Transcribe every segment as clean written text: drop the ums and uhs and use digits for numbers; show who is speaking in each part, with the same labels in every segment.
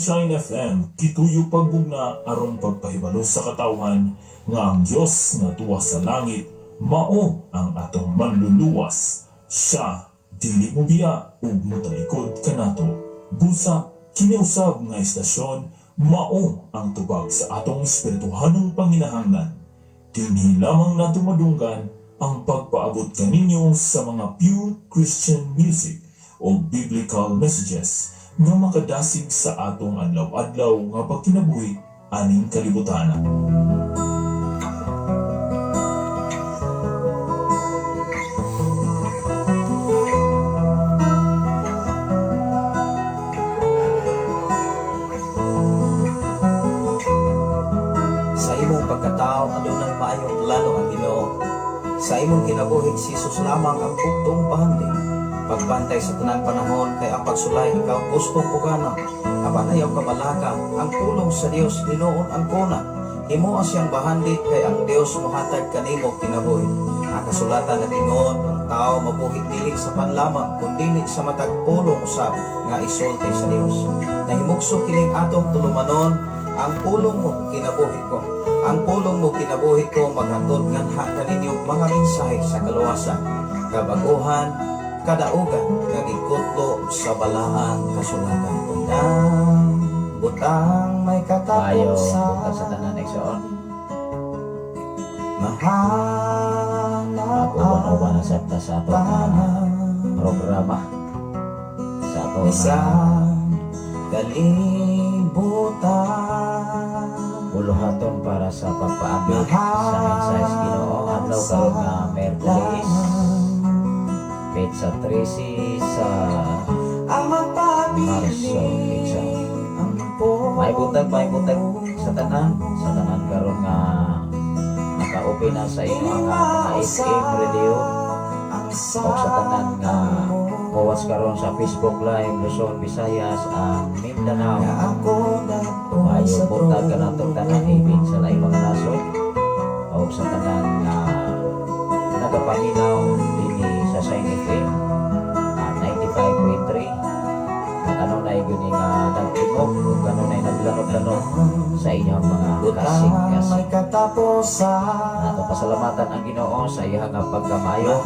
Speaker 1: Sunshine FM gituyo pagbugna aron pagpahibalo sa katawhan nga ang Dios nga tuwa sa langit mao ang atong manluluwas. Siya dili mobiya ug motalikod kanato. Busa kini usab nga istasyon mao ang tubag sa atong espirituhanong panginahanglan. Dinhi lamang nato madunggan ang pagpaabot kaninyo sa mga pure Christian music o biblical messages nga makadasig sa atong adlaw-adlaw nga pagkinabuhi aning kalibutan.
Speaker 2: Sa imong pagkatao, adunay maayong plano ang Ginoo. Sa imong kinabuhi, si Jesus lamang ang bugtong bahandi. Pagbantay sa tanang panahon kay ang pagsulay ikaw gustong pugana. Apan ayaw kabalaka, ang pulong sa Dios hinuon ang kuna. Himoa siyang bahandi kay ang Dios mohatag kanimo kinabuhi. Ang kasulatan nag-ingon, ang tao mabuhi dili sa panlamang kundi sa matag pulong usab nga isulti sa Dios. Nahimugso kining atong tulumanon, ang pulong mo kinabuhi ko. Ang pulong mo kinabuhi ko maghatod nganha kaninyo mga mensahe sa kaluwasan, kabaguhan, kadaugan nga gikutlo sa balaang kasulatan. Tanang butang may
Speaker 3: Maayo
Speaker 2: katapusan.
Speaker 3: buntag sa tanan, igsoon.
Speaker 2: Mahanap
Speaker 3: Mag-uban-uban na sabta sa ato nga
Speaker 2: tanan.
Speaker 3: Programa sa ato nga
Speaker 2: Isang kalibutan.
Speaker 3: Buluhaton para sa pagpaabot sa mensahe sa Ginoo adlaw karon nga Miyerkules, petsa 13 sa
Speaker 2: Ang
Speaker 3: Marso,
Speaker 2: magpabiling ang
Speaker 3: may buntag sa tanan karon nga naka-open na sa inyo ang mga FM radio
Speaker 2: ang
Speaker 3: o sa tanan nga mo-watch karon sa Facebook Live, Luzon, Visayas and Mindanao.
Speaker 2: Nga ako daon
Speaker 3: Mayo
Speaker 2: sa
Speaker 3: buntag kanatong tanan ibig sa laing mga nasod o sa tanan nga nagapaminaw dinhi sa Shine FM 95.3 nga kanunay gyud nga nagtingog ug kanunay naglanok-lanok sa inyong mga
Speaker 2: Butang
Speaker 3: kasing-kasing.
Speaker 2: May katapusan.
Speaker 3: Ato pasalamatan ang Ginoo sa iyang nga pagkamayo o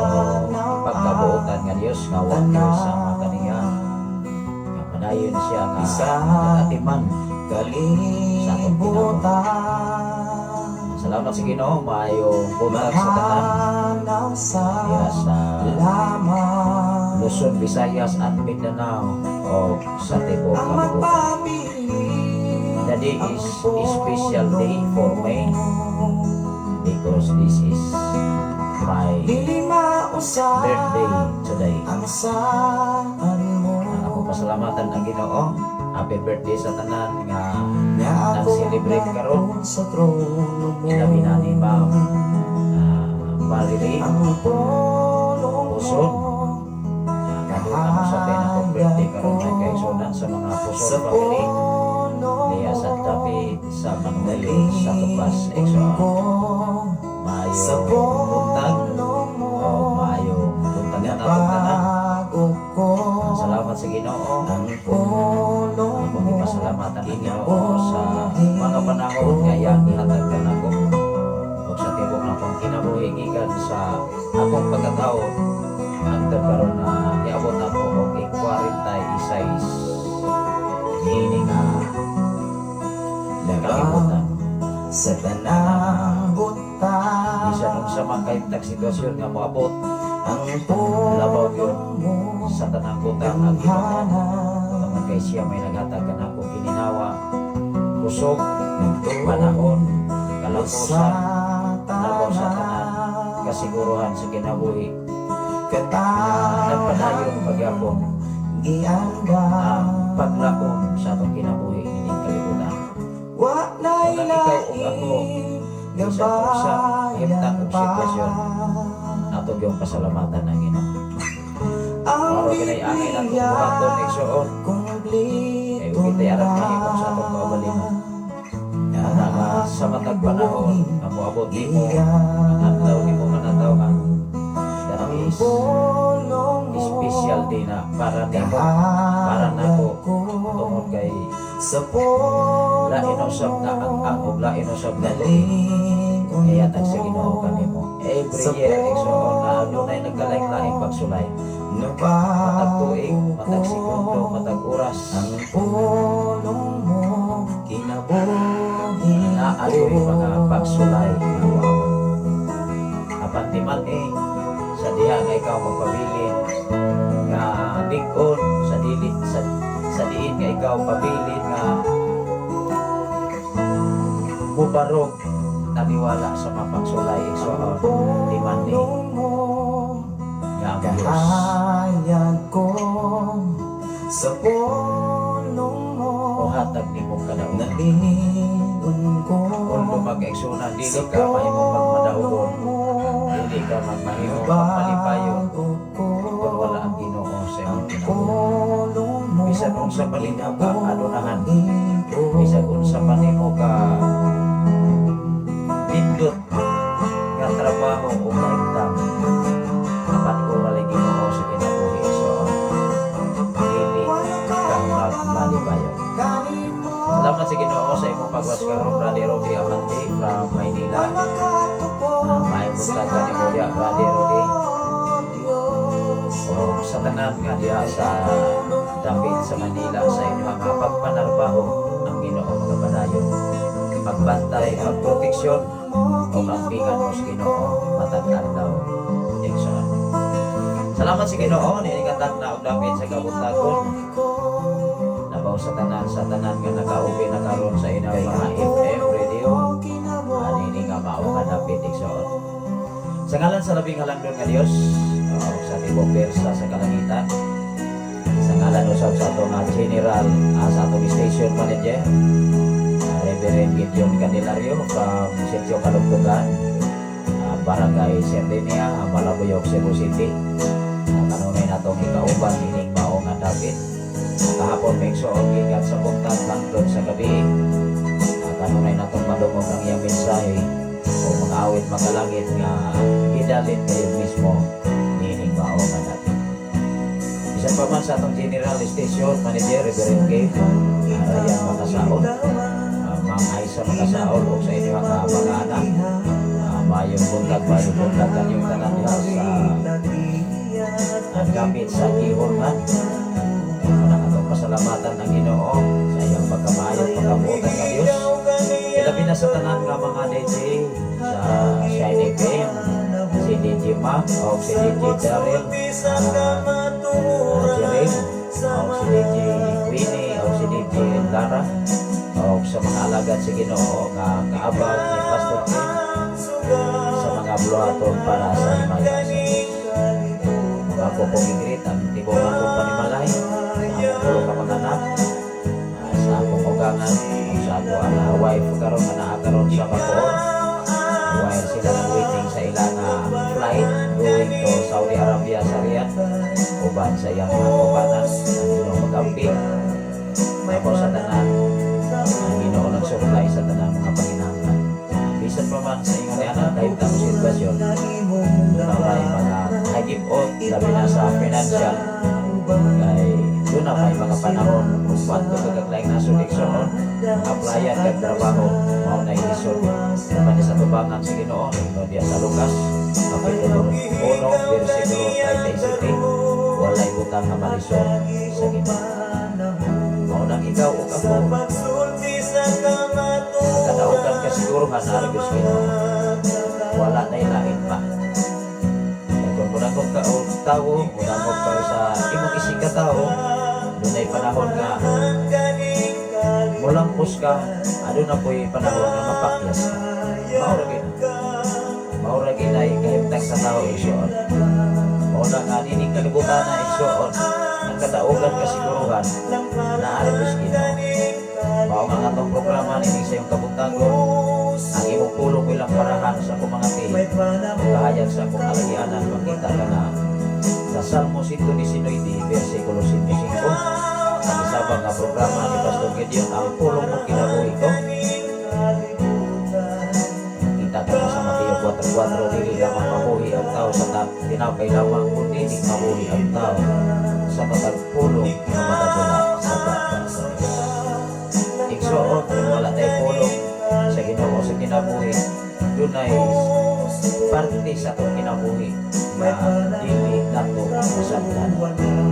Speaker 2: Mahanap
Speaker 3: pagkabuotan nga Dios nga wa sama kaniya nga padayon siya nga
Speaker 2: Isang
Speaker 3: nagatiman
Speaker 2: kalibutan.
Speaker 3: Salamat sa Ginoo, maayo buntag sa tanan
Speaker 2: Mahanap sa
Speaker 3: diha sa
Speaker 2: lamang
Speaker 3: Luzon, Visayas at Mindanao o sa tibuok
Speaker 2: ang
Speaker 3: kalibutan.
Speaker 2: magpabiling
Speaker 3: The day is a special day for me because this is my
Speaker 2: Dili mausap
Speaker 3: birthday today.
Speaker 2: Ang saan mo
Speaker 3: Ang akong pasalamatan ang Ginoo. Happy birthday sa tanan nga
Speaker 2: Nga ako
Speaker 3: nag-celebrate karon.
Speaker 2: daon sa trono mo.
Speaker 3: Ilabi na ni Ma'am Valerie
Speaker 2: Ang pulong
Speaker 3: Puson.
Speaker 2: mo
Speaker 3: Kadutan sa tayo na akong birthday karon ay kaigsunan sa mga Puson
Speaker 2: sa
Speaker 3: family
Speaker 2: puno
Speaker 3: diya sa tabi sa Manuel sa Tupas,
Speaker 2: Nalipon
Speaker 3: igsoon.
Speaker 2: ko
Speaker 3: Maayo
Speaker 2: sa
Speaker 3: buntag
Speaker 2: puno mo
Speaker 3: o maayo buntag na natong tanan.
Speaker 2: Nabago ko
Speaker 3: Salamat sa Ginoo.
Speaker 2: ang pulong
Speaker 3: Akong
Speaker 2: mo
Speaker 3: gipasalamatan ang Ginoo sa mga panahon nga iyang gihatag kanako ug sa tibuok nakong kinabuhi gikan sa akong pagkatao hangtod karon na niabot ako og ik-46 niini nga kalibutan.
Speaker 2: Sa tanang butang
Speaker 3: Bisan unsa man kahimtang sitwasyon nga moabot,
Speaker 2: ang pulong
Speaker 3: labaw gyud
Speaker 2: mo
Speaker 3: sa tanang butang ang Ginoo.
Speaker 2: Gamhanan
Speaker 3: Tungod kay siya may naghatag kanako kininhawa, kusog,
Speaker 2: Nagtuon
Speaker 3: panahon,
Speaker 2: sa
Speaker 3: kalakosan, labaw sa tanan,
Speaker 2: tanan
Speaker 3: kasiguruhan sa kinabuhi nga nagpadayon pagyapon
Speaker 2: Giangga
Speaker 3: ang paglaom sa atong kinabuhi nining kalibutan.
Speaker 2: Wa na'y
Speaker 3: Kung ikaw ug ako,
Speaker 2: laing
Speaker 3: bisan unsa kahimtang
Speaker 2: gabayan
Speaker 3: og
Speaker 2: pa.
Speaker 3: sitwasyon, ato gyud pasalamatan ang Ginoo.
Speaker 2: Ang
Speaker 3: Mao ginay angay natong
Speaker 2: Biblia
Speaker 3: buhaton, igsoon.
Speaker 2: kumpleto
Speaker 3: Kay ug kitay arang mahimo sa atong kaugalingon. Ana nga sa matag panahon nga moabot nimo ang adlaw nimo nga nataw nga that is special day na para nimo, para nako, tungod kay
Speaker 2: Sa pulong
Speaker 3: Lain usab nga ang ug lain usab nga tuig.
Speaker 2: Nalingon
Speaker 3: Ihatag sa
Speaker 2: ko.
Speaker 3: Ginoo kanimo. Every year, igsoon, na adunay nagkalain-laing pagsulay. Matag tuig, matag segundo, matag oras,
Speaker 2: Ang pulong mo kinabuhi
Speaker 3: na adoy mga pagsulay nga moabot. Apan di man eh, sa diha nga ikaw magpabilin nga lig-on, sa dili sa diin nga ikaw pabilin nga mubarog, taliwala sa mga pagsulay, igsoon, di man ni
Speaker 2: Pulong mo
Speaker 3: nga ang Diyos
Speaker 2: Kahayag ko sa pulong mo
Speaker 3: mohatag nimong kadaogan.
Speaker 2: Nalingon ko.
Speaker 3: Kung lumag-eksuna, dili
Speaker 2: Sa
Speaker 3: ka mahimong pagmadaugon,
Speaker 2: pulong mo
Speaker 3: dili ka mahimong pagmalipayon
Speaker 2: Bago ko
Speaker 3: kung wala ang Ginoo sa imong
Speaker 2: ang
Speaker 3: kinabuhi.
Speaker 2: pulong mo.
Speaker 3: Bisan unsa pa nimo ka adunahan,
Speaker 2: Kinabuhi ko.
Speaker 3: bisan unsa pa nimo ka nindot nga trabaho o kahimtang, apan kung walay Ginoo sa kinabuhi, so dili ka magmalipayon. Salamat sa Ginoo sa imong pag-watch karon, Brother Rudy Amante from Maynila. Maayong buntag kanimo diha, Brother Rudy. O sa tanan nga diha sa dapit sa Manila, sa inyong mga pagpanarbaho, ang Ginoo magapadayon. Pagbantay, pagproteksyon, o ampingan mo sa Ginoo matag adlaw, igsoon. Salamat sa Ginoo niini nga na og dapit sa kabuntagon. Labaw sa tanan nga nakaubi na karon sa inyong mga FM radio. Anini nga mao nga dapit, igsoon. Sa ngalan sa labing halangdon nga Dios, sa tibok persa sa kalangitan, sa ngalan usab sa atong general, sa atong station manager, Reverend Gideon Candelario from Sitio Kalugtugan, Barangay Sardenia, Malabuyok, Cebu City. Kanunay natong ikauban ining mao nga dapit. Kahapon may igsoon gikan sa buntag hangtod sa gabi. Kanunay natong madungog ang iyang mensahe o mga awit makalangit nga gidalin kayo mismo niining mao nga dapit. Bisan pa man sa atong General Station Manager, Reverend Gabe, Ryan Makasaon, Ma'am Aisa Makasaon, o sa inyong mga anak, maayong buntag kanyong tanan diha sa ang gamit sa gihulman. Unang atong pasalamatan ang Ginoo sa iyang pagkamaayo at pagkabuotan nga Dios. Ilabi na sa tanan nga mga DJ sa Shine FM, si DJ Mac o si DJ Daryl, Jerem, o si DJ Queenie, o si DJ Lara, o sa mga alagad sa Ginoo nga kaabag ni Pastor Tim sa mga buluhaton para sa himaya sa Diyos. Mga ko pong i-greet ang tibok akong panimalay, sa akong tulo ka mga anak, sa akong ugangan, ug sa ako ang wife karon nga naa karon sa Bacoor while sila nag waiting sa ilang flight going to Saudi Arabia sa Riyadh uban sa iyang mga kaubanan. Ang Ginoo magamping. Tapos sa tanan, ang Ginoo nag-supply sa tanan mga panginahanglan. Bisan pa man sa ingon ni anak kahit ang sitwasyon, doon na may mga hagipot, labi na sa financial, kay doon na may mga panahon kung kwanto kagaglaing nasod, igsoon, applyan kag trabaho mao na ilisod. Naman sa tubangan sa Ginoo, ingon diya sa Lucas kapitulo 1 bersikulo 37, walay butang nga malisod sa Ginoo. Mao nang ikaw ug ako, kadaugan kasiguruhan na Diyos Ginoo, wala na ilain pa. Kaya kung munangog ka og tawo, munangog ka sa imong isig ka tawo, dunay panahon nga mulampos ka, aduna po'y panahon nga mapakyas ka. Mao ra gyud. Mao ra gyud ay kahimtang sa tao, igsoon. Mao na nga nining kalibutan na, igsoon, ang kadaugan kasiguruhan na ari sa Ginoo. Mao nga ang atong programa nining sa iyong kabuntagon, ang imong pulong bilang parahan sa akong mga tiil, kahayag sa akong alagianan, makita ka na sa Salmo 119, versikulo 105, ang isabang nga programa ni Pastor Gideon, Ang Pulong Mo Kinabuhi Ko. Kita ka na sa Mateo 4.4, dili lamang mabuhi ang tao sa tinapay lamang, kundi mabuhi ang tao sa matag pulong nga magadula sa baba sa Diyos. Dunay parte sa atong kinabuhi nga dili nato masabtan.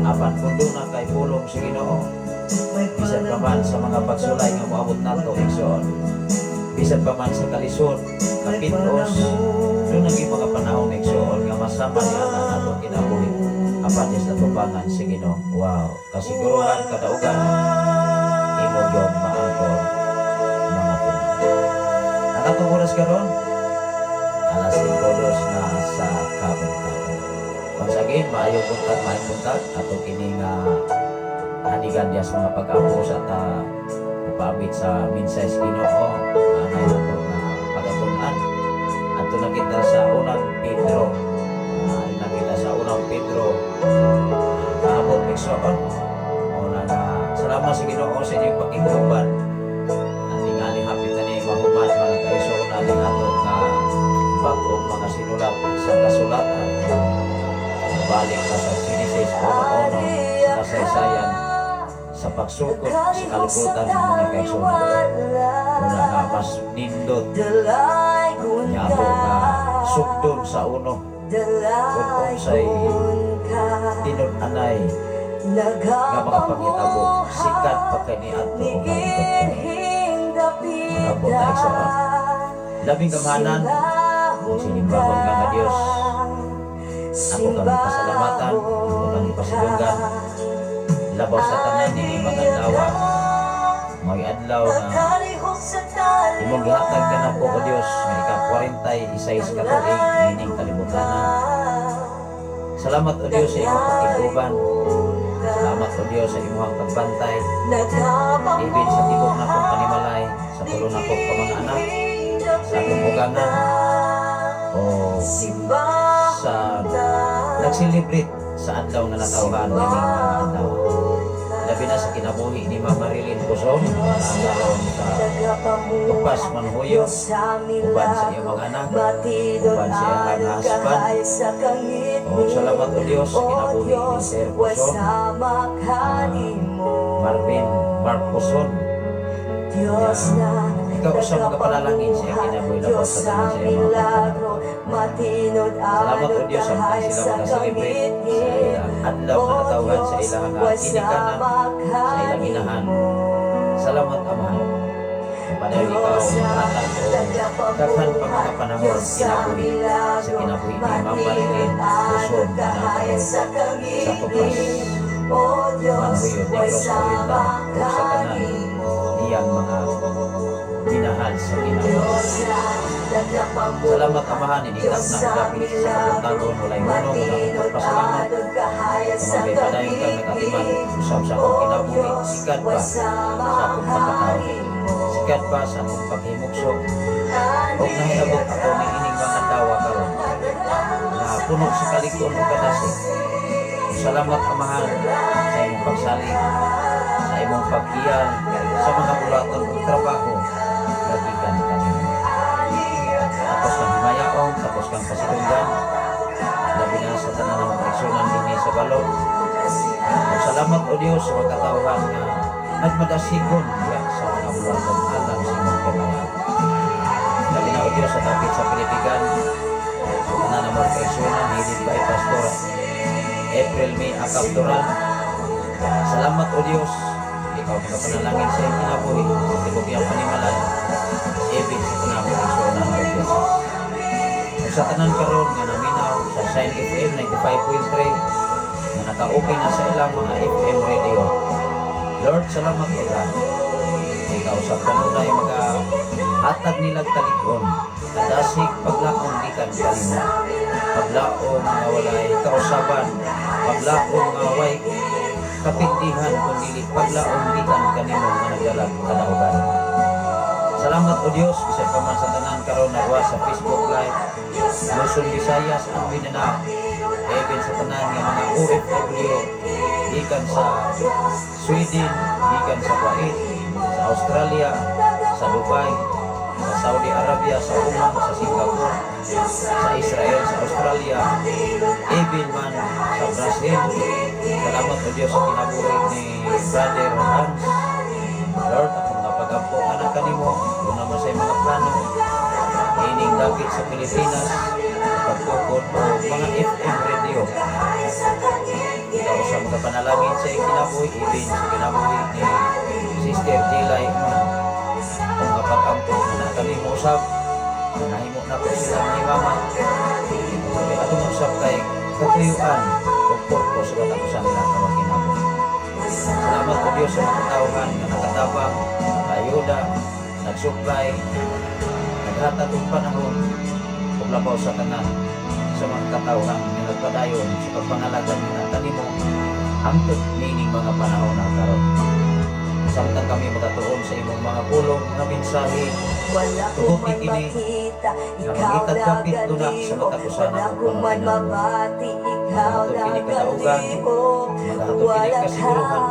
Speaker 3: Apan kung duna kay pulong sa Ginoo, bisan pa man sa mga pagsulay nga moabot nato, igsoon, bisan pa man sa kalisod, kapitos, duna gyud mga panahon, igsoon, nga masama niya ang atong kinabuhi. Apan sa atubangan sa Ginoo, wow, kasiguruhan, kadaugan, imo gyud maangkon mga tinuod. Ang atong oras karon, alas 5:02 na sa kabuntagon. Once again, maayong buntag, maayong buntag. Ato kini nga hanigan diya sa mga pag-ampo sa ta upaabit sa minsay sa Ginoo angay nato nga pagatunan. Adto na kita sa Unang Pedro. Na kita sa Unang Pedro. Kaabot, igsoon. Una na salamat sa Ginoo sa inyong pakiguban. Tingali hapit na ni mahuman, mga kaigsoon, natin ato nga bag-ong mga sinulat sa kasulatan. Balik na sa Genesis 1:1, sa kasaysayan sa pagsugod sa kalibutan, mga kaigsoon. Una nga mas nindot nga ato nga sugdon sa uno kung unsay tinud-anay nga mga panghitabo sikat pa kay ni adto og hangtod. Mag-ampo ta, igsoon. Labing gamhanan ug sinimbahon nga nga Dios, ako kami pasalamatan, ako kami pasidunggan labaw sa tanan ini mga adlaw. May adlaw nga imong gihatag kanako, o Dios, nga ika-46 ka tuig niining kalibutanan. Salamat, o Dios, sa imong pakiguban. Salamat, o Dios, sa imong pagbantay ibin sa tibok nakong panimalay, sa tulo nakong ka mga anak, sa akong ugangan o sa nag-celebrate sa adlaw nga natawhan nining mga adlaw. Labi na sa kinabuhi ni Ma'am Marilyn Cuzon na karon sa Tupas, Manhuyo, uban sa iyong mga anak, uban sa iyang husband. O salamat, o Dios, sa kinabuhi ni Sir Cuzon, Marvin Mark Cuzon. Ikaw sa mga panalangin sa iyang kinabuhi labaw sa tanan sa iyang mga pagpanalangin. Salamat, o Diyos, samtang sila mga-celebrate sa ilang adlaw nga natawhan sa ilang nga ginikanan, sa ilang inahan. Salamat, Amahan. Padayon ikaw hatag og daghan pa mga panahon kinabuhi sa kinabuhi ni Ma'am Marilyn Cuzon na nakaroon sa Tupas, Manhuyo, Negros Oriental, ug sa tanan niyang mga minahal sa kinabuhi. Salamat, Amahan, inigtap na dapit sa kabuntagon, walay hunong nga akong pagpasalamat. Tumabay padayon kang nag-atiman usab sa akong kinabuhi, sikat pa sa akong pagkatao, sikat pa sa akong paghimugso. Ug nahilabot ako niining mga adlaw karon na puno sa kalig-on ug kadasig. Salamat, Amahan, sa imong pagsalig, sa imong pag-iyal sa mga bulaton ug trabaho nga gikan kanimo. Tapos kang himayaong, tapos kang pasidunggan, labi na sa tanan ng mga dinhi sa balod. Ug salamat, o Dios, sa mga katawhan nga nagmadasigon diha sa mga bulaton alang sa imong kahimayaan. Labi na, o Dios, sa dapit sa Pilipigan, sa tanan ng mga kaigsunan, headed by Pastor April May Acapturan. Salamat, o Dios, ikaw mga panalangin sa iyong kinabuhi, sa tibok iyang panimalay, ibig sa tanang kaigsunan, o Jesus. Ug sa tanan karon nga naminaw sa Shine FM 95.3 na naka-okay na sa ilang mga FM radio. Lord, salamat, O God. Ikaw sa kanunay mga hatag nilag talikon, kadasig, paglaom gikan kanimo. Paglaom nga walay kausaban, paglaom nga way kapindihan kun dili paglaom gikan kanimo nga nagdalag kadaugan. Salamat, o Dios, bisan pa man sa tanan karon nagwa sa Facebook Live, Luzon, Visayas ug Mindanao. Even sa tanan nga mga OFW gikan sa Sweden, gikan sa Kuwait, sa Australia, sa Dubai, sa Saudi Arabia, sa Oman, sa Singapore, sa Israel, sa Australia, even man sa Brazil. Salamat, o Diyos, sa kinabuhi ni Brother Hans. Lord, akong nga pag-ampo anak kanimo, kung naman sa mga plano, ining dapit sa Pilipinas sa pagtukod o mga FM radio. Ikaw sa mga panalangin sa iyong kinabuhi, even sa kinabuhi ni Sister Jilay Uman. Kung nga pag-ampo na kami mo usab, nahimo na po sila ni Mama. Kay atong usab kay katuyuan o purpose sa katapusan nila ang mga kinabuhi. Salamat po, Diyos, sa mga katauhan nga nakatabang, nakaayuda, nagsupply, naghatag og panahon ug labaw sa tanan sa mga katauhan nga nagpadayon sa pagpangalagad nga kanimo hangtod niining mga panahon na karon. Samtang kami makatuon sa imong mga pulong, mga mensahe,
Speaker 4: Wala ko
Speaker 3: tuguti
Speaker 4: man
Speaker 3: kini
Speaker 4: makita,
Speaker 3: nga
Speaker 4: ikaw
Speaker 3: mangitag kapit duna sa
Speaker 4: nagalihok.
Speaker 3: matag usa
Speaker 4: Wala
Speaker 3: namong
Speaker 4: ko
Speaker 3: mga
Speaker 4: man
Speaker 3: kinabuhi.
Speaker 4: mabati, ikaw
Speaker 3: Magahatod kini kataugan,
Speaker 4: nagalihok.
Speaker 3: magahatod kini
Speaker 4: Wala ka,
Speaker 3: kasiguruhan,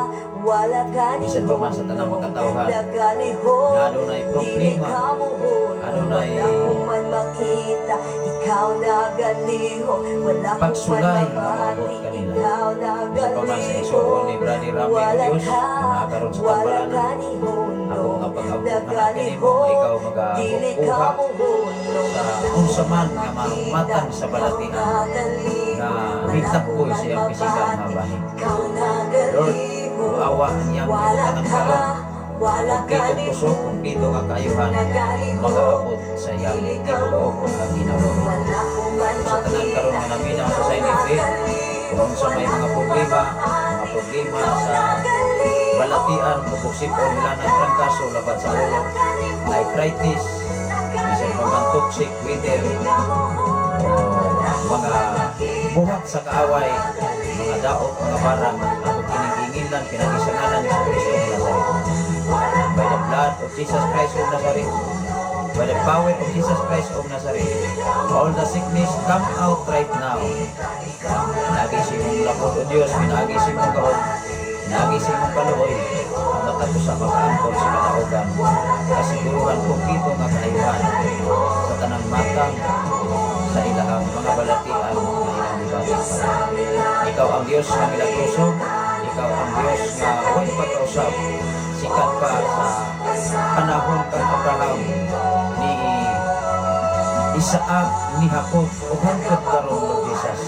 Speaker 4: wala ka
Speaker 3: bisan pa man sa tanang mga katauhan
Speaker 4: nagalihok.
Speaker 3: nga adunay
Speaker 4: Dili
Speaker 3: problema,
Speaker 4: ka muhunong,
Speaker 3: adunay
Speaker 4: wala ko man makita, ikaw nagalihok. Wala ko man
Speaker 3: pagsulay nga
Speaker 4: mabati,
Speaker 3: maabot kanila.
Speaker 4: ikaw
Speaker 3: Bisan pa man sa igsuon ni
Speaker 4: nagalihok.
Speaker 3: Brother Rami, o
Speaker 4: Wala
Speaker 3: Diyos,
Speaker 4: ka,
Speaker 3: nga naa karon sa
Speaker 4: wala
Speaker 3: tambalan,
Speaker 4: ka ni
Speaker 3: ako
Speaker 4: hunong
Speaker 3: nga pag-ampo nga kanimo,
Speaker 4: nagalihok.
Speaker 3: ikaw
Speaker 4: Dili ka
Speaker 3: magakuha
Speaker 4: muhunong,
Speaker 3: sa
Speaker 4: wala ko
Speaker 3: unsa
Speaker 4: man
Speaker 3: man nga
Speaker 4: makita,
Speaker 3: matang sa
Speaker 4: ikaw
Speaker 3: balatian
Speaker 4: nagalihok.
Speaker 3: nga
Speaker 4: Wala ko
Speaker 3: mitakboy
Speaker 4: man
Speaker 3: sa iyang pisikal nga
Speaker 4: mabati,
Speaker 3: bahin.
Speaker 4: ikaw
Speaker 3: Lord,
Speaker 4: nagalihok.
Speaker 3: awa ang iyang
Speaker 4: Wala
Speaker 3: gibutangan
Speaker 4: ka,
Speaker 3: karon,
Speaker 4: wala ka
Speaker 3: kompletong
Speaker 4: ni
Speaker 3: kusog, kompleto nga kaayuhan,
Speaker 4: nagalihok.
Speaker 3: magaabot sa iyang
Speaker 4: Dili ka
Speaker 3: tibuok nga kinabuhi.
Speaker 4: Wala ko man
Speaker 3: Sa tanan karon
Speaker 4: makita,
Speaker 3: nga naminaw sa
Speaker 4: ikaw
Speaker 3: Sign FM, kung
Speaker 4: nagalihok.
Speaker 3: unsa may
Speaker 4: Wala
Speaker 3: mga
Speaker 4: ko man
Speaker 3: problema, mga
Speaker 4: mabati,
Speaker 3: problema
Speaker 4: ikaw
Speaker 3: sa
Speaker 4: nagalihok.
Speaker 3: balatian, bugsipon, hilanang trangkaso, labad sa ulo, arthritis, bisan pa man toxic weather, o mga buhat sa kaaway, mga daot, mga barang, ako kinigingilan, pinaagi sa ngalan ni Kristo ng Nazaret. By the blood of Jesus Christ of Nazareth, by the power of Jesus Christ of Nazareth, all the sickness come out right now. Pinaagi sa imong lakod, O Diyos, pinaagi sa imong gahom, pinaagi sa imong kaluoy, ang matag usa makaangkon sa kataugan, kasiguruhan kompleto nga kaayuhan sa tanang matang sa ilahang mga balatian nga ilang gibati karon. Ikaw ang Diyos nga milagroso, ikaw ang Diyos nga way pagkausap, sikat pa sa panahon kang Abraham, ni Isaac, ni Jacob, ug hangtod karon, Lord Jesus.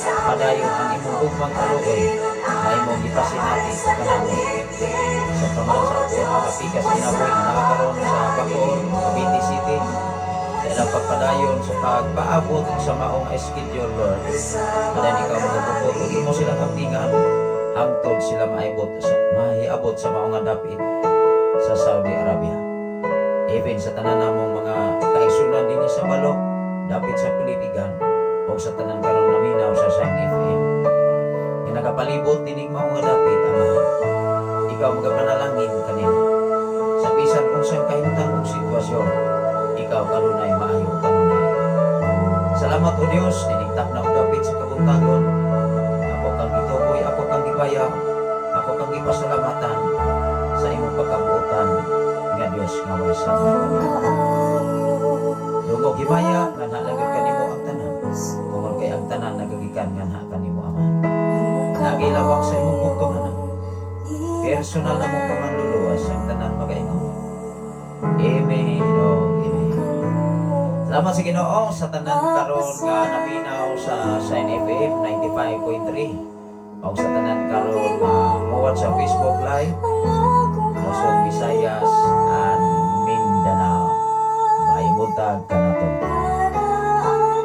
Speaker 3: Padayon ang imong gugmang kaluoy na imong gipasinati kanamo. Sa paman sa akong mga pikas kinabuhi nga naa karon sa Bacoor, Cavite City, sa ilang pagpadayon sa pagpaabot sa maong schedule, Lord. Padayon ikaw magabukod ug imo silang abdingan hangtod sila maiabot sa maong nga dapit sa Saudi Arabia. Even sa tanan namong mga kaigsunan dinhi sa Balok, dapit sa Pilipigan, o sa tanan karon naminaw sa Shine FM nga nagapalibot dining maong nga dapit, Amahan. Ikaw magapanalangin kanila. Sa bisan unsang kahimtang ug sitwasyon, ikaw kanunay maayo kanunay. Salamat, O Dios, ninigtak na og dapit sa kabuntagon. Ako kang gituboy, ako kang gibayaw, ako kang gipasalamatan sa imong pagkabuotan nga Dios nga way sama. Dungog himaya nga nalagad kanimo ang tanan. Tungod kay ang tanan nagagikan nga naa kanimo, Ama. Nagilawak sa imong bugtong anak. Personal na mong pamanluluwas, ang tanan magaingon. Amen o amen. Salamat sa Ginoo sa tanan karon nga naminaw sa Shine FM 95.3 o sa tanan karon nga muwat sa Facebook Live, Luzon, Visayas and Mindanao. Maayong buntag kanato.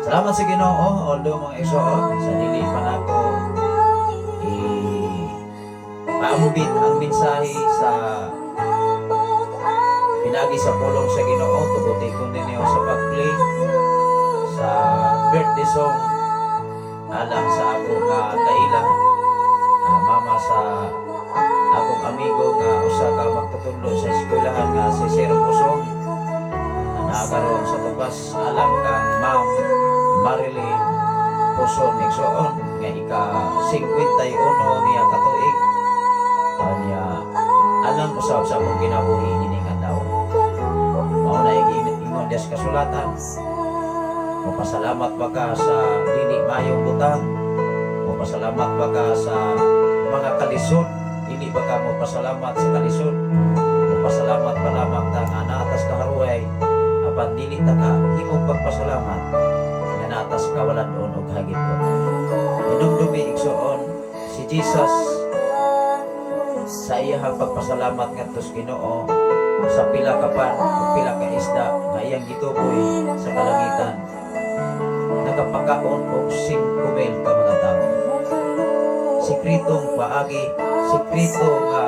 Speaker 3: Salamat sa Ginoo, although, mga igsoon, sa dili pa nako i paambit ang mensahe sa pinagi sa pulong sa Ginoo, tuguti ko ninyo sa pag-play sa birthday song alang sa akong kaila, mama sa akong amigo nga usa ka magtutudlo sa eskwelahan nga si Sir Pusong na naa karon sa Tupas, alang kang Ma'am Marilyn Puson, igsoon, nga ika 51 niya katuig. Kanya alang usab sa akong kinabuhi ining adlaw. Mao na ingon diya sa kasulatan: "Mopasalamat ba ka sa dili mayong butang? Mopasalamat ba ka sa mga kalisod? Dili ba ka mopasalamat sa kalisod? Mopasalamat pa lamang ta nga naa tas kaharuway." Apan Apan dili ta ka himog pagpasalamat nga naa ta sa kawalan-on og hagit-on. Hinumdumi, igsoon, si Jesus sa iyahang pagpasalamat ngadto sa Ginoo sa pila ka pan ug pila ka isda nga iyang gituboy sa kalangitan, nakapakaon og 5,000 ka mga tawo. Sikretong paagi, sikreto nga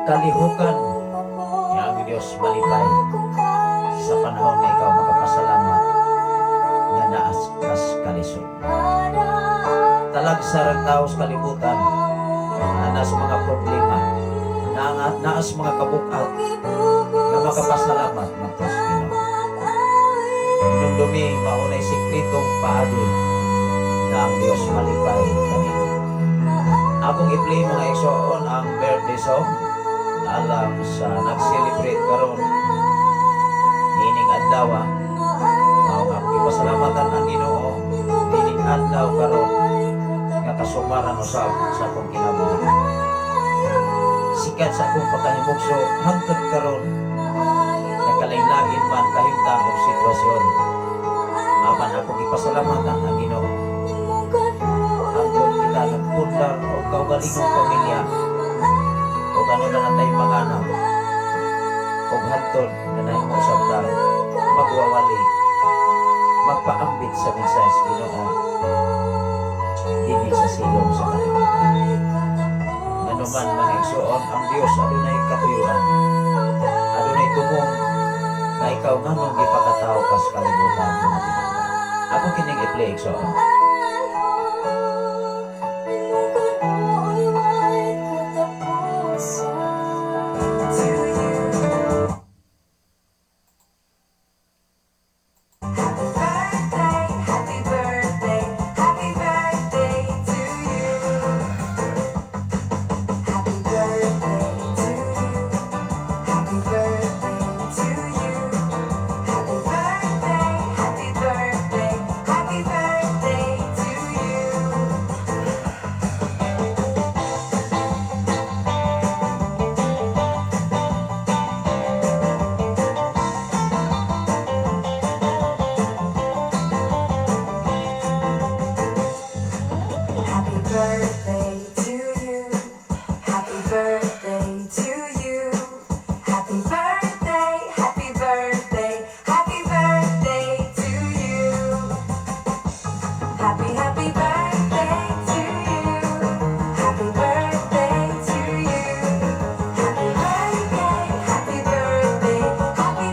Speaker 3: kalihukan nga ang Dios malipay sa panahon nga ikaw makapasalamat nga naa kas kalisod. Talagsa rang tao sa kalibutan nga naa sa mga problema, na naa sa mga kabukat nga makapasalamat ngadto sa Ginoo. Hinumdumi, mao nay sikretong paagi nga ang Dios malipay kanimo. Akong i-play, mga igsoon, ang birthday song alang sa nag-celebrate karon niining adlaw. Mao nga akong ipasalamatan ang Ginoo niining adlaw karon nga kasumaran usab sa akong kinabuhi. Sikat sa akong pagkahimugso hangtod karon, nagkalain-lain man kahimtang og sitwasyon. Apan akong ipasalamatan ang Ginoo. Hangtod kita nagpundar og kaugalingong pamilya ug ano na natay mga anak ug hantod na nahimo usab ta magwawali, magpaambit sa mensahe sa Ginoo dinhi sa silong sa kalibutan. Nganuman, mga igsoon, ang Dios adunay katuyuan, adunay tumong nga ikaw nganong gipakatao ka sa kalibutan, mga tinanda. Ako kining i-play, igsoon.
Speaker 4: Happy birthday, happy birthday, happy birthday to you. Happy birthday to you. Happy birthday to you. Happy birthday, happy birthday, happy birthday to you. Happy birthday to you. Happy birthday to you. Happy birthday, happy birthday, happy birthday to you. Happy, happy birthday to you. Happy birthday to you. Happy birthday, happy birthday, happy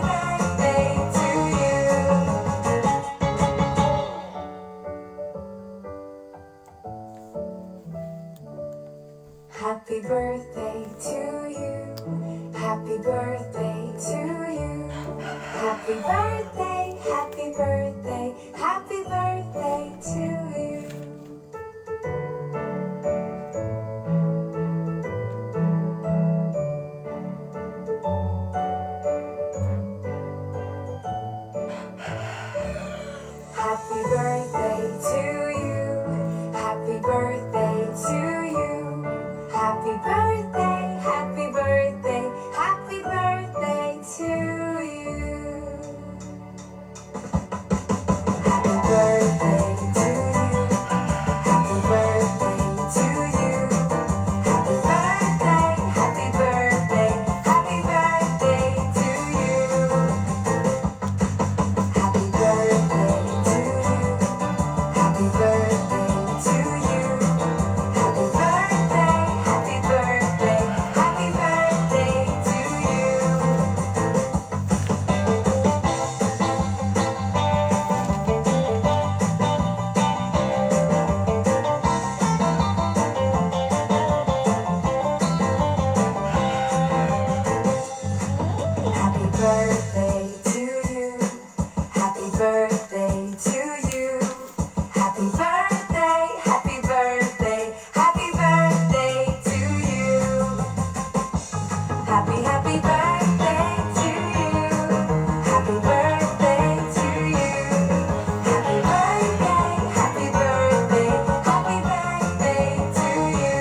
Speaker 4: birthday to you. Happy birthday to you. Happy birthday to you. Happy birthday, happy birthday, happy birthday to you. Happy birthday to you. Happy birthday to you. Happy birthday, happy birthday, happy birthday to you. Happy birthday to you. Happy birthday to you. Happy birthday, happy birthday, happy birthday to you. Happy birthday to you. Happy birthday to you. Happy birthday, happy birthday, happy birthday to you. Happy birthday to you. Happy birthday to you. Happy birthday, happy birthday, happy birthday to you. Happy, happy birthday to you. Happy birthday to you. Happy birthday, happy birthday, happy birthday to you.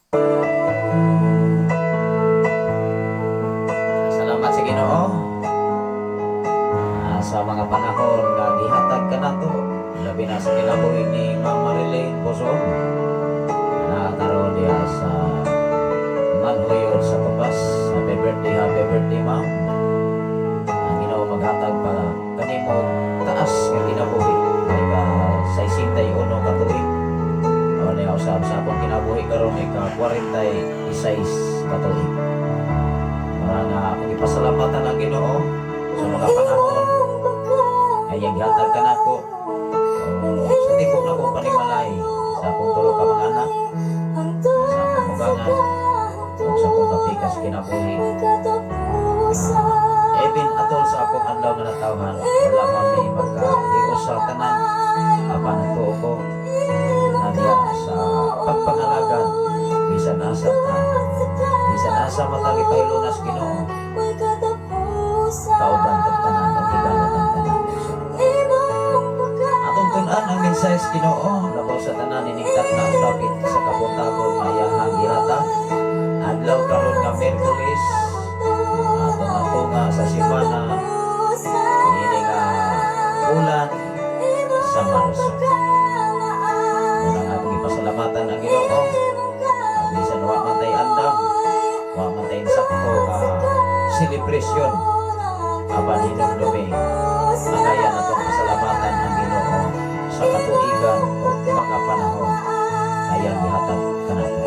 Speaker 3: Salamat sa Ginoo. Sa mga panahon nga gihatag kanato, labi na sa kinabuhi ni Ma'am Marilyn Bozon na karon diha sa Manhuyod sa Tupas. Happy birthday, Ma'am. Ang Ginoo maghatag pa kanimo taas nga kinabuhi kay ka 61 ka tuig. O niya usab sa akong kinabuhi karon ka 46 ka tuig. Mara nga akong ipasalamatan ang Ginoo sa mga panahon ay gihatag kanako o, sa tibok na akong panimalay, sa akong tulo ka mga anak, sa akong ugangan ug sa akong kapikas kinabuhi. Even atol sa akong adlaw nga natawhan, wala man may magka sa tanan, apan nagtuo ko na diya sa pagpangalagad, bisan asa ta, bisan asa matag ipahilunas Ginoo, kauban tag tanan at higala tag tanan. So, atong tun-an ang mensahe sa Ginoo labaw sa tanan ining na dapit sa kabuntagon nga iyahang gihatag adlaw karon nga Miyerkules, tunga-tunga sa semana ini nga bulan sa Marso. Muna nga akong ipasalamatan ang Ginoo. Bisan wa man tay andam, wa man tay sakto nga selebrasyon, apan hinumdumi ang atong pasalamatan ang Ginoo sa katuigan o mga panahon ayang gihatag kanato.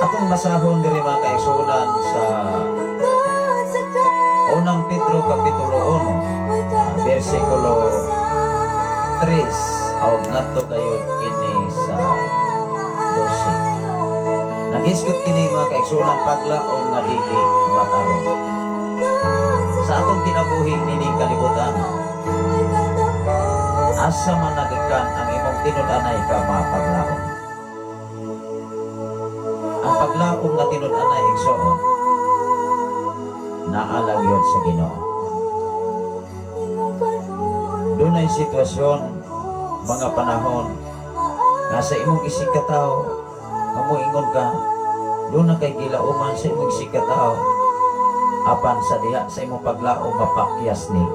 Speaker 3: Atong basahon diri, mga kaigsuonan, sa Unang Pedro Kapitulo 1, versikulo 3 o ngadto kayo kini sa 12. Nagisgot kini, mga kaigsuonan, paglaom nga dili matarong. Sa atong kinabuhi nining kalibutan, asa man nagikan ang imong tinud-anay ka mapaglaom? Ang paglaom nga tinud-anay, igsoon, naa lang yun sa Ginoo. Dunay sitwasyon, mga panahon nga sa imong isigkatawo nga moingon ka duna kay gilauman sa imong isigkatawo, apan sa diha sa imong paglaom mapakyas ni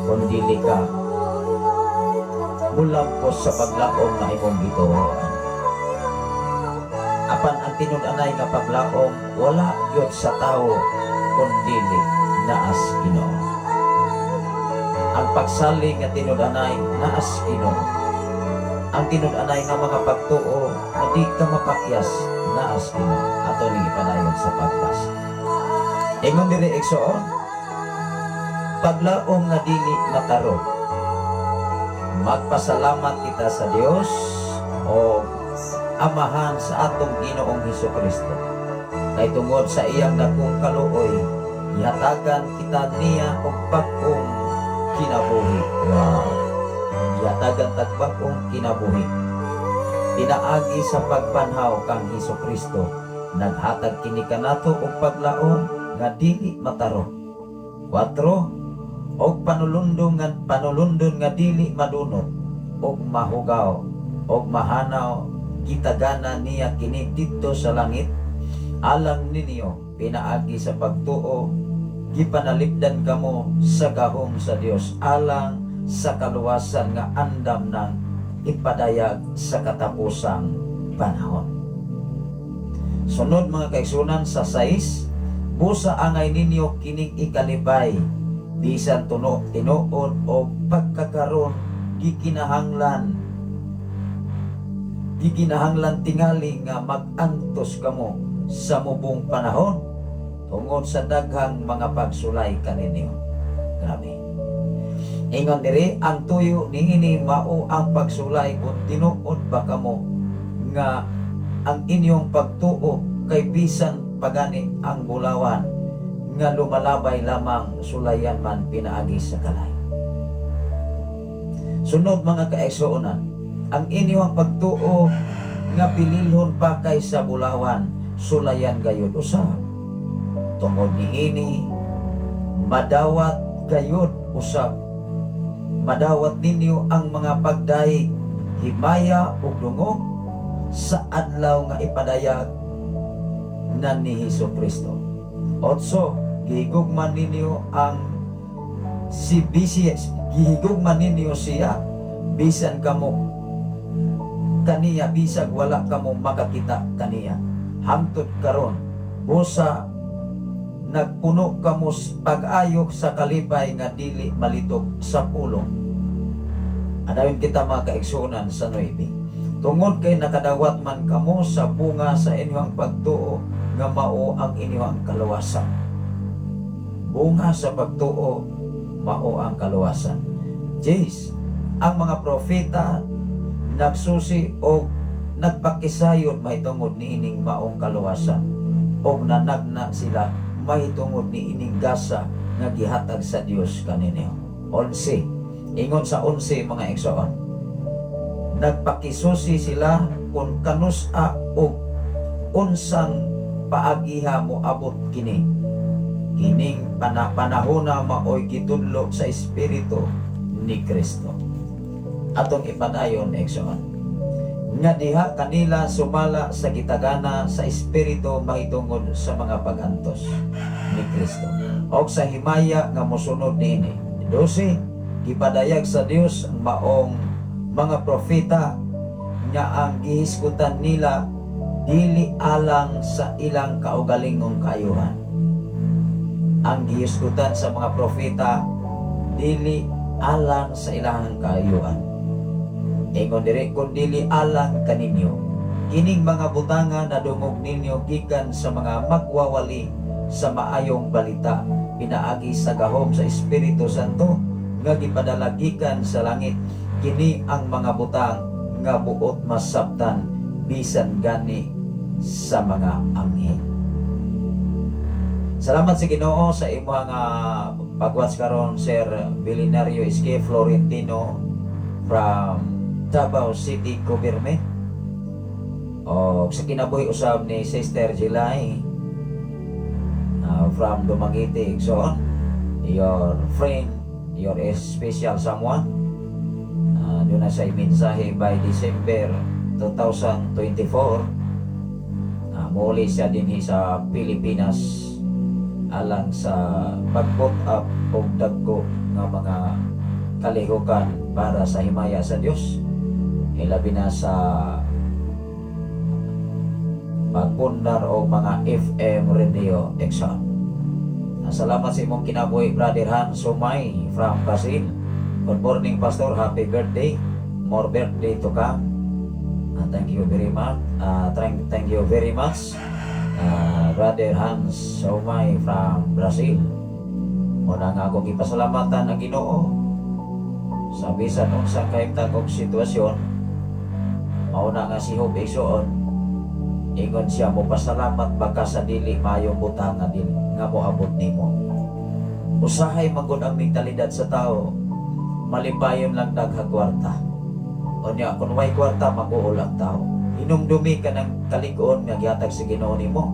Speaker 3: kung dili ka mulampos sa paglaom nga imong gituohan. Apan ang tinud-anay nga paglaom, wala gyud sa tawo kun dili naas Ginoo. Ang pagsalig nga tinud-anay, naas Ginoo. Ang tinud-anay nga mga pagtuo nga di ka mapakyas, naas Ginoo. Ato ning ipadayon sa pagbasa. Ingon diri, igsoon, paglaom nga dili matarong. Magpasalamat kita sa Dios o Amahan sa atong Ginoong Hesus Kristo. Kay tungod sa iyang dakong kaluoy, gihatagan kita niya og bag-ong kinabuhi. Wow. Gihatagan tag bag-ong kinabuhi. Pinaagi sa pagpanhaw kang Hesus Kristo, naghatag kini kanato og paglaom nga dili matarong. 4. Og panulundon nga dili madunot og mahugaw og mahanaw, gitagana niya kini didto sa langit alang ninyo. Pinaagi sa pagtuo, gipanalipdan kamo sa gahom sa Dios alang sa kaluwasan nga andam nang ipadayag sa katapusang panahon. Sunod, mga kaigsuonan, sa 6, busa angay ninyo kining ikalipay bisan tuno tinuod o pagkakaron gikinahanglan tingali nga mag-antos kamo sa mubong panahon tungod sa daghang mga pagsulay kaninyo. Grabe. Ingon diri, ang tuyo niini mao ang pagsulay kung tinuod ba kamo nga ang inyong pagtuo kay bisan pagani ang bulawan nga lumalabay lamang, sulayan man pinaagi sa kalay. Sunod, mga kaigsuonan, ang inyong pagtuo nga pililhon pa kaysa bulawan, sulayan gayud usab. Tungod niini, madawat gayud usab. Madawat ninyo ang mga pagdayeg, himaya ug dungog. Sa adlaw nga ipadayag na ni Hesus Kristo. Otso, gihigugma ninyo ang si bisi, gihigugma ninyo siya bisan kamo kaniya bisag wala kamo makakita kaniya. Hangtod karon, busa nagpuno kamo pag-ayo sa kalipay nga dili malitok sa pulong. Adayon kita, mga kaigsuonan, sa 9. Tungod kay nakadawat man kamo sa bunga sa inyong pagtuo nga mao ang inyong kaluwasan. Bunga sa pagtuo, mao ang kaluwasan. 10. Ang mga propeta nagsusi o nagpakisayod mahitungod niining maong kaluwasan og nanagna sila mahitungod niining gasa nga gihatag sa Dios kaninyo. 11. Ingon sa 11, mga igsoon, nagpakisusi sila kung kanus-a og unsang paagiha mo abot kini. Kining panahona maoy gitudlo sa Espiritu ni Kristo. Atong ipadayon, igsoon. Nga diha kanila sumala sa gitagana sa Espiritu mahitungod sa mga pagantos ni Kristo og sa himaya nga mosunod niini. 12. Gipadayag sa Dios ang maong mga propeta nga ang gihisgutan nila dili alang sa ilang kaugalingong kaayuhan. Ang gihisgutan sa mga propeta dili alang sa ilang kaayuhan. Ingon diri, kun dili alang kaninyo. Kining mga butanga nadungog ninyo gikan sa mga magwawali sa maayong balita pinaagi sa gahom sa Espiritu Santo nga gipadala gikan sa langit. Kini ang mga butang nga buot masabtan bisan gani sa mga anghel. Salamat sa Ginoo sa imong nga pag-watch karon, Sir Bilinario Iske Florentino from Davao City Government. O sa kinabuhi usab ni Sister Jilay from Dumaguete, igsoon, your friend, your special someone. Doon na sa mensahe by December 2024. Muli siya dinhi sa Pilipinas alang sa pag-put up og dagko nga mga kalihukan para sa himaya sa Dios, ilabi na sa pagpundar og mga FM radio, igsoon. Salamat sa imong kinabuhi, Brother Hans Sumay from Brazil. Good morning, Pastor. Happy birthday. More birthday to come. Thank you very much. Thank you very much. Brother Hans Sumay from Brazil. Muna nga akong ipasalamatan ang Ginoo sa bisan unsang kahimtang og sitwasyon. Mauna nga si Job, igsoon, ingon siya, mo pasalamat baka sa dili maayong butang nga dili nga moabot nimo. Usahay magud ang mentalidad sa tao, malipayon lang daghang kwarta. Unya kung way kwarta, mag-uol ang tao. Hinumdumi ka ng kalig-on nga gihatag sa Ginoo nimo,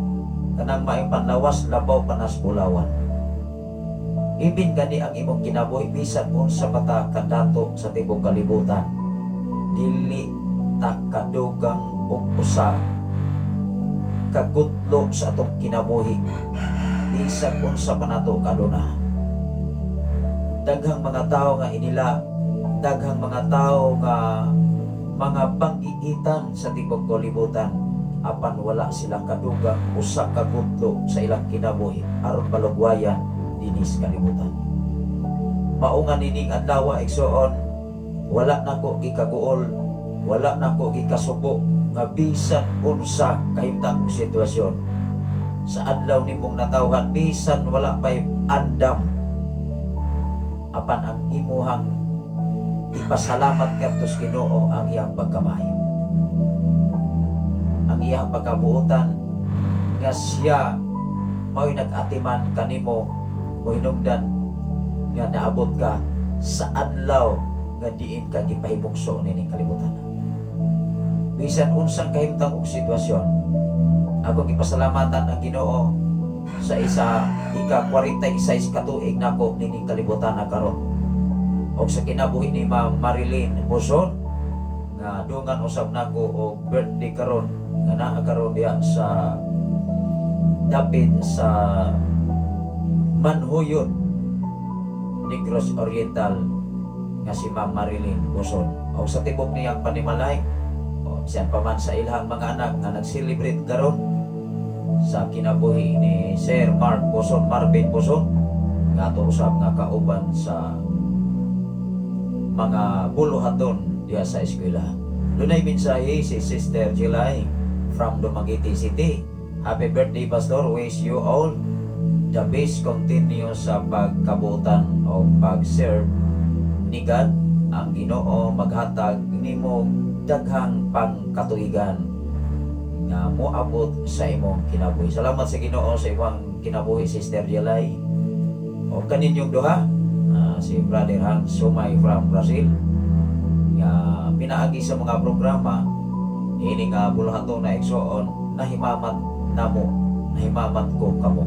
Speaker 3: kanang maayong panlawas, labaw pa nas bulawan. Ibin gani ang imong kinabuhi, bisan unsa pa ta kadato sa tibok kalibutan, dili ta kadugang og usa kagutlo sa atong kinabuhi, bisan unsa pa nato kaduna. Daghang mga tao nga inila, daghang mga tao nga mga pang-iitan sa tibok kalibutan, apan wala sila kadugang usa ka gutlo sa ilang kinabuhi aron balugwayan dinhi sa kalibutan. Mao nga nining adlaw, igsoon, wala nako gikaguol, wala nako gikasubo nga bisan unsa kahimtang sitwasyon sa adlaw nimong natawhan, bisan wala pay andam, apan ang imuhang ipasalamat ngadto sa Ginoo ang iyang pagkamayo, ang iyang pagkabuotan nga siya mao'y nag-atiman kanimo, mohinungdan nga naabot ka sa adlaw nga diin ka gipahibukso nining kalibutan. Bisan unsang kahimtang og sitwasyon, ako gipasalamatan ang Ginoo sa isa ika 46 ka tuig nako nining kalibutan na karon. Og sa kinabuhi ni Ma'am Marilyn Buzon nga Nga dungan usab nako og birthday karon, nga naa karon diha sa dapit sa Manhuyod, Negros Oriental, nga si Ma'am Marilyn Boson o sa tibok niyang panimalay o siyan pa man sa ilhang mga anak nga nag-celebrate karon sa kinabuhi ni Sir Mark Boson, Marvin Boson, nga ato usab nga kauban sa mga buluhaton diha sa eskwela. Dunay mensahe si Sister July from Dumaguete City. "Happy birthday, Pastor. Wish you all the best. Continue sa pagkabutan o pag-serve ni God. Ang Ginoo maghatag nimo daghang pangkatuigan nga moabot sa imong kinabuhi." Salamat sa Ginoo sa imong kinabuhi, Sister July. O kaninyong duha, si Brother Hans Sumay from Brazil, nga pinaagi sa mga programa ini nga buluhaton na, igsoon, nahimamat namo, nahimamat ko kamo.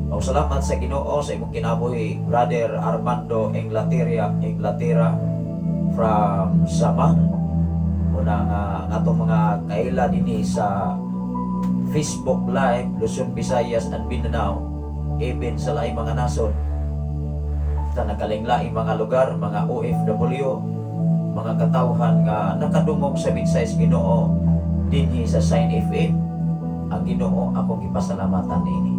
Speaker 3: O salamat sa Ginoo sa imong kinabuhi, Brother Armando Inglaterra, Inglaterra from Samal. Una nga ang atong mga kaila dinhi sa Facebook Live, Luzon, Visayas and Mindanao, even sa laing mga nasod, sa nagkalaing-laing mga lugar, mga OFW, mga katawhan nga nakadungog sa mensahe sa Ginoo dinhi sa Sign FM, ang Ginoo akong ipasalamatan niini.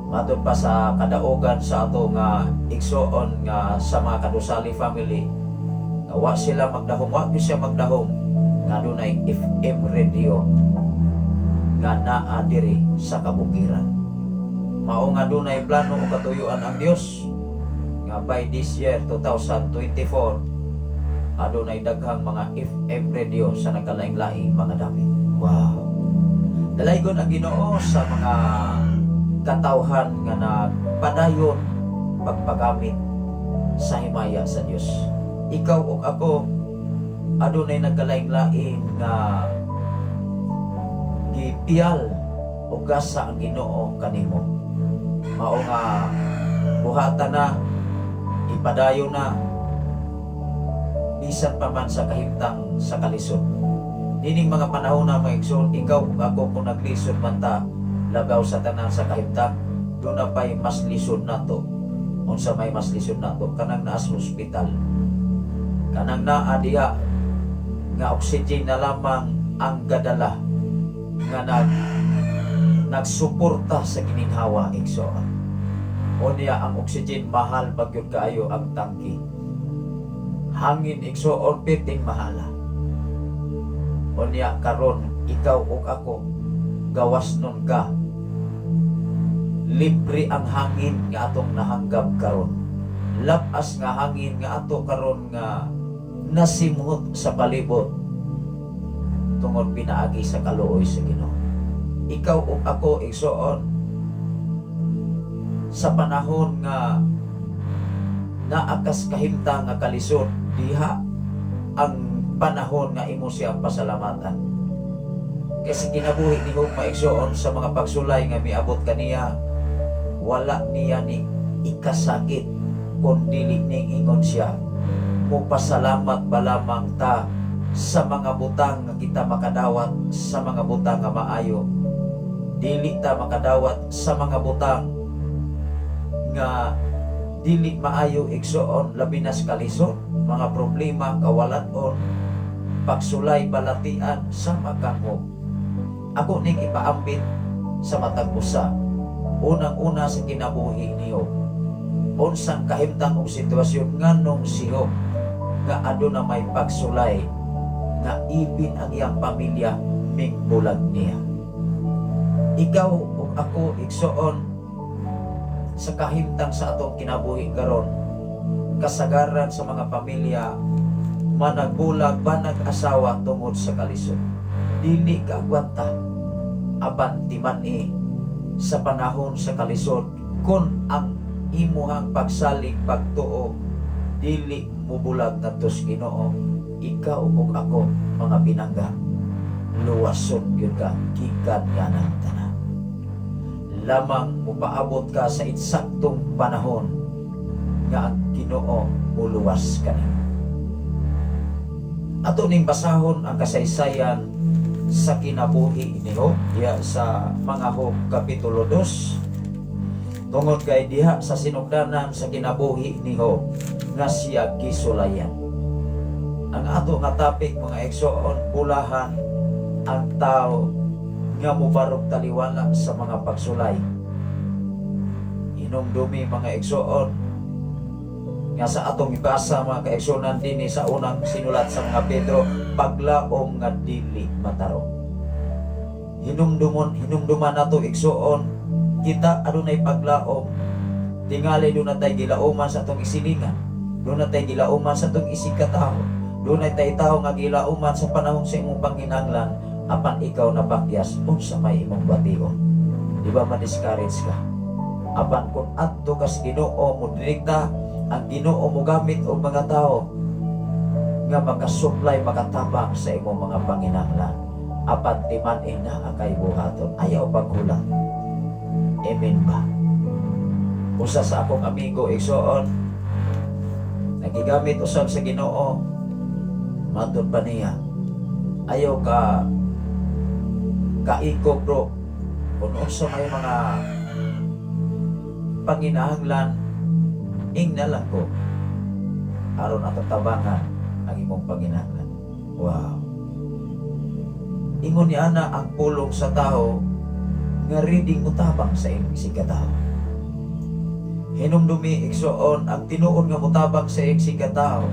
Speaker 3: Matod pa sa kadaugan sa ato nga igsoon nga sa mga Kadusali family, nga wa sila magdahom, wa gyud siya magdahom nga dunay FM radio nga naa diri sa kabukiran. Mao nga dunay plano o katuyuan ang Dios nga by this year 2024 adunay daghang mga FM radio sa nagkalaing-laing mga dapit. Wow. Dalaygon ang Ginoo sa mga katawhan nga nagpadayon pagpagamit sa himaya sa Dios. Ikaw ug ako, adunay nagkalaing-laing nga gipiyal o gasa ang Ginoo kanimo. Mao nga buhatan na, ipadayon na bisan pa man sa kahimtang sa kalisod. Nining mga panahon na, mga igsoon, ikaw ug ako, kung naglisod man ta lagaw sa tanan sa kahimtang, duna pa'y mas lisod nato. Unsa may mas lisod nato? Kanang naa sa ospital. Kanang naa diha nga oxygen na lamang ang gadala nga nagsuporta sa gininhawa, igsoon. Unya ang oxygen, mahal pa gyud kaayo ang tangki. Hangin, igsoon, piting mahala. Unya karon ikaw ug ako, gawas nun ka. Libre ang hangin nga atong nahanggap karon. Labas nga hangin nga ato karon nga nasimhot sa palibot tungod pinaagi sa kaluoy sa Ginoo. Ikaw ug ako, igsoon, sa panahon nga naakas kahimtang nga kalisod, diha ang panahon nga imo siyang pasalamatan. Kasi kinabuhi ni Hugma, igsoon, sa mga pagsulay nga miabot kaniya, wala niya ni ikasakit kung dili ning ingon siya, "Mupasalamat ba lamang ta sa mga butang nga kita makadawat, sa mga butang nga maayo. Dili ta makadawat sa mga butang nga dili maayo, igsoon, labi na sa kalisod, mga problema, kawalan-on, pagsulay, balatian sa makangog." Ako ning ipaambit sa matag usa, unang-una sa kinabuhi niyo. Unsang kahimtang og sitwasyon, nganong si Job nga aduna may pagsulay nga ibin ang iyang pamilya mingbulag niya? Ikaw ug ako, igsoon, sa kahimtang sa atong kinabuhi karon, kasagaran sa mga pamilya managbulag ba nag-asawa tungod sa kalisod. Dili ka agwanta, apan timan-i sa panahon sa kalisod kon ang imuhang pagsalig, pagtuo, dili mubulag ngadto sa Ginoo, ikaw ug ako, mga pinangga, luwason gyud ka gikan nganang tanan. Lamang mupaabot ka sa insaktong panahon nga ang Ginoo muluwas kanimo. Ato ning basahon ang kasaysayan sa kinabuhi ni Job diha sa mga Job Kapitulo 2, tungod kay diha sa sinugdanan sa kinabuhi ni Job nga siya gisulayan. Ang ato nga topic, mga igsoon, bulahan ang tao nga mubarog taliwala sa mga pagsulay. Hinumdumi, mga igsoon, nga sa atong ibasa, mga kaigsunan, dinhi sa unang sinulat sa mga Pedro, paglaom nga dili matarong. Hinumdumon, hinumduman nato, igsuon, kita adunay paglaom. Tingali duna tay gilauman sa atong isilingan, duna tay gilauman sa atong isigkatawo, dunay tay tawo nga gilauman sa panahon sa imong panginahanglan, apan ikaw napakyas, unsa may imong bation? Di ba ma-discourage ka? Apan kung adto kas Ginoo, mo direkta ang Ginoo, mo gamit og mga tao nga makasupply, makatabang sa imong mga panginahanglan. Apan timan-i na kay buhaton, ayaw paghulat. Amen ba? Usa sa akong amigo, igsoon, nagigamit usab sa Ginoo, matod pa niya, "Ayaw ka kaiko, bro, kung unsa may mga panginahanglan, ingna lang ko aron atong tabangan ang imong panginahanglan." Wow. Ingon ni ana ang pulong sa tao nga ready mo tabang sa imong isigkatawo. Hinumdumi, igsoon, ang tinuod nga mutabang sa iyong isigkatawo,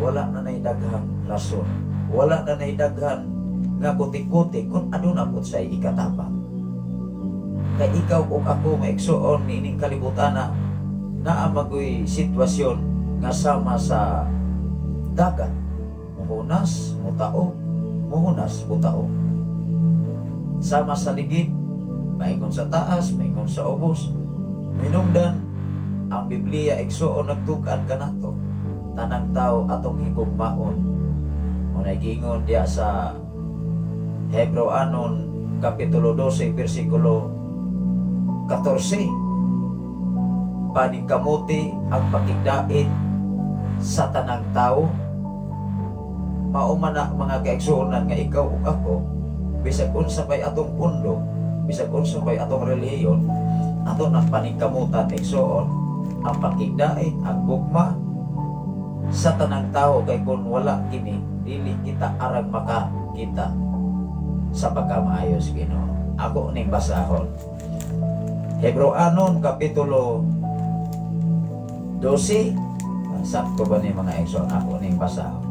Speaker 3: wala na nay daghang rason. Wala na nay daghan nga kuti-kuti kung aduna pud say ikatabang. Kay ikaw ug ako, mga igsoon, niining kalibutan na naa magoy sitwasyon nga sama sa dagat. Muhunas, mutaob, muhunas, mutaob. Sama sa ligid, maingon sa taas, maingon sa ubos. Minungdan, ang Biblia, igsoon, nagtug-an kanato. Tanang tao atong higugmaon. Mao giingon diya sa Hebreoanon Kapitulo 12 versikulo 14, paningkamuti ang pakigdait sa tanang tao. Mao man na, mga kaigsuonan, nga ikaw ug ako, bisag unsa pay atong pundo, bisag unsa pay atong relihiyon, ato nang paningkamutan, igsoon, ang pakigdait, ang gugma sa tanang tao, kay kung wala kini, dili kita arang makakita sa pagkamaayo sa Ginoo. Ako ning basahon Hebreoanon Kapitulo 12. Sakto ba ni, mga igsoon? Ako ning basahon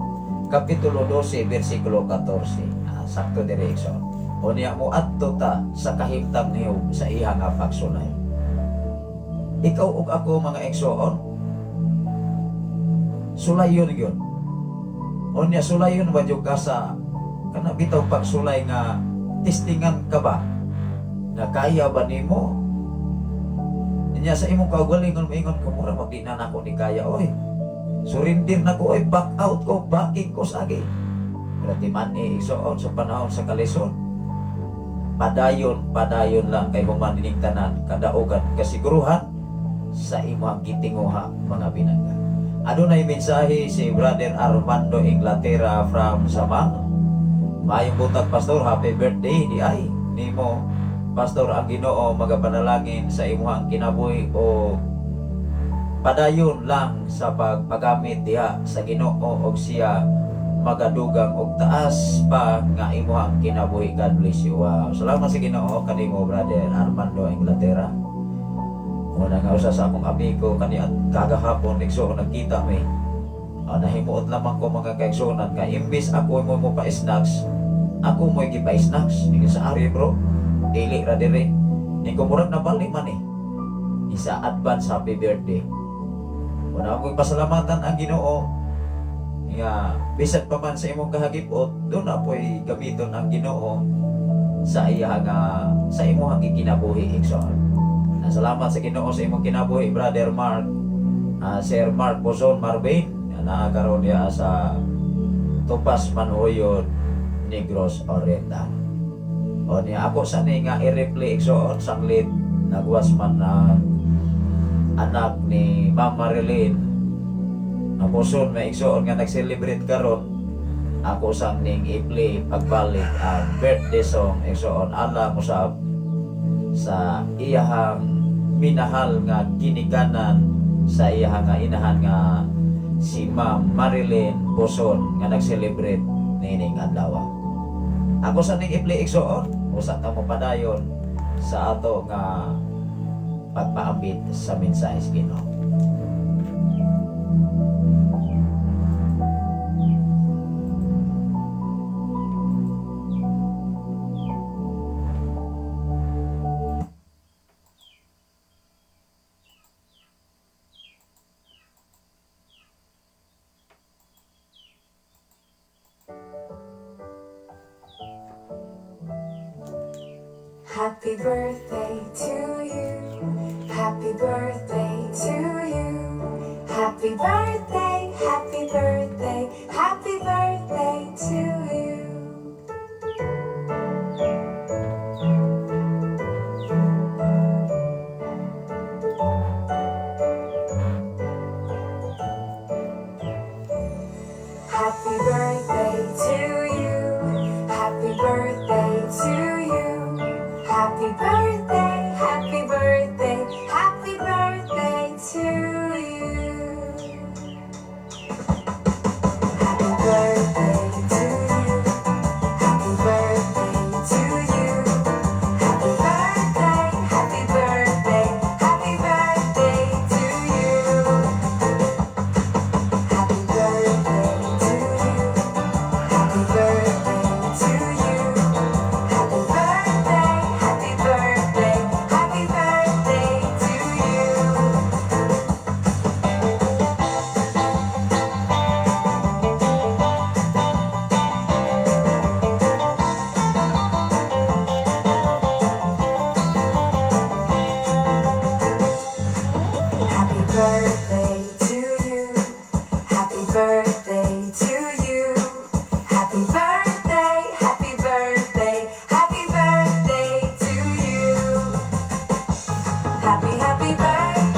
Speaker 3: Kapitulo 12 versikulo 14. Sakto diri, igsoon. Unya mo adto ta sa kahimtang ni Job sa iya nga pagsulay. Ikaw ug ako, mga igsoon, sulayon gyud. Unya sulayon ba jud ka sa kana bitaw pagsulay nga testingan ka ba na kaya ba nimo? Nya sa imong kaugalingon moingon ka, "Mura mag di na nako ni kaya oy. Surrender na ko oy, back out ko, backing ko sagi." Pero di man ni, igsoon, sa panahon sa kalisod. Padayon, padayon lang, kay human ining tanan kadaugan kasiguruhan sa imong gitinguha, mga binangga. Adunay mensahe si Brother Armando Inglaterra from Samang. "Maayong buntag, Pastor, happy birthday di ay nimo. Pastor, ang Ginoo magapanalangin sa imuhang kinabuhi o padayon lang sa pagpagamit diha sa Ginoo og siya magadugang og taas pa nga imuhang kinabuhi. God bless you." Wow. Salamat sa Ginoo kanimo, Brother Armando Inglaterra. Muna nga usa sa akong amigo kani at kagahapon, igsoon, nagkita mi. Nahimuot lamang ko, mga kaigsuonan, nga imbis ako mo mo pa snacks, ako mo gipa snacks. Ingon sa ari, "Bro, dili ra dire." Ni ko murag nabali man eh. Isa advance happy birthday. Una akong pasalamatan ang Ginoo nga bisan pa man sa imong kahagipot, duna po'y gamiton ang Ginoo sa iya nga sa imong kinabuhi, igsoon. Salamat sa Ginoo sa imong kinabuhi, Brother Mark, Sir Mark Bozon Marvin, nga naa karon diha sa Tupas, Manjuyod, Negros Oriental. O niya ako sa ni nga i-reply, igsoon, sanglit nagwas man na anak ni Ma'am Marilyn Aposon, may igsoon nga nag-celebrate karon. Ako sang ning i-play pagbalik ang birthday song, igsoon, alang usab sa iyahang minahal nga ginikanan, sa iyahang nga inahan nga si Ma'am Marilyn Boson nga nag-celebrate niining adlaw. Ako sa ning i-play, igsoon, usa ta mo padayon sa ato nga pagpaambit sa mensahe sa Ginoo.
Speaker 5: Happy birthday to you. Happy birthday to you. Happy birthday, happy birthday, happy birthday to you. Happy birthday to you. Happy birthday to you. Happy birthday, happy birthday, happy birthday to you. Happy birthday to you. Happy birthday to you. Happy birthday, happy birthday, happy birthday to you. Happy birthday to you. Happy birthday to you. Happy birthday, happy birthday, happy birthday to you. Happy birthday to you. Happy birthday to you. Happy birthday, happy birthday, happy birthday to you. Happy, happy birthday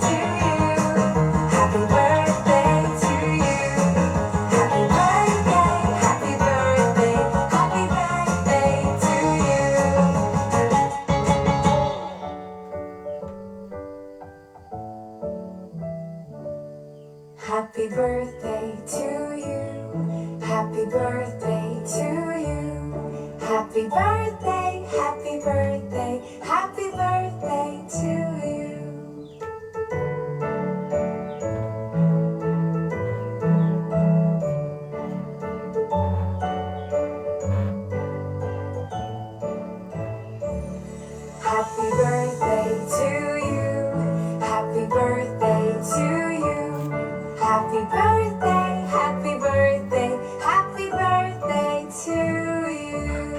Speaker 5: to you. Happy birthday to you. Happy birthday, happy birthday, happy birthday to you. Happy birthday to you. Happy birthday to you. Happy birthday, happy birthday, happy birthday to you. Happy birthday to you. Happy birthday to you. Happy birthday, happy birthday, happy birthday to you.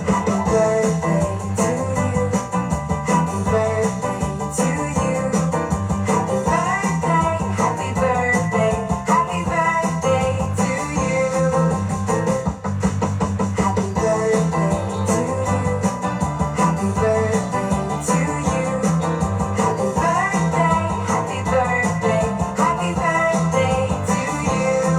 Speaker 5: Happy birthday to you. Happy birthday to you. Happy birthday, happy birthday, happy birthday to you. Happy birthday to you. Happy birthday to you. Happy birthday, happy birthday, happy birthday to you.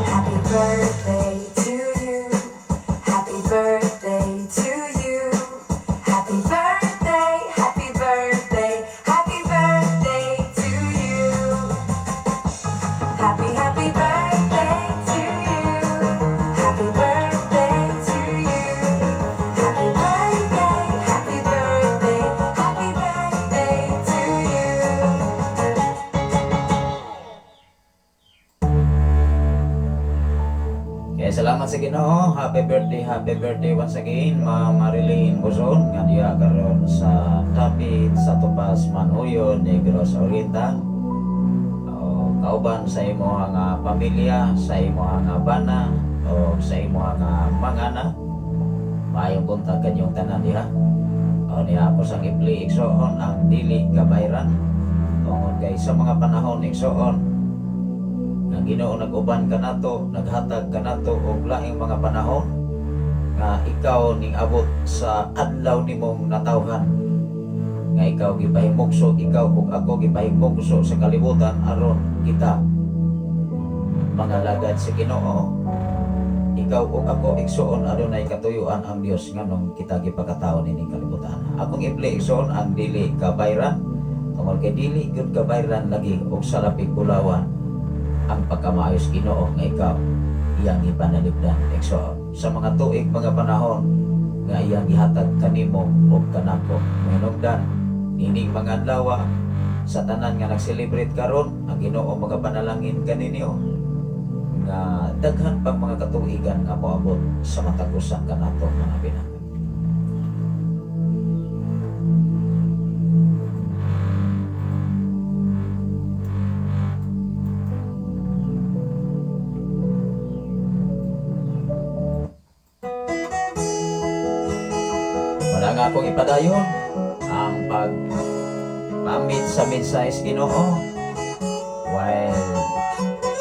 Speaker 5: Happy birthday to you. Happy birthday to you. Happy birthday, happy birthday, happy birthday to you. Happy, happy birthday to you. Happy birthday to you. Happy birthday, happy birthday, happy birthday to you.
Speaker 3: Kaya salamat sa Ginoo. Happy birthday once again, Ma'am Marilyn Buzon, nga diha karon sa Dapit sa Tupas, Manuyo, Negros Oriental. O, kauban sa imo nga pamilya, sa imo nga bana, o sa imo nga mga anak. Maayong buntag kanyong tanan diha. O niya ako sang i-play, igsoon, ang dili kabayran. Tungod kay sa mga panahon, igsoon, Nga Ginoo nag-uban kanato, naghatag kanato og laing mga panahon nga ikaw ning abot sa adlaw nimong natawhan, nga ikaw gipahimugso, ikaw ug ako gipahimugso sa kalibutan aron kita mangalagad sa Ginoo. Ikaw ug ako, igsuon, adunay katuyuan ang Dios nganong kita gipakatao nining kalibutan. Akong i-play, igsuon, ang "Dili Kabayran" tungod kay dili gyud kabayran lagi og salapig bulawan ang pagkamaayos Ginoo nga ikaw iyang gipanalipdan, igsuon, sa mga tuig, mga panahon nga iyang gihatag kanimo ug kanako. Mahinungdan ining mga adlaw, sa tanan nga nag-celebrate karon, ang Ginoo magapanalangin kaninyo nga daghan pang mga katuigan nga moabot sa matag usa kanato, mga binata. Wala nga akong ipadayon ang pag pamit sa mensahe sa Ginoo while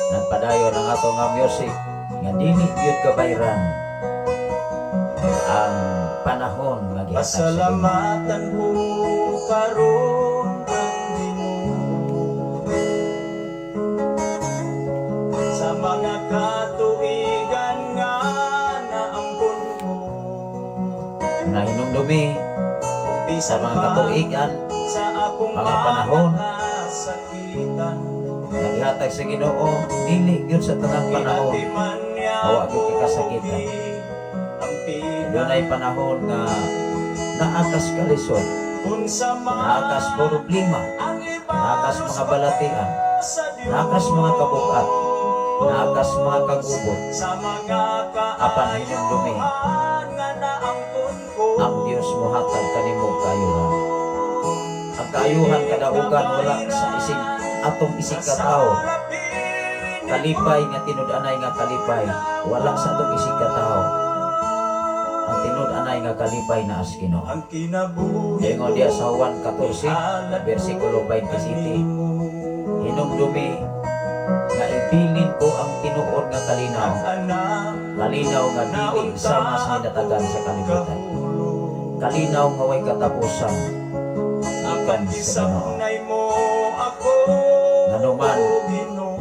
Speaker 3: nagpadayon ang ato nga music nga dili gyud kabayran ang panahon nga gihatag sa Ginoo.
Speaker 6: Pasalamatan ko karon ang Ginoo sa mga katuigan nga naampon ko.
Speaker 3: Nahinumdumi sa
Speaker 6: Bisan
Speaker 3: mga
Speaker 6: pa
Speaker 3: katuigan,
Speaker 6: sa akong
Speaker 3: mga panahon
Speaker 6: mga kasakitan,
Speaker 3: nga gihatag sa Ginoo, dili gyud sa tanang panahon
Speaker 6: Giatiman niya
Speaker 3: awa gyud kay
Speaker 6: ako
Speaker 3: kasakitan.
Speaker 6: giampigan.
Speaker 3: Dunay panahon nga naa kas kalisod,
Speaker 6: Unsa man
Speaker 3: naa kas problema,
Speaker 6: ang
Speaker 3: naa kas mga balatian,
Speaker 6: sa Dios,
Speaker 3: naa kas mga kabukat, naa kas mga kagubot.
Speaker 6: sa mga
Speaker 3: Apan hinumdumi,
Speaker 6: kaayuhan nga naampon ko.
Speaker 3: Ang Dios mohatag kanimo kaayuhan. Ang kaayuhan kadaugan wala sa isig atong isig katao. Kalipay nga tinud-anay nga kalipay wala sa atong isig katao. Ang tinud-anay nga kalipay naa sa Ginoo.
Speaker 6: Ang kinabuhi
Speaker 3: Ingon diya sa Juan 14, versikulo 27, "Hinumdumi nga ibilin ko ang tinuod nga kalinaw,
Speaker 6: anak
Speaker 3: kalinaw nga dili sama sa hinatagan sa kalibutan, kalinaw nga way katapusan gikan sa Ginoo."
Speaker 6: Gisaunay mo ako,
Speaker 3: Nganuman,
Speaker 6: Ginoo.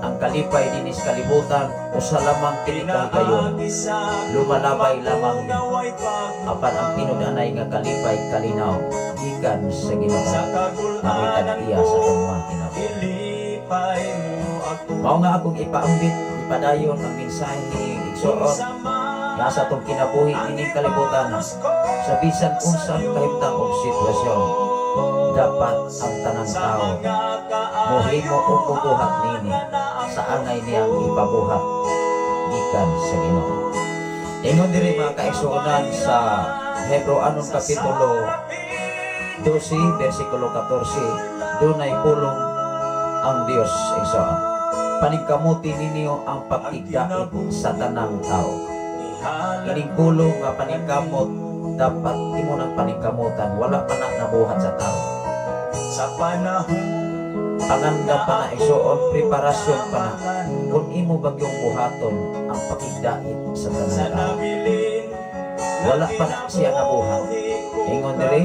Speaker 3: Ang kalipay dinis kalibutan usa lamang kini kahigayon,
Speaker 6: Pinaagi sa
Speaker 3: lumalabay lamang ni.
Speaker 6: naway pag
Speaker 3: Apan ang tinud-anay nga kalipay, kalinaw gikan sa Ginoo,
Speaker 6: sa
Speaker 3: ang
Speaker 6: kagul-anan
Speaker 3: iya sa
Speaker 6: ko,
Speaker 3: atong mga kinabuhi.
Speaker 6: ilipay mo ako.
Speaker 3: Mao nga akong ipaambit, ipadayon ang mensahe ni igsuon
Speaker 6: Unsa man
Speaker 3: nga sa atong kinabuhi ining kalibutan, sa bisan unsang kahimtang og sitwasyon, dapat ang tanang
Speaker 6: sa
Speaker 3: tao
Speaker 6: mga
Speaker 3: mohimo og mubuhat nini
Speaker 6: nga naampon
Speaker 3: sa angay niyang ipabuhat gikan sa Ginoo. Ingon diri, mga kaigsuonan, sa Hebreo anong kapitulo 12 versikulo 14, dunay pulong ang Dios, igsoon. "Paningkamuti ninyo ang pagkigdait sa tanang tao." Ining pulong nga paningkamot, dapat imo nang paningkamutan, wala pa na nabuhat sa tao.
Speaker 6: Sa panahon
Speaker 3: Pangandam pa na, igsoon, preparasyon pa na. Kung imo bagyong buhaton ang pakigdait sa
Speaker 6: sa
Speaker 3: tanang tao.
Speaker 6: nabilin
Speaker 3: Wala pa na siya nabuhat. Ingon diri,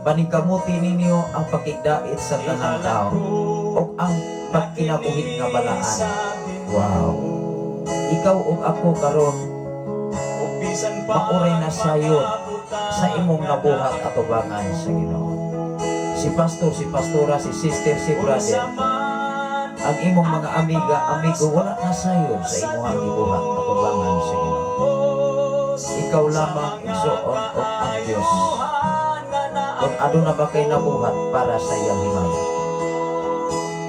Speaker 3: "Paningkamuti ninyo ang pakigdait sa tanang tao ug ang pagkinabuhi nga balaan." Wow. Ikaw ug ako karon mauray na sayo sa imong nabuhat atubangan sa Ginoo. Si pastor, si pastora, si sister, si brother, ang imong mga amiga, amigo, wala na sayo sa imong gibuhat atubangan sa Ginoo. Ikaw lamang, igsoon, ug ang Dios. Kung aduna ba kay nabuhat para sa iyang himaya.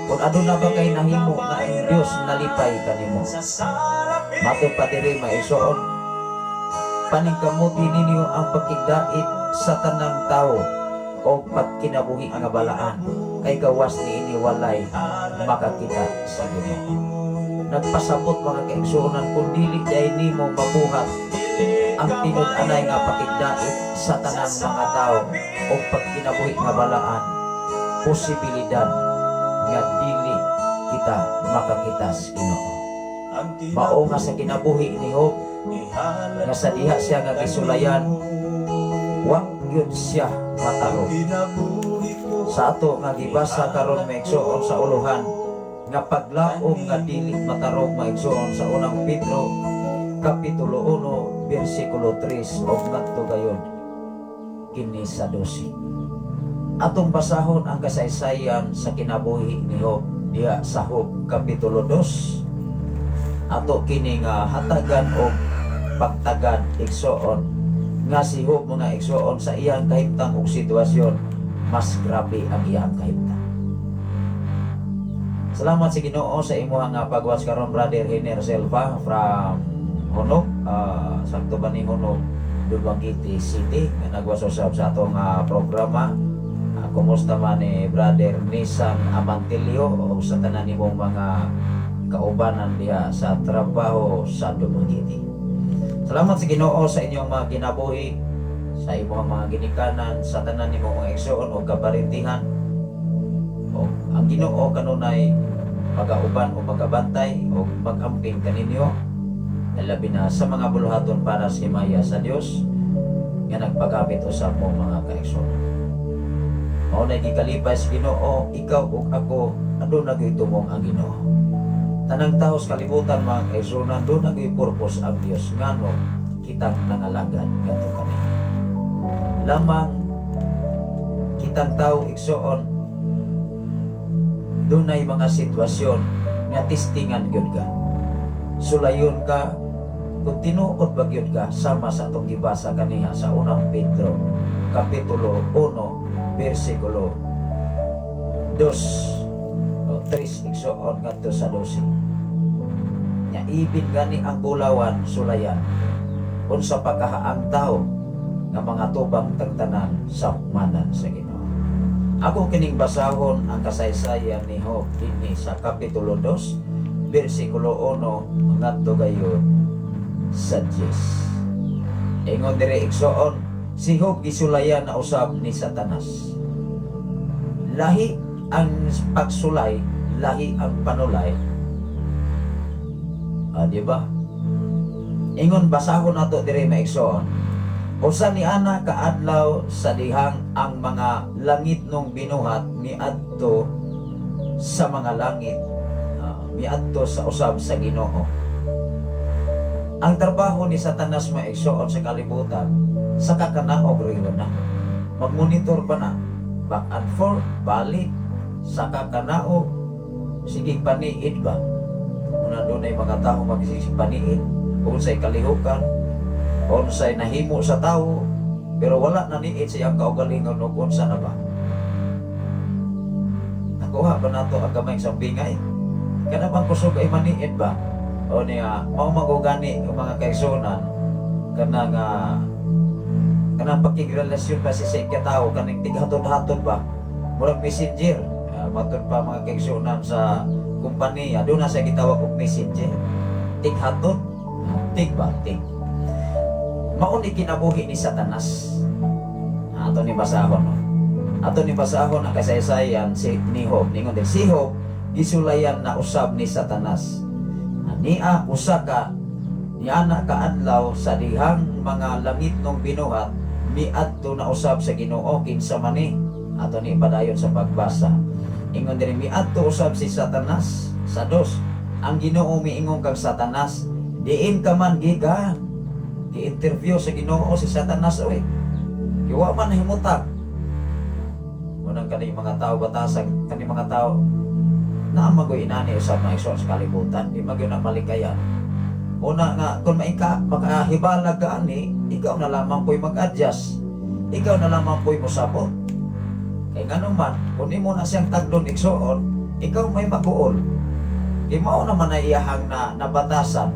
Speaker 3: Kung aduna ba kay nahimo nga ang Dios nalipay kanimo. Matod pa diri, maigsoon, "Paningkamuti ninyo ang pagkigdait sa tanang tao o pagkinabuhi nga balaan, kay gawas niini walay makakita sa Ginoo." Nagpasabot, mga kaigsuonan, kung dili diay nimo mabuhat ang tinud-anay nga pakigdait sa tanang mga tao o pagkinabuhi nga balaan, posibilidad nga dili kita. kita makakita sa Ginoo. Mao nga sa kinabuhi ni Job, nga sa diha siya nga gisulayan, wa gyud siya matarong. Sa ato nga gibasa karon, maigsuon, sa uluhan nga paglaom nga dili matarong, maigsuon, sa Unang Pedro kapitulo 1 bersikulo 3 ug ngadto gayon kini sa 12. Atong basahon ang kasaysayan sa kinabuhi ni Job diha sa Job kapitulo 2. Ato kini nga hatagan og pagtagad, igsoon, nga si Job, mga igsoon, sa iyang kahimtang og sitwasyon, mas grabe ang iyang kahimtang. Salamat sa Ginoo sa imuha nga pag-watch karon, Brother Hiner Silva from Hunog, sakto ba ni Hunog, Dumaguete City, nga nagwatch usab sa atong programa. Kumusta man ni Brother Nisan Amantilio o sa tanan nimong mga kaubanan diha sa trabaho sa Dumaguete. Salamat sa Ginoo sa inyong mga kinabuhi, sa imong mga ginikanan, sa tanan nimong mga igsoon o kaparintihan. O ang Ginoo kanunay magauban o magabantay o mag-amping kaninyo, labi na sa mga buluhaton para sa himaya sa Dios nga nagpagamit usab mo, mga kaigsoon. Mao na gikalipay sa Ginoo, ikaw ug ako aduna gyud tumong ang Ginoo. Tanang tao sa kalibutan, mga kaigsuonan, duna gyud purpose ang Dios ngano kitang nangalagad ngadto kaniya. Lamang kitang tao, igsoon, dunay mga sitwasyon nga testingan gyud ka. Sulayon ka kung tinuod ba gyud ka, sama sa atong gibasa kaniha sa Unang Pedro kapitulo 1 bersikulo 2 o 3, igsoon, ngadto sa 12. Nya ibin gani ang bulawan sulayan, unsa pa kaha ang tao nga mga tubang tagtanan sa hukmanan sa Ginoo. Ako kining basahon ang kasaysayan ni Job dinhi sa kapitulo 2 bersikulo 1 ngadto gayon sa 10. Ingon diri, igsoon, si Job gisulayan na usab ni Satanas. Lahi ang pagsulay, lahi ang panulay. Ah, di ba? Ingon, basahon nato diri, maigsoon. Usa ni ana kaadlaw sa dihang ang mga langit nung binuhat, miadto sa mga langit, miadto sa usab sa Ginoo. Ang trabaho ni Satanas, maigsoon, sa kalibutan, sa kakanaog riyon na. Magmonitor pa na back and forth, balik sa kakanaog, sige paniid ba. Una dunay mga tao magsisig paniid unsay kalihukan, unsay nahimo sa tao, pero wala na niit sa iyang kaugalingon og unsa na ba. Nakuha ba nato ang gamay sa bingay? Kana bang kusog ay maniid ba? O niya, mao magugani ang mga kaigsuonan, kanang kanang pakigrelasyon ba si sa tao, kaning tighatod-hatod ba, murag messenger. Matud pa, mga kaigsuonan, sa kumpanya doon na sa gitawag og messenger, tighatod, tig ba, tig. Mao ni kinabuhi ni Satanas. Ato ni basahon, no? Ato ni basahon ang kasaysayan si ni Job. Ningon din si Job gisulayan na usab ni Satanas. Nia usa ka niana kaadlaw sa dihang mga langit nung binuhat, miadto na usab sa Ginoo. Kinsa man ni? Ato ni padayon sa pagbasa. Ingon diri, miadto usab si Satanas. Sa 2, ang Ginoo miingon kang Satanas, "Diin ka man gikan?" Gi-interview sa Ginoo si Satanas oy. Wa man himutag. Unang kani mga tao batasag kani mga tao naa magoy inani usab, mga igsoon, sa kalibutan, di magyud na malikayan. Una nga kung maika makahibalag ka ani, ikaw na lamang po'y mag-adjust. Ikaw na lamang po'y mosabot. Kay ngano man, kung imo na siyang tagdon, igsoon, ikaw may maguol. Kay mao naman na iyahang na nabatasan.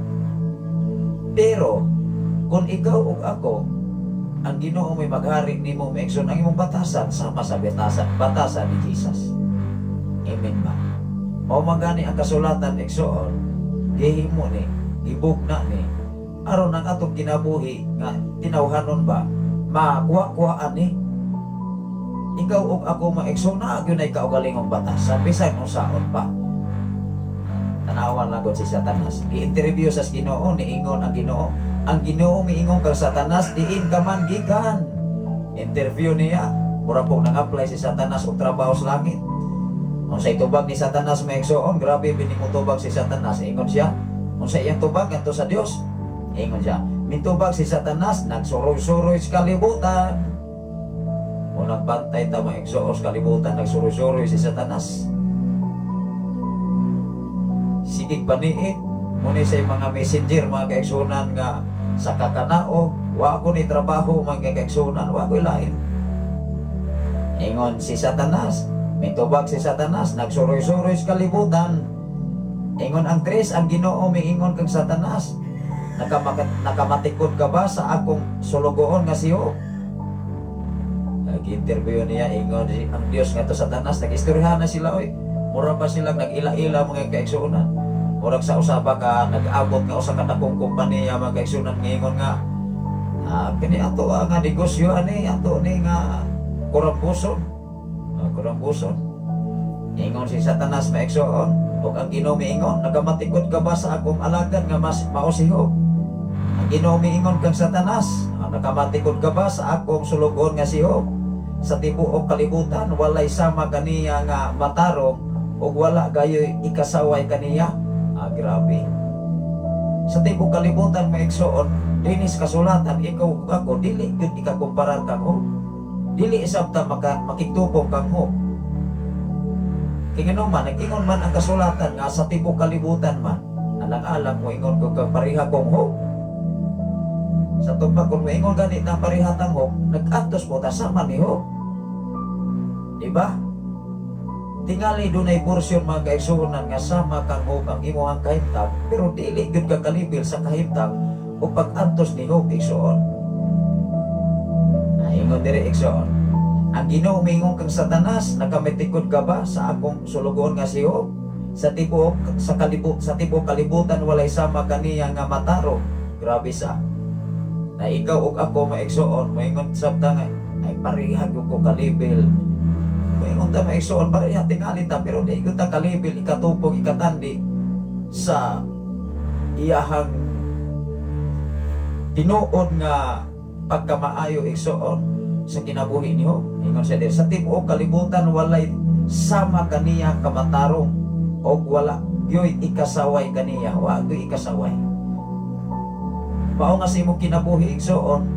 Speaker 3: Pero kung ikaw ug ako, ang Ginoo may maghari nimo, maigsoon, ang imong batasan sama sa batasan ni Jesus. Amen ba? Mao man gani ang kasulatan, igsoon, gihimo ni, gibugna ni aron ang atong kinabuhi nga tinawhanon ba, makuha-kuhaan ni ikaw ug ako, maigsoon, na gyud ay kaugalingong batasan bisan unsaon pa. Tanawan lang gud si Satanas. Gi-interview sa Ginoo, niingon ang Ginoo. Ang Ginoo miingon kang Satanas, "Diin ka man gikan?" Interview niya. Mura po nang-apply si Satanas og trabaho sa langit. Unsay tubag ni Satanas, mga igsoon? Grabe bini mo tubag si Satanas. Ingon siya. Unsa iyang tubag ngadto sa Dios? Ingon siya. Mitubag si Satanas, "Nagsuroy-suroy sa kalibutan." O nagbantay ta, mga igsoon, sa kalibutan, nagsuroy-suroy si Satanas. Sige paniit, muni sa mga messenger, mga kaigsunan, nga sa kakanaog, wa ko ni trabaho, mga kaigsunan, wa ko lain. Ingon si Satanas, mitubag si Satanas, "Nagsuroy-suroy sa kalibutan." Ingon ang tres, ang Ginoo miingon kang Satanas, "Nakamatikod ka ba sa akong sulugoon nga si Job?" Nag-interview niya, ingon ang Dios nga to Satanas, nag-istoryahan na sila oy. Mura pa silang nag-ila-ila, mga kaigsuonan. Murag sa usaba ka nag-abot nga usa ka dakong kompanya, mga kaigsuonan, ngingon nga kini ato nga negosyo ani ato ni nga kurambuson. Kurambuson. Ingon si Satanas, mga igsoon, ug ang Ginoo miingon, "Nakamatikod ka ba sa akong alagad nga mas mao si Job?" Ang Ginoo miingon kang Satanas, "Nakamatikod ka ba sa akong sulugoon nga si Job? Sa tibuok kalibutan walay sama kaniya nga matarong ug wala gayoy ikasaway kaniya." Grabe. Sa tibuok kalibutan, mga igsoon, dinis kasulatan, ikaw ug ako dili gyud ikakumparar kang Job. Dili isabta makigtupong kang Job. Kay ngano man, nag-ingon man ang kasulatan nga sa tibuok kalibutan man, alang-alang mo ingon ko kang pareha kong Job. Sa tubag kung moingon ganit ang pareha tang Job, nag-antos mo ta sama ni Job. Di ba? Tingali dunay porsyon, mga kaigsuonan, nga sama kang Job ang imuhang kahimtang, pero dili gyud ka kalibil sa kahimtang o pag-antos ni Job, igsoon. Ingon diri, igsoon. Ang Ginoo mingon kang Satanas, "Nakamitikod ka ba sa akong sulugoon nga si Job? Sa tibuok kalibutan walay sama kaniya nga matarong." Grabe sa. Na ikaw ug ako, mga igsoon, moingon sabta nga ay pareha gyud ko kalibil. Moingon ta, mga igsoon, pareha tingali ta, pero di gyud ta kalibil ikatupong ikatandi sa iyahang tinuod nga pagkamaayo, igsoon, sa kinabuhi niyo. Ingon siya diri, sa tibuok kalibutan walay sama kaniya kamatarong og wala gyoy ikasaway kaniya, wa gyoy ikasaway. Mao nga sa imong kinabuhi, igsoon,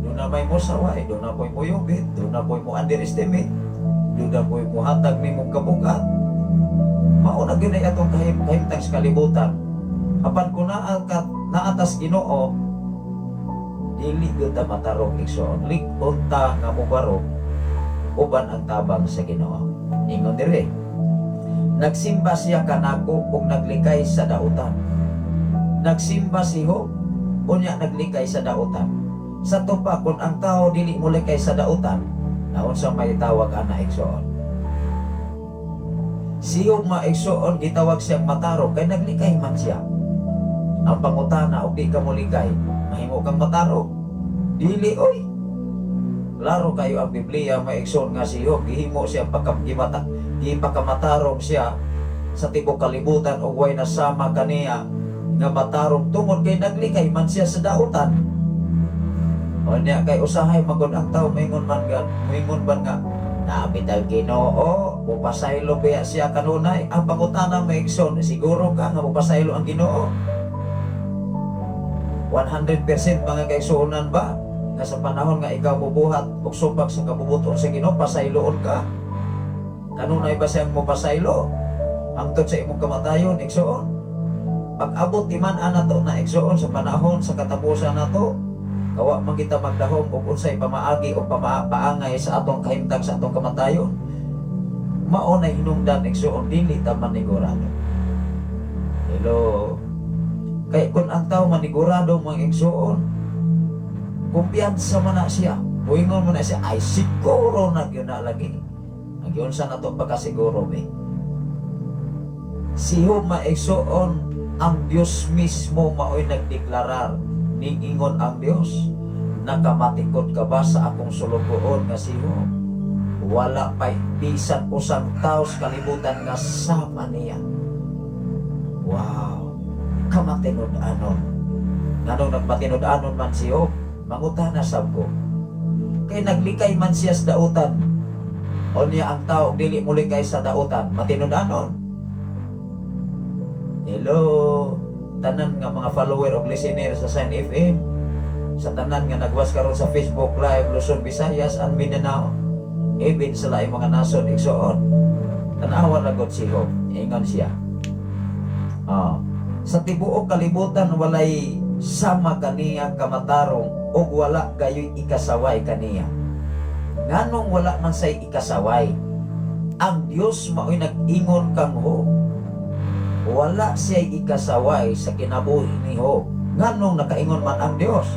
Speaker 3: duna may mosaway, duna po'y moyubit, duna po'y mo underestimate, duna po'y mohatag nimong kabugat. Mao na gyud ay atong kahimtang sa kalibutan. Apan kung naa ka naatas Ginoo, dili gyud ta matarong, igsoon. Lig-on ta nga mobarog uban ang tabang sa Ginoo. Ingon dire, nagsimba siya kanako ug naglikay sa dautan. Nagsimba si Job, unya naglikay sa dautan. Sa tupa kung ang tao dili molikay sa dautan, naunsa may tawag ana, igsoon? Si Job, mga igsoon, gitawag siyang matarong kay naglikay man siya. Ang pangutana, og di ka molikay, mahimo kang matarong? Dili oy. Klaro kayo ang Biblia, mga igsoon, nga si Job gihimo siya pagkagimata, gipakamatarong siya sa tibok kalibutan ug way nasama kaniya nga matarong tungod kay naglikay man siya sa dautan. O niya kay usahay magod ang tao maingon man ga, moingon man nga napit ang Ginoo, mupasaylo biya siya kanunay. Ang pangutana, mga igsoon, siguro ka nga mupasaylo ang Ginoo? 100%, mga kaigsuonan, ba nga sa panahon nga ikaw mubuhat og supak sa kabubuton sa Ginoo, pasayloon ka? Kanunay ba siyang mupasaylo hangtod sa imong kamatayon, igsoon? Pag-abot ti man ana to na, igsoon, sa panahon sa katapusan nato, kawa man kita magdahom og unsay pamaagi o paangay sa atong kahimtang sa atong kamatayon. Mao na hinungdan, igsoon, dili ta manigurado. Hello? Kay kung ang tao manigurado, mga igsoon, kumpiyansa man na siya, muingon mo na siya, "Ay siguro na gyud na lagi." Ang giunsa na to pagkasiguro be? Si Job, mga igsoon, ang Dios mismo mao'y nagdeklarar. Niingon ang Dios, "Nakamatikod ka ba sa akong sulugoon nga si Job? Wala pa'y bisan usang tao sa kalibutan nga sama niya." Wow, kamatinud-anon. Nganong nagmatinud-anon man si Job? Mangutana sab ko. Kay naglikay man siya sa dautan. Unya ang tao dili mulikay sa dautan, matinud-anon? Hello, tanan nga mga follower og listener sa Sign FM, sa tanan nga nagwas karon sa Facebook Live, Luzon, Visayas and Mindanao, even sa laing mga nasod, igsoon. Tanawa ra gud si Job, ingon siya. Ah, sa tibuok kalibutan walay sama kaniya kamatarong ug wala gayoy ikasaway kaniya. Nganong wala man say ikasaway? Ang Dios mao'y nag-ingon kang Job. Wala siya ikasaway sa kinabuhi ni Job. Nganong nakaingon man ang Dios?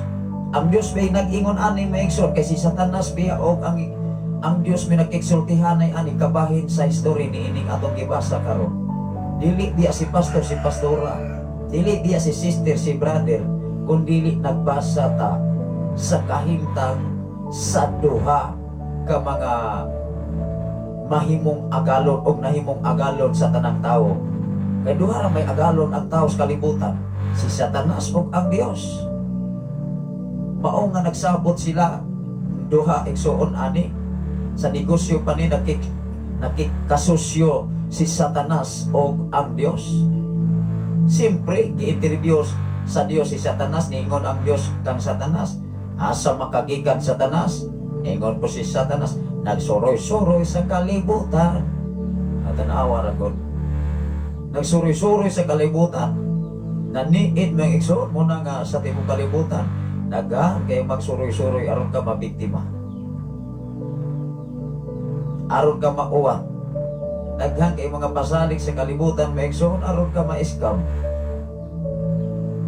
Speaker 3: Ang Dios may nag-ingon ani, mga igsoon, kay si Satanas biya og ang Dios may nagkigsultihanay ani kabahin sa history ni ining atong gibasa karon. Dili biya si pastor, si pastora. Dili biya si sister, si brother, kun dili nagbasa ta sa kahimtang sa duha ka mga mahimong agalon og nahimong agalon sa tanang tao. Kay duha ra may agalon ang tao sa kalibutan, si Satanas ug ang Dios. Mao nga nagsabot sila duha, igsuon, ani sa negosyo pa ni nakikasosyo si Satanas og ang Dios. Siyempre, gi-interview sa Dios si Satanas, niingon ang Dios kang Satanas, "Asa makagikan, Satanas?" Ingon po si Satanas, "Nagsuroy-suroy sa kalibutan." At tanawa ra gud. Nagsuroy-suroy sa kalibutan. Naniid, mga igsoon, mo na nga sa tibuok kalibutan, daghan kayo magsuroy-suroy aron ka mabiktima. Aron ka makuha. Daghan kay mga pasalig sa kalibutan, mga igsoon, aron ka ma-scam.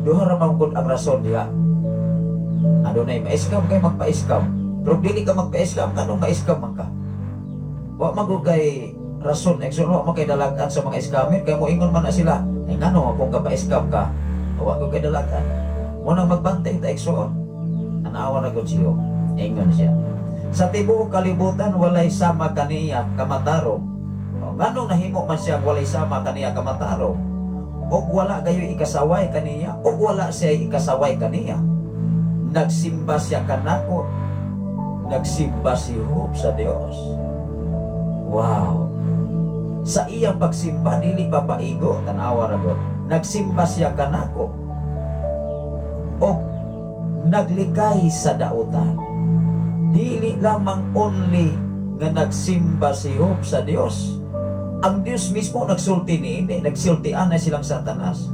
Speaker 3: Duha ra man gud ang rason diha. Adunay ma-scam kay magpa-scam. Pero dili ka magpa-scam, nganong ma-scam man ka? Wa man gud kay rason, igsoon, wa man kay dalagan sa mga scammer kay moingon man na sila, "Ay, ngano kung ka pa-scam ka?" Wa gud kay dalagan. Mo nang magbantay ta, igsoon. Anawa na gud siyo. Ingon siya. Sa tibuok kalibutan walay sama kaniya kamatarong. O, nganong nahimo man siya walay sama kaniya kamatarong? Og wala gayo ikasaway kaniya, og wala siya ikasaway kaniya. Nagsimba siya kanako. Nagsimba si Job sa Dios. Wow. Sa iyang pagsimba dili pa paigo, tanawa ra gud. Nagsimba siya kanako. Og naglikay sa dautan. Dili lamang only nga nagsimba si Job sa Dios. Ang Dios mismo nagsulti niini, nagsultian na silang Satanas.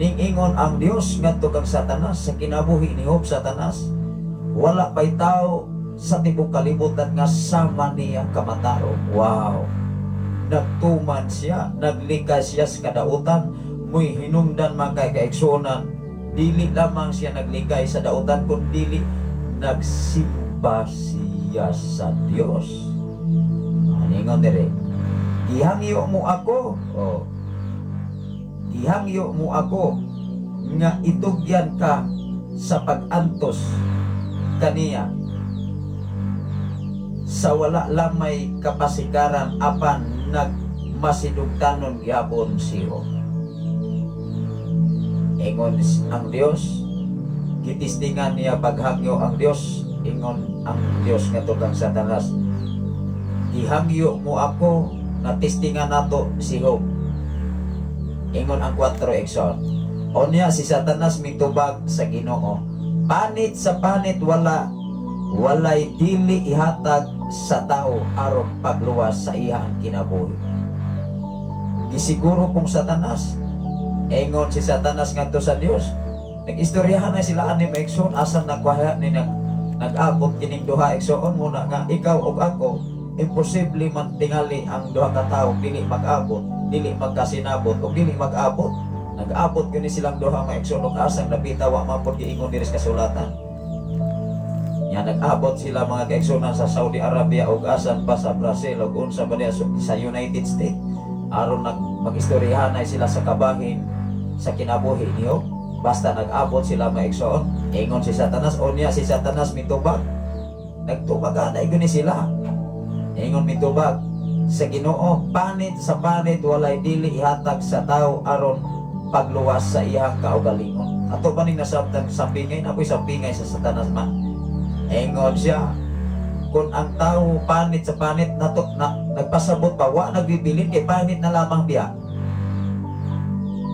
Speaker 3: Ning-ingon ang Dios ngadto kang Satanas sa kinabuhi ni Job, "Satanas, wala pa'y tao sa tibok kalibutan nga sama niya kamatarong." Wow. Nagtuman siya, naglikay siya sa kadautan, muy hinungdan man kay kaigsuonan. Dili lamang siya naglikay sa dautan, kun dili nagsimba siya sa Dios. Aningon dire? "Gihangyo mo ako." Oh. "Gihangyo mo ako nga itugyan ka sa pag-antos kaniya sa wala lamay kapasikaran, apan nagmasidugtanon gyapon siyo." Ingon ang Dios, gitistingan niya paghangyo ang Dios. Ingon ang Dios ngadto kang Satanas, "Gihangyo mo ako nga testingan nato si Job." Ingon ang 4, igsoon. Unya si Satanas mitubag sa Ginoo, "Panit sa panit walay dili ihatag sa tao aron pagluwas sa iyang kinabuhi." Gisiguro kong Satanas. Ingon si Satanas ngadto sa Dios. Nag-istoryahan na sila ani, mga igsoon, asan nakuha ni nag-abot kining duha, igsoon. Muna nga ikaw ug ako, imposible man tingali ang duha ka tawo dili mag-abot, dili magkasinabot ug dili mag-abot. Nag-abot kini silang duha, mga igsoon, ug asang napita wa man pod giingon diri sa kasulatan. Ya nag-abot sila, mga kaigsuonan, sa Saudi Arabia ug asan pa, sa Brazil ug unsa pa diya sa United States aron nag mag-istoryahan na sila sa kabahin sa kinabuhi niyo. Basta nag-abot sila, mga igsoon. Ingon si Satanas, unya si Satanas mitubag. Nagtubag na ni sila. Ingon mitubag. Sa Ginoo, panit sa panit walay dili ihatag sa tao aron pagluwas sa iyang kaugalingon. Ato ba ning nasabtan sa pingay na sa pingay sa Satanas man? Ingon siya, kung ang tao panit sa panit nato na nagpasabot pa, wa nagbibilin kay panit na lamang biya.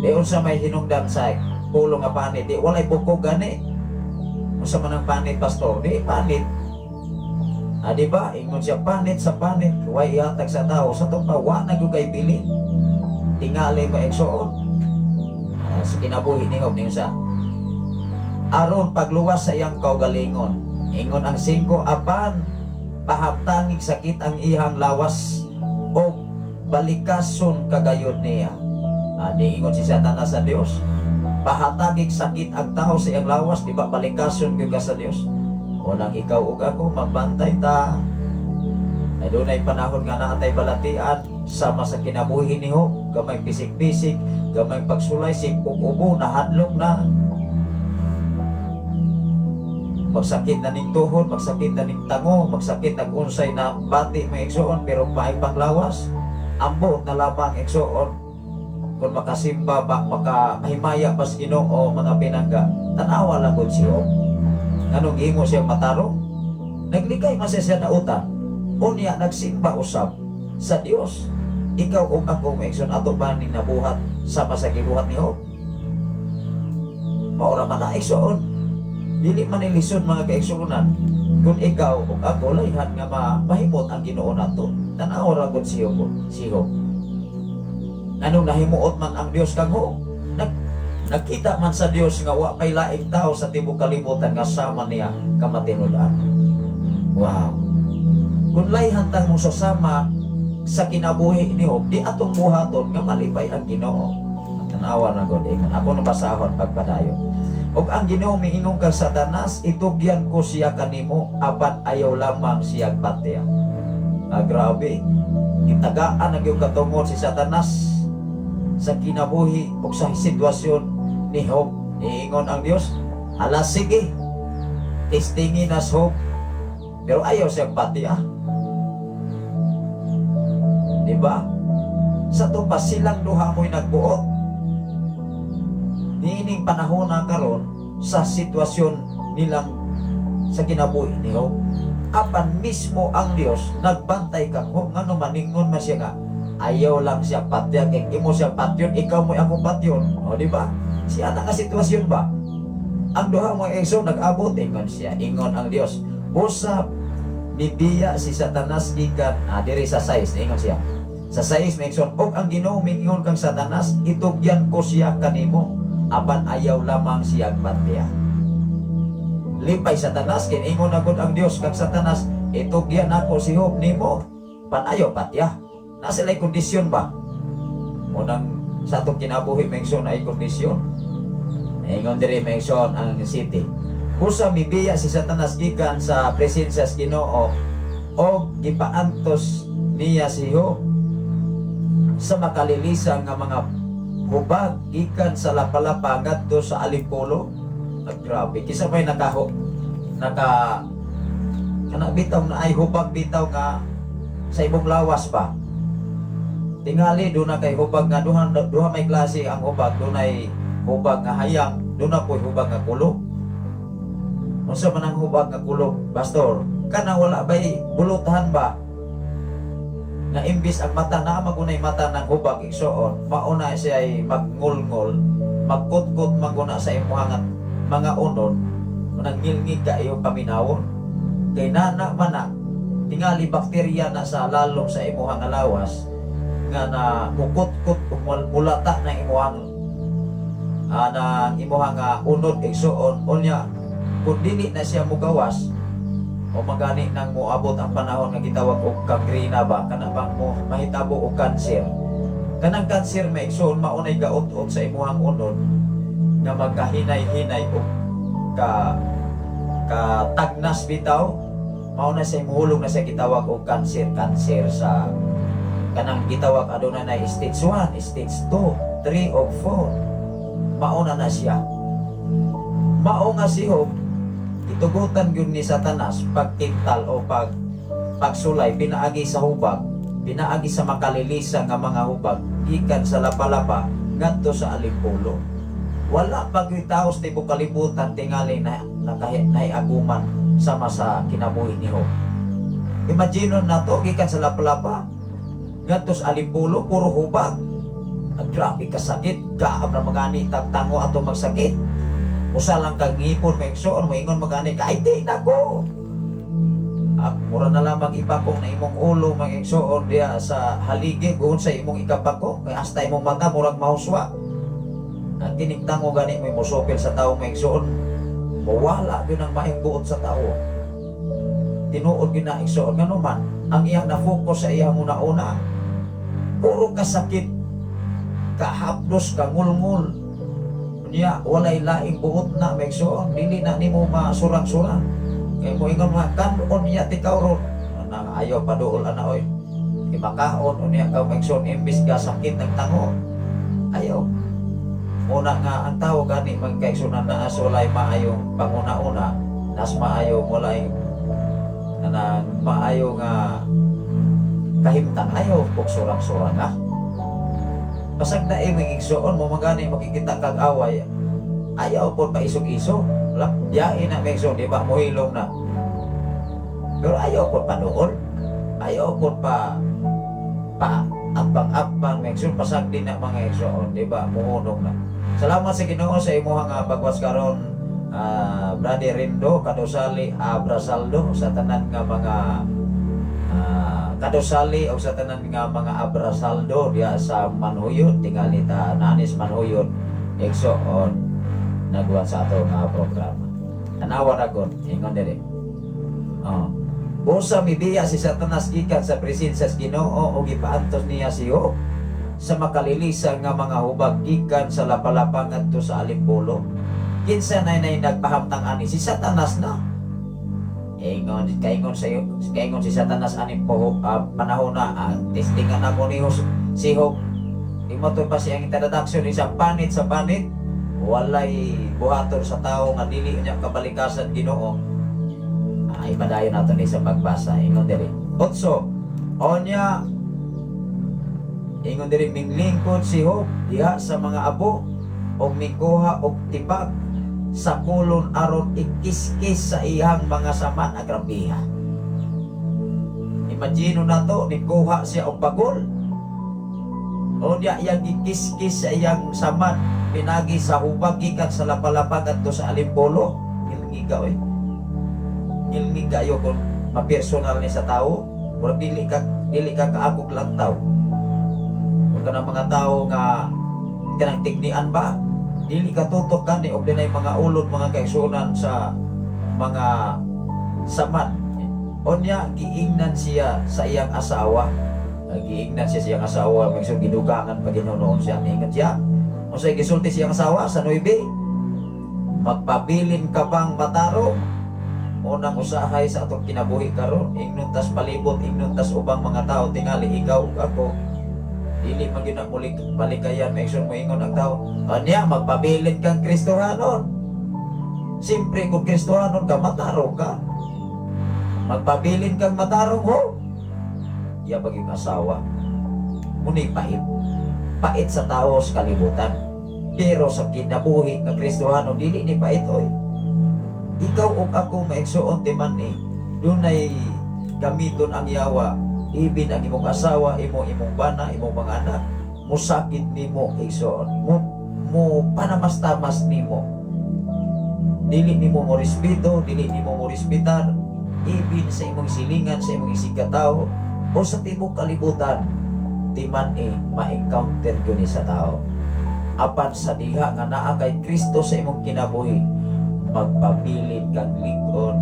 Speaker 3: Di unsa may hinungdan sa pulo nga panit, di walay bukog gani. Unsa man ang panit, pastor? Di panit. Ah, di ba? Ingon siya, panit sa panit, way ihatag sa tao. Sa pa, wa na gyud kay bilin. Tingali ba, igsoon? Ah, sa kinabuhi ni Job, ningon sa aron pagluwas sa iyang kaugalingon. Ingon ang 5, apan pahamtangig sakit ang iyang lawas o balikason kagayod niya. Ah, di ingon si Satanas sa Dios. Pahatagig sakit ang tao sa iyang lawas, di ba balikason gyud ka sa Dios? Unang ikaw ug ako magbantay ta. Ay dunay panahon nga naatay balatian sama sa kinabuhi ni Job, gamay pisik-pisik, gamay pagsulay, sipok ubo, nahadlok na. Magsakit na ning tuhod, magsakit na ning tango, magsakit nag unsay na bati may igsuon, pero paay panglawas, ambot na lamang, igsuon. Kung makasimba ba, makahimaya pas Ginoo, mga pinangga, tanawa lang gud si Job. Nganong gihimo siya matarong? Naglikay man siya sa dautan. Unya nagsimba usab sa Dios. Ikaw ug ako, mga igsoon, ato ba ning nabuhat sama sa gibuhat ni Job? Maura man na, igsoon. Dili man ilisod, mga kaigsuonan, kung ikaw ug ako layhan nga mahimot ang Ginoo nato. Tan-aw ra gud si Job. Si Job. Anong nahimuot man ang Dios kang Job? Nakita man sa Dios nga wa pay laing tao sa tibuok kalibutan nga sama niya kamatinud-an. Wow. Kung layhan tang mo sama sa kinabuhi ni Job, di atong buhaton nga malipay ang Ginoo. Tanawa na gud, ingon. Ako na basahon pagpadayon. Ug ang Ginoo miingon kang Satanas, "Itugyan ko siya kanimo apan ayaw lamang siya patya." Ah, grabe. Gitagaan na gyud katungod si Satanas sa kinabuhi ug sa sitwasyon ni Job. Niingon ang Dios, "Ala sige. Testingin na si Job." Pero ayaw siya patya. Di ba? Sa to pa silang duha mo'y nagbuot. Niining panahon na karon sa sitwasyon nilang sa kinabuhi ni Job. Apan mismo ang Dios nagbantay kang Job, ngano maningon man siya nga ayaw lang siya patya, kay imo siya patyon, ikaw mo'y akong patyon. O, di ba? Siya na nga sitwasyon ba? Ang duha mo igsoon nag-abot, ingon siya, ingon ang Dios. Usab nibiya si Satanas gikan diri sa 6, ingon siya. Sa 6 may igsoon, "Og ang Ginoo mingon kang Satanas, itugyan ko siya kanimo apan ayaw lamang siya patya." Lipay Satanas kay ingon na gud ang Dios kang Satanas, "Itugyan ako si Job nimo pan ayaw patya." Nasa sila'y kondisyon ba? Unang sa atong kinabuhi, mga igsoon, ay kondisyon. Ingon diri, mga igsoon, ang 7. Busa mibiya si Satanas gikan sa presensya sa Ginoo o gipaantos niya si Job sa makalilisang nga mga hubag gikan sa lapalapa ngadto sa alimpolo. At grabe, kisa may nakaho naka kana bitaw na ay hubag bitaw nga sa imong lawas ba. Tingali do na kay hubag nga duha, duha may klase ang hubag: dunay hubag nga hayang, duna po'y hubag nga kulob. Unsa man ang hubag nga kulob, pastor? Kana wala bay bulutan ba? Nga imbis ang mata na magunay mata ng hubag, igsoon, mauna siya ay magngulngol, magkutkot maguna sa imuhang mga unod, nangilngig ka iyong paminawon. Kay nana man na, tingali bakterya na sa lalom sa imuhang lawas, nga na mukutkot ug mulata na imuhang na imuhang unod, igsoon. Unya kung dili na siya mugawas o magani nang moabot ang panahon nga gitawag og gangrena ba, kana bang mo mahitabo og cancer. Kanang cancer, may igsoon, maunay gaut-ot sa imuhang unod nga magkahinay-hinay og ka katagnas bitaw, mao na siya muhulong na siya gitawag og cancer, cancer sa kanang gitawag aduna na stage 1, stage 2, 3 o 4. Mauna na siya. Mao nga si Job itugutan gyud ni Satanas pagkintal o pagsulay pinaagi sa hubag. Pinaagi sa makalilisa nga mga hubag gikan sa Lapalapa ngadto sa Alimpulo. Wala pa gyud tawo sa tibuok kalibutan tingali na nahiaguman sama sa kinabuhi ni Job. Imagine nato, gikan sa Lapalapa ngadto sa Alimpulo, puro hubag. Ang grabe kasakit, gaam na magani tagtango ato magsakit. Usa lang kag ngipon, may igsoon, moingon magani ka, "Ay, di na ko." Ah, mura na lamang ipakong na imong ulo, mga igsoon, diya sa haligi, buon sa imong ikapako, kay hasta imong mata murag mahuswa. Ang kining tango gani may musopil sa tao, mga igsoon, mawala gyud ang maayong buot sa tao. Tinuod gyud na, igsoon, ngano man ang iyang na-focus sa iyang una-una puro kasakit, kahapdos, kangulngul. Niya walay laing buot na, mga igsoon, dili na nimo masurang-surang kay moingon nga kanon niya ti ron na ayaw paduol ana oy. Imakaon unya ka, mga igsoon, imbis ka sakit ng tango, ayaw. Una nga ang tao gani, mga kaigsunan, naa sa walay maayong panguna-una, nas maayo walay kanang maayo nga kahimtang, ayaw kog surang-surang ah. Pasag na eh, mga igsoon mo, magani makikita kag away, ayaw po pa isog-isog. Yain na, mga igsoon, di ba mohilom na, pero ayaw po paduol, ayaw po pa pa abang-abang, mga igsoon. Pasag din na, mga igsoon, di ba muhunong na. Salamat sa Ginoo sa imuha nga pagwas karon, Brother Rindo Kadosali Abrasaldo, sa tanan nga mga Kadosali o sa tanan nga mga Abrasaldo diya sa Manhuyod. Tingali ta nanis Manhuyod, igsoon, nagwa sa ato nga programa. Tanawa ragon, ingon diri. Oh. Busa mibiya si Satanas gikan sa presensya sa Ginoo ug gipaantos niya si Job sa makalilisa nga mga hubag gikan sa Lapalapa ngadto sa Alimpulo. Kinsa nay nay nagpahamtang ani? Si Satanas na. Ingon kaingon sa kaingon si Satanas ani po panahon na testingan ako ni si Job. Imo to pa siyang introduction isang panit sa panit, walay buhaton sa tao nga dili niya kabalikasan Ginoo. Ay padayon nato ni sa pagbasa. Ingon diri. Otso. Onya ingon diri, minglingkod si Job diha sa mga abo og mikuha og tibag sa kolon aron ikiskis sa iyang mga saman. Agrabiha. Imagine nato, nikuha siya og bagol. Unya iyang gikiskis sa iyang saman pinagi sa hubag gikan sa Lapalapa ngadto sa Alimpolo. Ngilngig ka oy. Ngilngig kayo kung ma-personal ni sa tao. Murag dili ka kaagog lang tao. Kung kanang mga tao nga kanang tignian ba, dili ka tutok kani og dinay mga ulod, mga kaigsuonan, sa mga saman. Onya giingnan siya sa iyang asawa. Giingnan siya sa iyang asawa, mga gidugangan pa Ginoo siya. Niingon siya. Unsay gisulti siyang asawa sa 9? "Magpabilin ka bang matarong?" Unang usahay sa atong kinabuhi karon, ingnon tas palibot, ingnon tas ubang mga tao, tingali ikaw ug ako, dili man gyud na muli balikayan, mga igsoon. Moingon ang tao, "Anya magpabilin kang Kristohanon." Siyempre kung Kristohanon ka, matarong ka. "Magpabilin kang matarong ho." Iya pag yung asawa muni pait. Pait sa tao sa kalibutan. Pero sa kinabuhi nga Kristohano, dili ni pait oy. Ikaw ug ako, mga igsoon, timan ni dunay gamiton ang yawa, ibin ang imong asawa, imo imong bana, imong mga anak, musakit nimo, igsoon, mo panamastamas nimo, dili nimo mo respeto, dili nimo mo respetar, ibin sa imong silingan, sa imong isigkatawo o sa tibuok kalibutan. Timan eh ma-encounter gyud ni sa tao. Apan sa diha nga naa kay Kristo sa imong kinabuhi, magpabilin kang lig-on,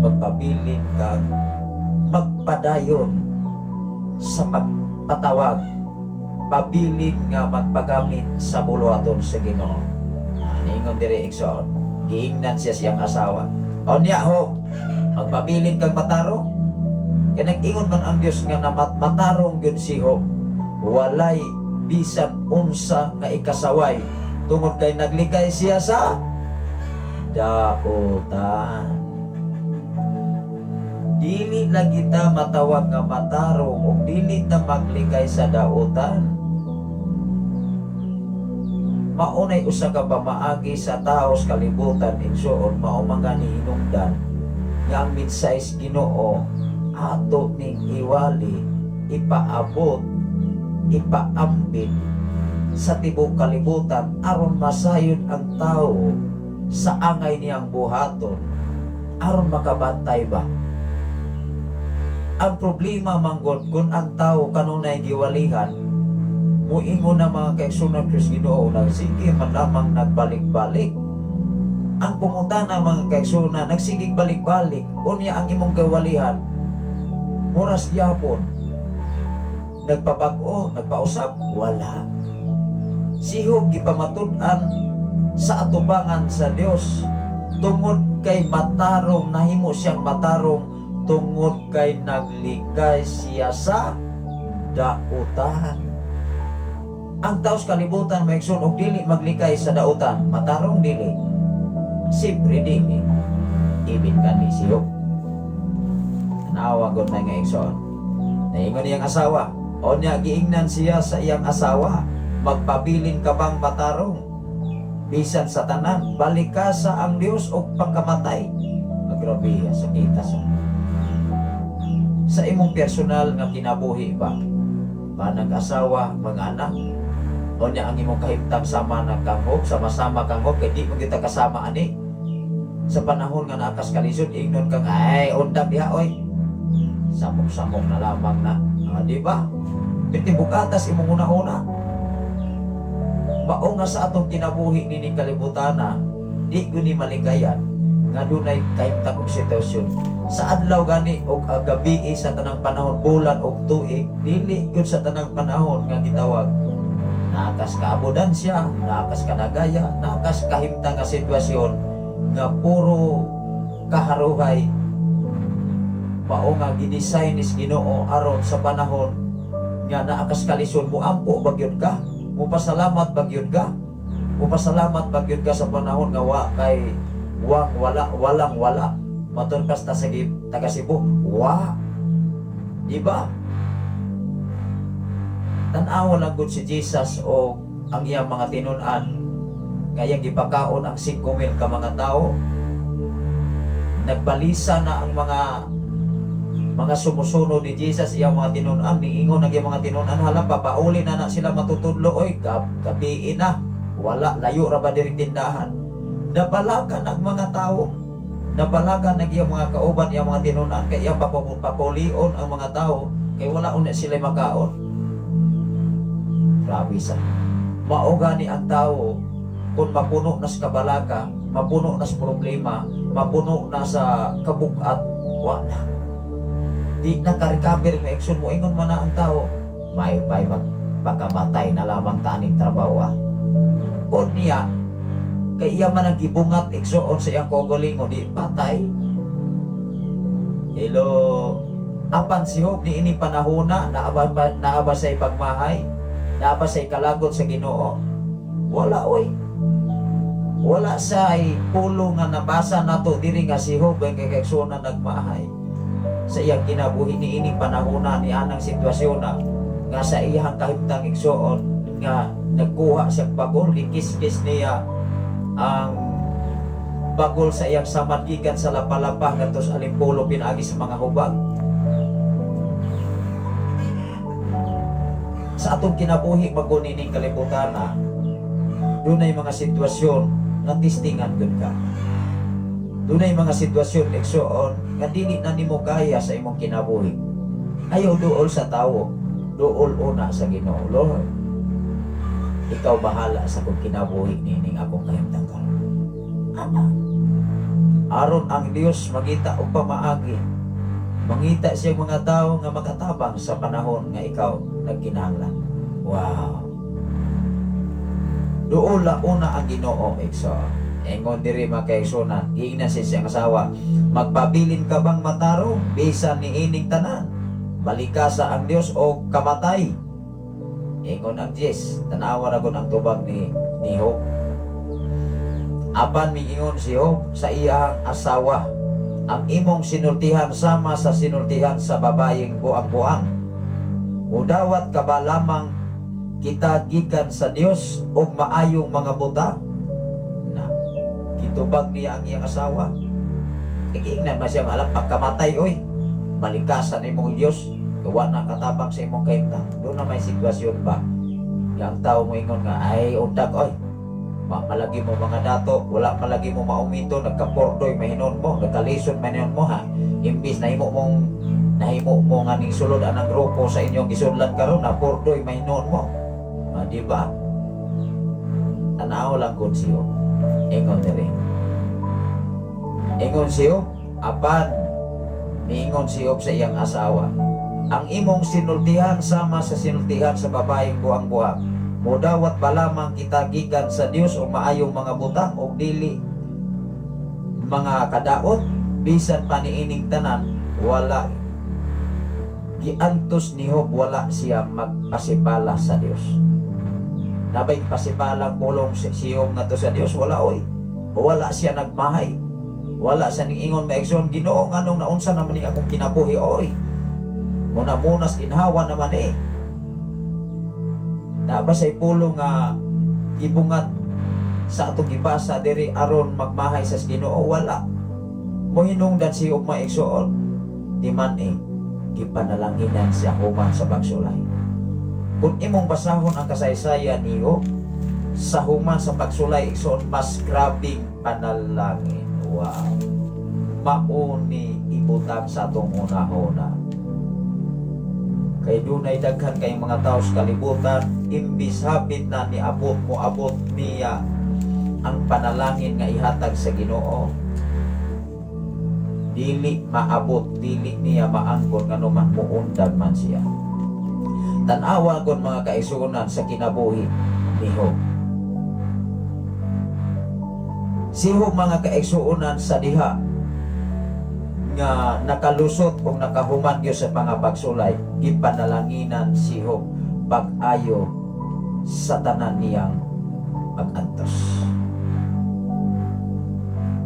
Speaker 3: magpabilin kang magpadayon sa pagpatawag, pabilin nga magpagamit sa buluhaton sa Ginoo. Ningon diri, igsoon, giingnan siya siyang asawa. "Onya ho, magpabilin kang matarong?" Kaya nag-ingon man ang Dios nga namat matarong gyud si Job. Walay bisan unsa nga ikasaway tungod kay naglikay siya sa dautan. Dili Dili lagi ta matawag nga matarong ug dili ta maglikay sa dautan. Maunay usa ka pamaagi sa tao sa kalibutan, igsoon, mao man gani hinungdan nga ang mensahe sa Ginoo ato ning iwali, ipaabot, ipaambit sa tibok kalibutan aron masayod ang tao sa angay niyang buhaton, aron makabantay ba. Ang problema manggod, kung ang tao kanunay giwalihan, muingon na, mga kaigsunan Diyos Ginoo, nagsige man lamang nagbalik-balik. Ang pangutana, mga kaigsunan, nagsigig balik-balik, unya ang imong gawalihan muras yapon nagpabag-o, nagpausab, wala. Si Job gipamatud-an sa atubangan sa Dios tungod kay matarong. Nahimo siyang matarong tungod kay naglikay siya sa dautan. Ang taos kalibutan, mga igsoon, og dili maglikay sa dautan, matarong dili? Siyempre dili. Ibin kani si Job. Tanawa gud na nga, igsoon. Naingon niyang asawa. O niya giingnan siya sa iyang asawa, "Magpabilin ka bang matarong bisan sa tanan? Balikasa ang Dios og pagkamatay." Grabe sa kita sa imong personal nga kinabuhi ba? Manag asawa, mga anak, o niya ang imong kahimtang sama nagkanghog, sama-sama kanghog, kay di mo kita kasama ani. Sa panahon nga naakas kalisod, ingnon kang, "Ay, undang diha, oy. Samok-samok na lamang na." Ah, di ba? Biti bukatas imong una-una. Mao nga sa atong kinabuhi nini kalibutana, di gyud ni malikayan nga dunay kahimtang og sitwasyon. Sa adlaw gani og gabi, sa tanang panahon, bulan og tuig, dili gyud sa tanang panahon nga gitawag naakas ka abundansya, naakas ka nagaya, naakas kahimtang nga sitwasyon nga puro kaharuhay. Mao nga gidesign is Ginoo aron sa panahon nga naakas kalisod, mo ampo bagyod ka, mo pasalamat bagyod ka, mo pasalamat bagyod ka sa panahon nga wa kay wang wala, walang wala. Maton pas ta sa taga Cebu, wa. Di ba? Tan-awa lang gud si Jesus o ang iyang mga tinun-an nga iyang gipakaon ang 5,000 ka mga tao. Nagbalisa na ang mga sumusunod ni Jesus, iyang mga tinun-an. Niingon ang iyang mga tinun-an, "Hala, papauli na na sila matutudlo oy, gabiin na. Wala, layo ra ba diri tindahan?" Nabalakan ang mga tao. Nabalakan ang iyang mga kauban, iyang mga tinun-an, kay iyang papulion ang mga tao kay wala unya sila makaon. Grabe sa. Mao gani ang tao kung mapuno na sa kabalaka, mapuno na sa problema, mapuno na sa kabugat, wa na. Di na ka-recover nga, igsoon. Mo ingon man na ang tao, "May pay magpakamatay na lamang taning trabaho ah." O niya, kay iya man ang gibungat, igsoon, sa iyang kaugalingon, di patay. Hello. Apan si Job ni ini panahona, naa ba sa pagmahay? Naa ba sa kalagot sa Ginoo? Wala oy. Wala sa pulo nga nabasa nato diri nga si Job ay kay kaigsuonan nagmahay sa iyang kinabuhi ni ini panahona ni anang sitwasyon na nga sa iyang kahimtang, igsoon, nga nagkuha siya bagol, gikiskis niya ang bagol sa iyang samad gikan sa lapalapa ngadto sa Alimpulo pinaagi sa mga hubag. Sa atong kinabuhi magunining kalibutan na dunay mga sitwasyon nga testingan gud ka. Dunay mga sitwasyon, igsoon, nga dili na nimo kaya sa imong kinabuhi. Ayaw duol sa tawo, duol una sa Ginoo. "Lord, ikaw bahala sa akong kinabuhi nining akong kahimtang karon." Ana. Aron ang Dios magita og pamaagi. Mangita siya mga tao nga makatabang sa panahon nga ikaw nagkinahanglan. Wow. Duola una ang Ginoo, igsoon. Ingon diri, mga kaigsunan, giingnan siya siyang asawa, "Magpabilin ka bang matarong bisan ni ining tanan? Balikasa ang Dios o kamatay." Ingon ang Diyos, tanawa ra gud ang tubag ni Job. Apan miingon si Job sa iyang asawa, Ang imong sinultihan sama sa sinultihan sa babayeng buang-buang. Mudawat ka ba lamang kita gikan sa Dios og maayong mga butang? Na gitubag niya ang iyang asawa. Ikiingnan man siya nga alam pagkamatay, oy. Malikasan imong Dios, gawa na katabang sa imong kahimtang. Doon na may sitwasyon ba? Nga ang tao mo ingon nga ay undag oy. Wa malagi mo mga dato, wala malagi mo maumito, nagkapordoy mahinon mo, nagkalisod mahinon mo ha. Imbis nahimo mo nga ning sulod anang grupo sa inyong gisudlan karon na pordoy mahinon mo. Ah, di ba? Tanaw lang kun siyo. Ingon diri. Ingon siyo, apan niingon si Job sa iyang asawa. Ang imong sinultihan sama sa sinultihan sa babaeng buang-buang. Mudawat ba lamang kita gikan sa Dios og maayong mga butang og dili mga kadaot? Bisan pa niining tanan, wala giantos ni Job, wala siya magpasibala sa Dios. Nabay pasibalang pulong si Job ngadto sa Dios? Wala oy. Wala siya nagmahay. Wala siya ning-ingon, mga igsoon, "Ginoo, nganong naunsa naman ni akong kinabuhi oy? Muna-munas ginhawa naman eh." Na ba say pulong nga gibungat sa atong gibasa diri aron magmahay sa Ginoo? Wala. Mohinungdan si Job, mga igsoon. Di man eh, gipanalanginan siya human sa pagsulay. Kung imong basahon ang kasaysayan niyo sa human sa pagsulay, igsoon, mas grabing panalangin. Wow. Mauni ibutang sa atong una-una. Kay dunay daghan kay mga tao sa kalibutan, imbis hapit na niabot mo abot niya ang panalangin nga ihatag sa Ginoo, dili maabot, dili niya maangkon, nganuman muundag man siya. Tan-awa kon, mga kaigsuonan, sa kinabuhi ni Job. Si Job, mga kaigsuonan, sa diha nga nakalusot o nakahuman gyud sa pangapagsulay, gipanalanginan si Job pag-ayo sa tanan niyang pag-antos.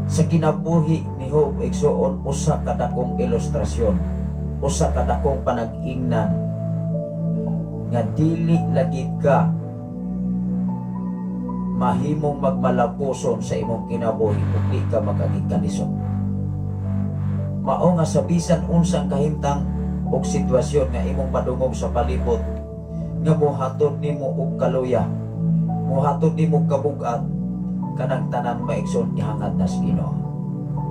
Speaker 3: Sa kinabuhi ni Job, igsuon, usa ka dakong ilustrasyon, usa ka dakong panag-ingnan nga dili lagi ka mahimong magmalapuson sa imong kinabuhi kung di ka makagikalisod. Mao nga sa bisan unsang kahimtang og sitwasyon nga imong madungog sa palibot nga mohatod nimo og kaluya, mohatod nimo og kabugat, kanang tanan, mga igsoon, ihangad na sa Ginoo.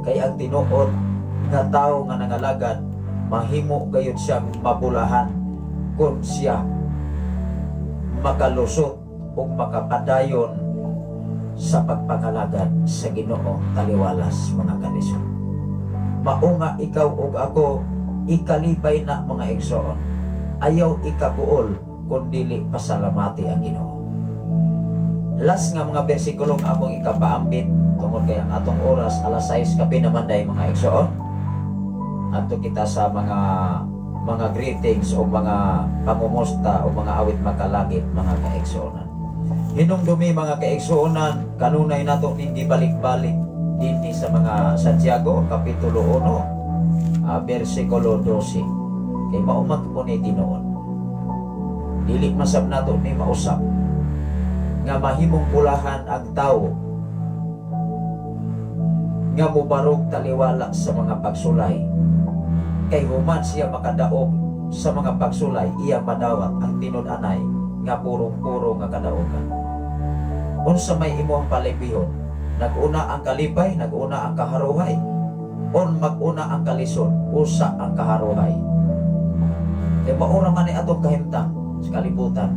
Speaker 3: Kay ang tinuod nga tao nga nangalagad, mahimo gayud siyang mabulahan kung siya makalusot o makapadayon sa pagpangalagad sa Ginoo taliwalas mga kalisod. Mao nga ikaw ug ako, ikalipay na, mga igsoon. Ayaw ikaguol kung dili pasalamati ang Ginoo. Last nga mga bersikulo nga akong ikapaambit tungod kay ang atong oras alas 6 kape naman day, mga igsoon. Adto kita sa mga greetings o mga pangumusta o mga awit makalangit, mga kaigsuonan. Hinumdumi, mga kaigsuonan, kanunay nato ning gibalik-balik dinhi sa mga Santiago kapitulo 1 bersikulo 12. Kay mao man po ni tinuod. Dili masab nato ni mausap nga mahimong bulahan ang tao nga mubarog taliwala sa mga pagsulay. Kay human siya makadaog sa mga pagsulay, iya madawat ang tinud-anay nga purong-puro nga kadaogan. Unsa may imong palibihon? Nag-una ang kalipay, nag-una ang kaharuhay, on mag-una ang kalisod, usa ang kaharuhay? Kay maura man ni atong kahimtang sa kalibutan.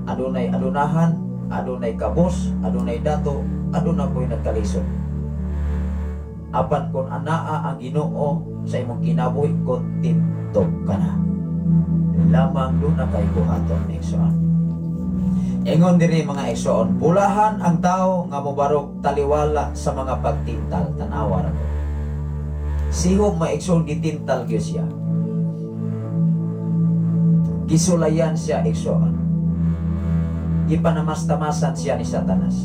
Speaker 3: Adunay adunahan, adunay kabos, adunay dato, aduna po'y nagkalisod. Apan kung anaa ang Ginoo sa imong kinabuhi, kontento ka na. Lamang duna kay buhaton, igsoon. Ingon diri, mga igsoon, bulahan ang tao nga mobarog taliwala sa mga pagtintal. Tanawa ra ko. Si Job, mga igsoon, gitintal gyud siya. Gisulayan siya, igsoon. Gipanamastamasan siya ni Satanas.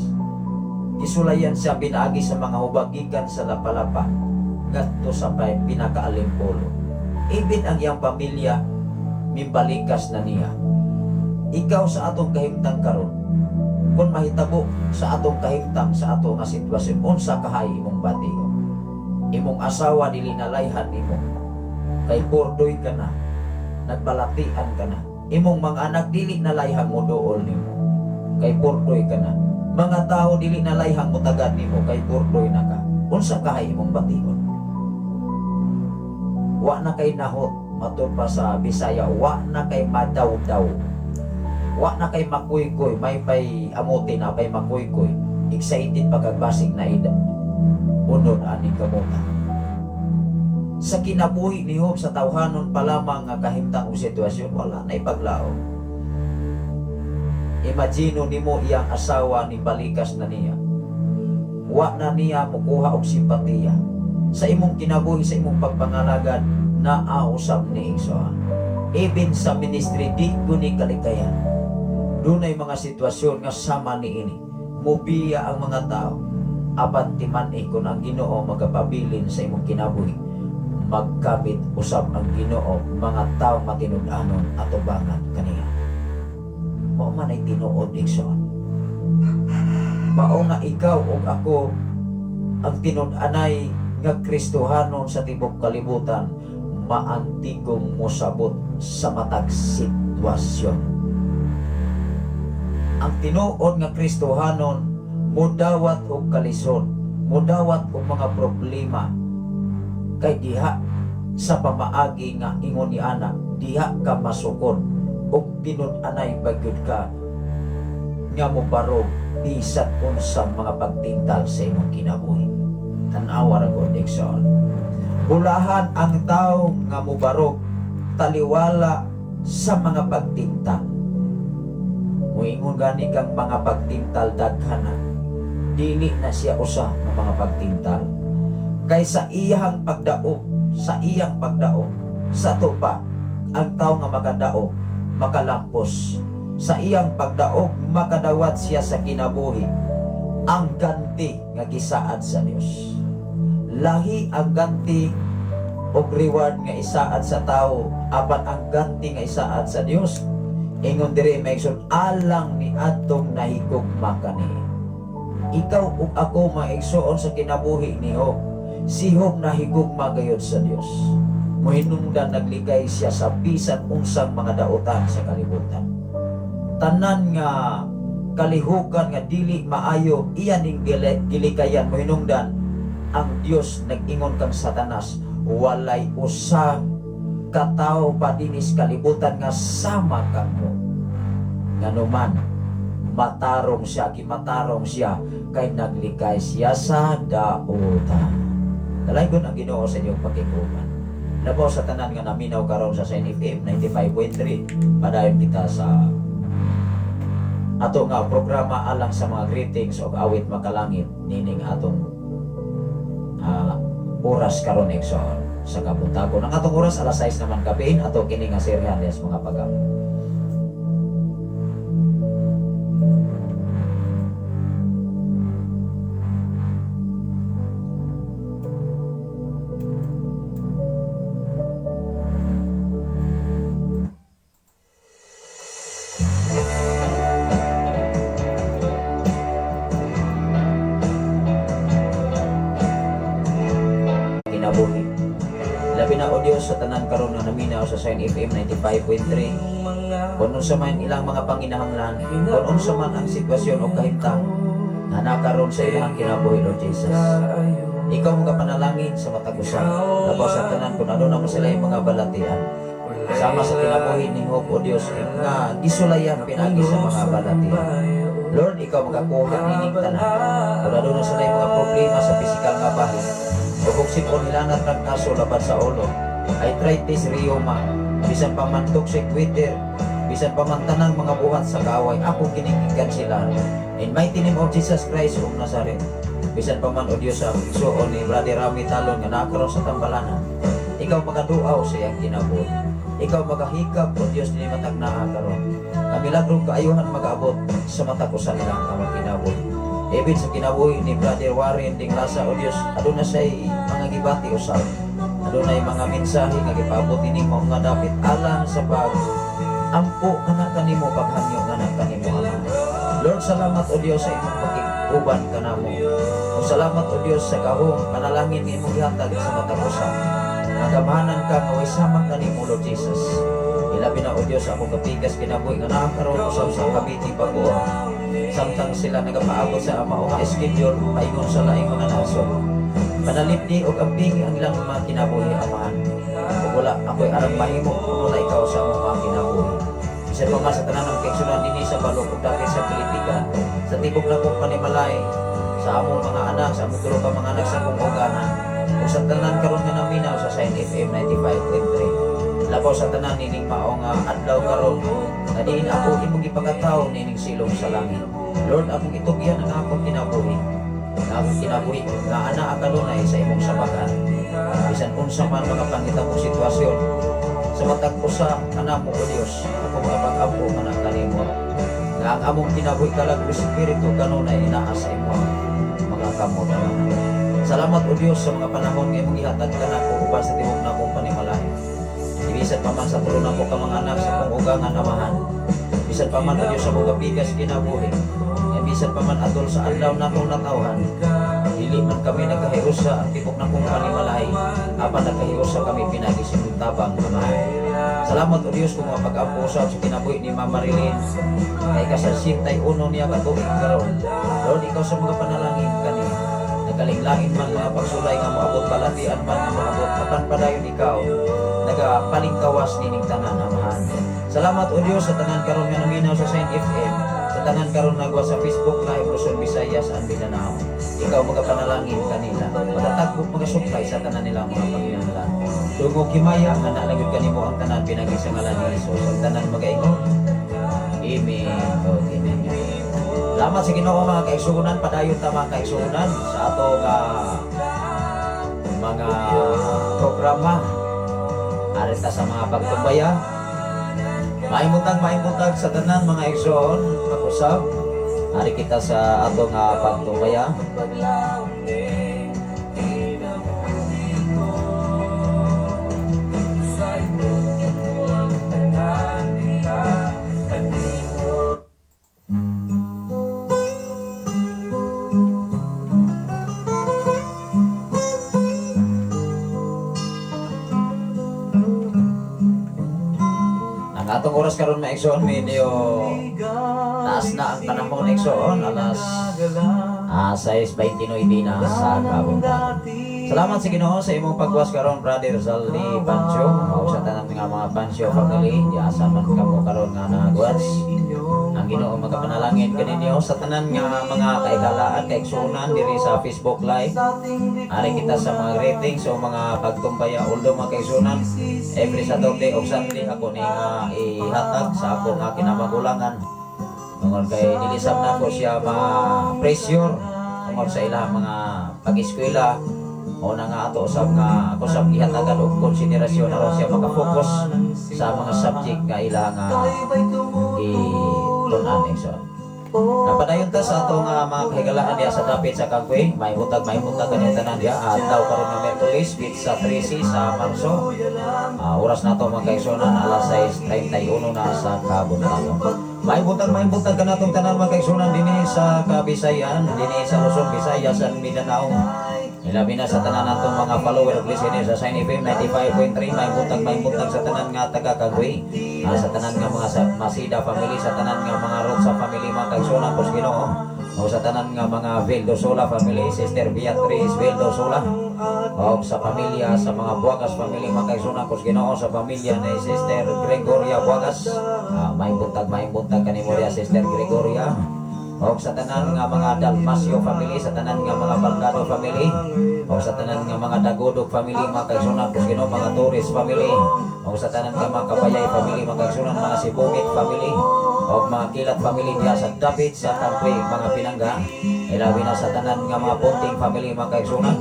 Speaker 3: Gisulayan siya pinaagi sa mga hubag gikan sa lapalapa. ngadto sa pinakaalimpolo. Even ang iyang pamilya mimbalikas na niya. Ikaw sa atong kahimtang karon, kung mahitabo sa atong kahimtang sa ato nga sitwasyon, unsa kahay imong bation? Imong asawa dili nalayhan nimo, kay bordoy ka na, nagbalatian ka na. Imong mga anak dili nalayhan mo dool nimo, kay bordoy ka na. Mga tao dili nalayhan mo tagad nimo, kay bordoy na ka. Unsa kahay imong bation? Wa na kay nahot, matud pa sa Bisaya, wa na kay madawdaw, wa na kay makuykoy, may pay amote na pay makuykoy, excited pagkagbasig na ida unod aning kamuta. Sa kinabuhi ni Job, sa tawhanon pa lamang nga kahimtang o sitwasyon, wala na ipaglaom. Imagino nimo iyang asawa ni balikas na niya. Wa na niya mukuha og simpatiya. Sa imong kinabuhi, sa imong pagpangalagad, naa usab ni igsoon. Even sa ministry, di ko ni kalikayan. Dunay mga sitwasyon nga sama niini. Mubiya ang mga tao. Apan timan-i kung ang Ginoo magapabilin sa imong kinabuhi, magkamit usab ang Ginoo mga tao matinud-anon atubangan kaniya. Mao man ay tinuod, igsoon. Mao nga ikaw ug ako ang tinud-anay nga Kristohanon sa tibok kalibutan, maantigong mosabot sa matag sitwasyon. Ang tinuod nga Kristohanon mudawat og kalisod, mudawat og mga problema, kay diha sa pamaagi nga ingon ni ana, diha ka masukon og tinud-anay bagyod ka nga mobarog bisan unsang mga pagtintal sa imong kinabuhi. Tan-awa ra gud, igsoon. Bulahan ang tao nga mobarog taliwala sa mga pagtintal. Muingon gani kang mga pagtintal daghan na. Dili na siya usa nga mga pagtintal. Kay sa iyang pagdaog, sa iyang pagdaog, sa to pa, ang tao nga makadaog, makalampos. Sa iyang pagdaog, makadawat siya sa kinabuhi ang ganti nga gisaad sa Dios. Lahi ang ganti og reward nga isaad sa tao, apan ang ganti nga isaad sa Dios, ingon diri, mga igsoon, alang ni atong nahigugma kaniya. Ikaw ug ako, mga igsoon, sa kinabuhi ni Job, si Job nahigugma gayod sa Dios. Muhinungdan naglikay siya sa bisan unsang mga dautan sa kalibutan. Tanan nga kalihukan nga dili maayo, iya ning gilikayan. Muhinungdan ang Dios nag-ingon kang Satanas, walay usa ka tawo pa dinis kalibutan nga sama kamo. Nganuman matarong siya, gimatarong siya kay naglikay siya sa dautan. Dalaygon ang Ginoo sa inyong pakikuban. Labaw sa tanan nga naminaw karon sa Shine FM 95.3. Padayon kita sa ato nga programa alang sa mga greetings o awit makalangit nining atong oras karon, igsoon, sa kabuntagon. Ang atong oras alas 6 naman kapin ato kini nga seryan des mga pagam. Kinabuhi. Labi na, O Dios, sa tanan karon nga naminaw sa Shine FM 95.3. Kung unsa man ilang mga panginahanglan, kung unsa man ang sitwasyon o kahimtang nga nakaron sa ilang kinabuhi, Lord Jesus. Ikaw mga panalangin sa matag usa. Labaw sa tanan kung ano na mo sila yung mga balatian. Sama sa kinabuhi ni Job, O Dios, nga gisulayan pinagi sa mga balatian. Lord, ikaw makakuha nining tanan. Kung ano na sila yung mga problema sa pisikal nga bahin, o kung sipon hilanat ng kaso laban sa ulo, arthritis, rheuma, bisan pa man toxic weather, bisan pa man tanang mga buhat sa kaaway, ako kiningikan sila. In mighty name of Jesus Christ of Nazareth, bisan pa man, O Diyos, sa igsuon ni Brother Rami Talon nga nakaroon sa tambalanan, ikaw makaduaw sa iyang kinabuhi. Ikaw makahikap, O Diyos, ni matag naa karon. Nga milagrong kaayuhan mag-abot sa matag usa nilang mga kinabuhi. Even sa kinabuhi ni Brother Warren Dinglasa, O Dios, aduna siya'y mga gibati usab. Adunay mga mensahe nga gipaabot nimo nga dapit alang sa pag ampo nga kanimo, paghangyo nga kanimo, Ama. Lord, salamat, O Dios, sa imong pakig-uban kanamo. O salamat, O Dios, sa gahom panalangin nga imong gihatag sa matag usa. Nagamhanan ka nga way sama kanimo, Lord Jesus. Ilabi na, O Dios, akong kapikas kinabuhi nga naa karon usab sa Cavite, Bacoor. Samtang sila nagapaabot sa mao nga schedule paingon sa laing mga nasod. Panalipdi og amping ang ilang mga kinabuhi, Amahan. Ug wala ako'y arang mahimo kung wala ikaw sa among mga kinabuhi. Bisan pa man sa tanan ng kaigsunan dinhi sa balok ug dapit sa Pilipinas, sa tibok na kong panimalay, sa among mga anak, sa among tulo ka mga anak, sa akong uganan, ug sa tanan karon nga naminaw sa Sign FM 95.3. Labaw sa tanan nining mao nga adlaw karon nga diin ako imong gipakatawo nining silong sa langit. Lord, akong itugyan ang akong kinabuhi. Nga akong kinabuhi nga ana kanunay sa imong sabakan. Bisan unsa man mga panghitabong sitwasyon, sa matag usa kanamo, O Dios, ako mga pag-ampo nga na kanimo. Nga ang among kinabuhi, kalag ug espiritu, kanunay inaa sa imong mga kamot. Salamat, O Dios, sa mga panahon nga imong gihatag kanako uban sa tibok nakong panimalay. Bisan pa man sa tulo nako ka mga anak, sa akong ugangan, Amahan. Bisan pa man, O Dios, sa akong kapikas kinabuhi. Nga bisan pa man atol sa adlaw nakong natawhan. Dili man kami nagkahiusa ang tibok nakong panimalay. Apan nagkahiusa kami pinagi sa imong tabang, Amahan. Salamat, O Dios, kung mga pag-ampo usab sa kinabuhi ni Mama Marilyn. Kay ka-61 niya katuig karon. Lord, ikaw sa mga panalangin kani. Nagkalinglain man mga pagsulay nga moabot, balatian man nga moabot, apan padayon ikaw nagapalingkawas nining tanan, Amahan. Salamat, O Dios, sa tanan karon nga naminaw sa Saint FM, sa tanan karon nagwa sa Facebook Live Luzon, Visayas and Mindanao. Ikaw magapanalangin kanila, magatagbok, mga supply sa tanan nilang mga panginahanglan. Dungog himaya nga nalagod kanimo ang tanan pinagi sa ngalan ni Jesus. Ang tanan magaingon, Amen. O amen. Salamat sa Ginoo, mga kaigsuonan, padayon ta, mga kaigsuonan, sa ato nga mga programa. Ari ta sa mga pagtumbaya. Maayong buntag sa tanan, mga igsoon, pag-usab. Ari kita sa ato nga pagtumbaya. Ang atong oras karon, mga igsoon, medyo taas na ang panahon, igsoon, alas 6:29 na sa kabuntagon. Salamat sa Ginoo sa imong pagwas karon, Brother Zaldi Pancho, o sa tanan nga mga Pancho family, di asa man kamo karon nga nagwatch. Ang Ginoo magapanalangin kaninyo sa tanan nga mga kahigalaan, kaigsuonan diri sa Facebook Live. Ari kita sa mga ratings o mga pagtumbaya, although, mga kaigsuonan, every Saturday o Sunday ako ni nga ihatag sa ako nga kinamagulangan. Tungod kay dili sab nako siya ma-pressure tungod sa ilang mga pag-eskwela o na nga ato usab nga ako sab gihatagan og konsiderasyon aron siya maka-focus sa mga subject nga ila nga gitun-an, igsoon. Napadayon ta sa ato nga mga kahigalaan diya sa dapit sa Kagwe. May buntag kanyang tanan diya. Adlaw karon nga Miyerkules, sa 13 sa Marso. Oras nato, mga kaigsuonan, alas 6:31 na sa kabuntagon. May buntag kanatong tanan, mga kaigsuonan, dinhi sa Kabisayan, dinhi sa Luzon, Visayas and Mindanao. Ilabi na sa tanan natong mga follower ug listener sa Sign FM 95.3, may buntag sa tanan nga taga Kagwe. Sa tanan nga mga sa Masida family, sa tanan nga mga Rotsa family, mga kaigsuonan ko sa Ginoo. O sa tanan nga mga Vildosola family, Sister Beatrice Vildosola. O sa pamilya, sa mga Buagas family, mga kaigsuonan ko sa Ginoo, sa pamilya ni Sister Gregoria Buagas. May buntag kanimo diya, Sister Gregoria. O sa tanan nga mga Dalmasio family, sa tanan nga mga Baldado family, o sa tanan nga mga Dagodog family, mga kaigsuonan ko sa Ginoo, mga Torres family, o sa tanan nga mga Kabayay family, mga kaigsuonan, mga Sibungit family, o mga Kilat family diya sa dapit sa Kampi, mga Pinangga. Ilabi na sa tanan nga mga Ponting family, mga kaigsuonan,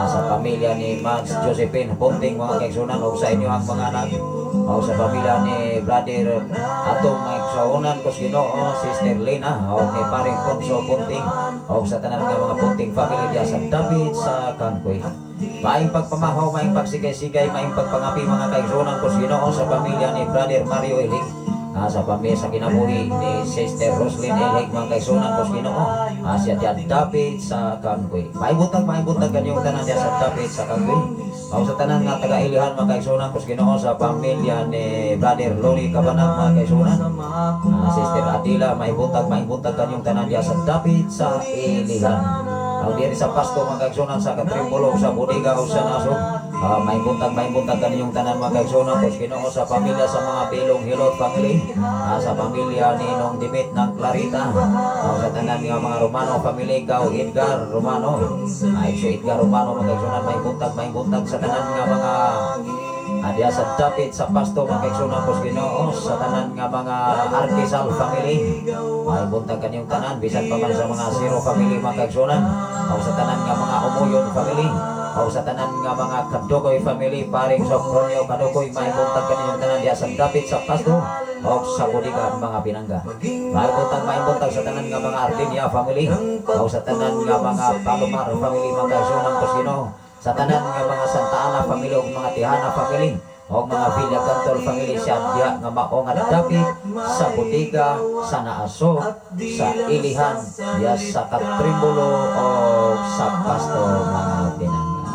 Speaker 3: sa pamilya ni Mads Josephine Ponting, mga kaigsuonan, o sa inyo ang mga anak, o sa pamilya ni Brother atong mga kaigsuonan ko sa Ginoo, Sister Lena o ni paring Ponso Punting o sa tanan nga mga Punting family diya sa David sa Kangkoy. Maayong pagpamahaw, maayong pagsigay-sigay, maayong pagpangapi, mga kaigsuonan ko sa Ginoo, sa pamilya ni Brother Mario Ilig, sa pamilya sa kinabuhi ni Sister Roslyn Ilig, mga kaigsuonan ko sa Ginoo, siya diya David sa Kangkoy. Maayong buntag kanyong tanan diya sa David sa Kangkoy. O sa tanan nga taga-ilihan, mga kaigsuonan ko sa Ginoo, sa pamilya ni Brother Lori Cabanag, mga kaigsuonan. Sister Adila, maayong buntag kanyong tanan diya sa David sa Ilihan. Ang diri sa Pasto, mga kaigsuonan, sa Katrimbolo, sa Bodega o sa Naso. Maayong buntag kaninyong tanan, mga kaigsuonan ko sa Ginoo, sa pamilya sa mga Pilong Hilot family, sa pamilya ni Nong Dimit ng Clarita, sa tanan nga mga Romano family, ikaw Edgar Romano. Ay, si Edgar Romano, mga kaigsuonan, maayong buntag sa tanan nga mga diya sa Dapit sa Pasto, mga kaigsuonan ko sa Ginoo, sa tanan nga mga Arquisal family. Maayong buntag kanyong tanan bisan pa man sa mga Zero family, mga kaigsuonan. O sa tanan nga mga Umuyon family. O sa tanan nga mga Kadugoy family, paring Sopronio Kadugoy, maayong buntag kaninyong tanan diya sa Dapit sa Pasto o sa Bodega, mga pinangga. Maayong buntag sa tanan nga mga Ardinia family. O sa tanan nga mga Palomar family, mga kaigsuonan ko sa Ginoo. Sa tanan nga mga Santa Ana family ug mga Tihana family o mga Villacantol family siya diha nga mao nga dapit sa Bodega, sa Naaso, sa Ilihan, diya sa Katrimbolo o sa Pasto, mga pinangga.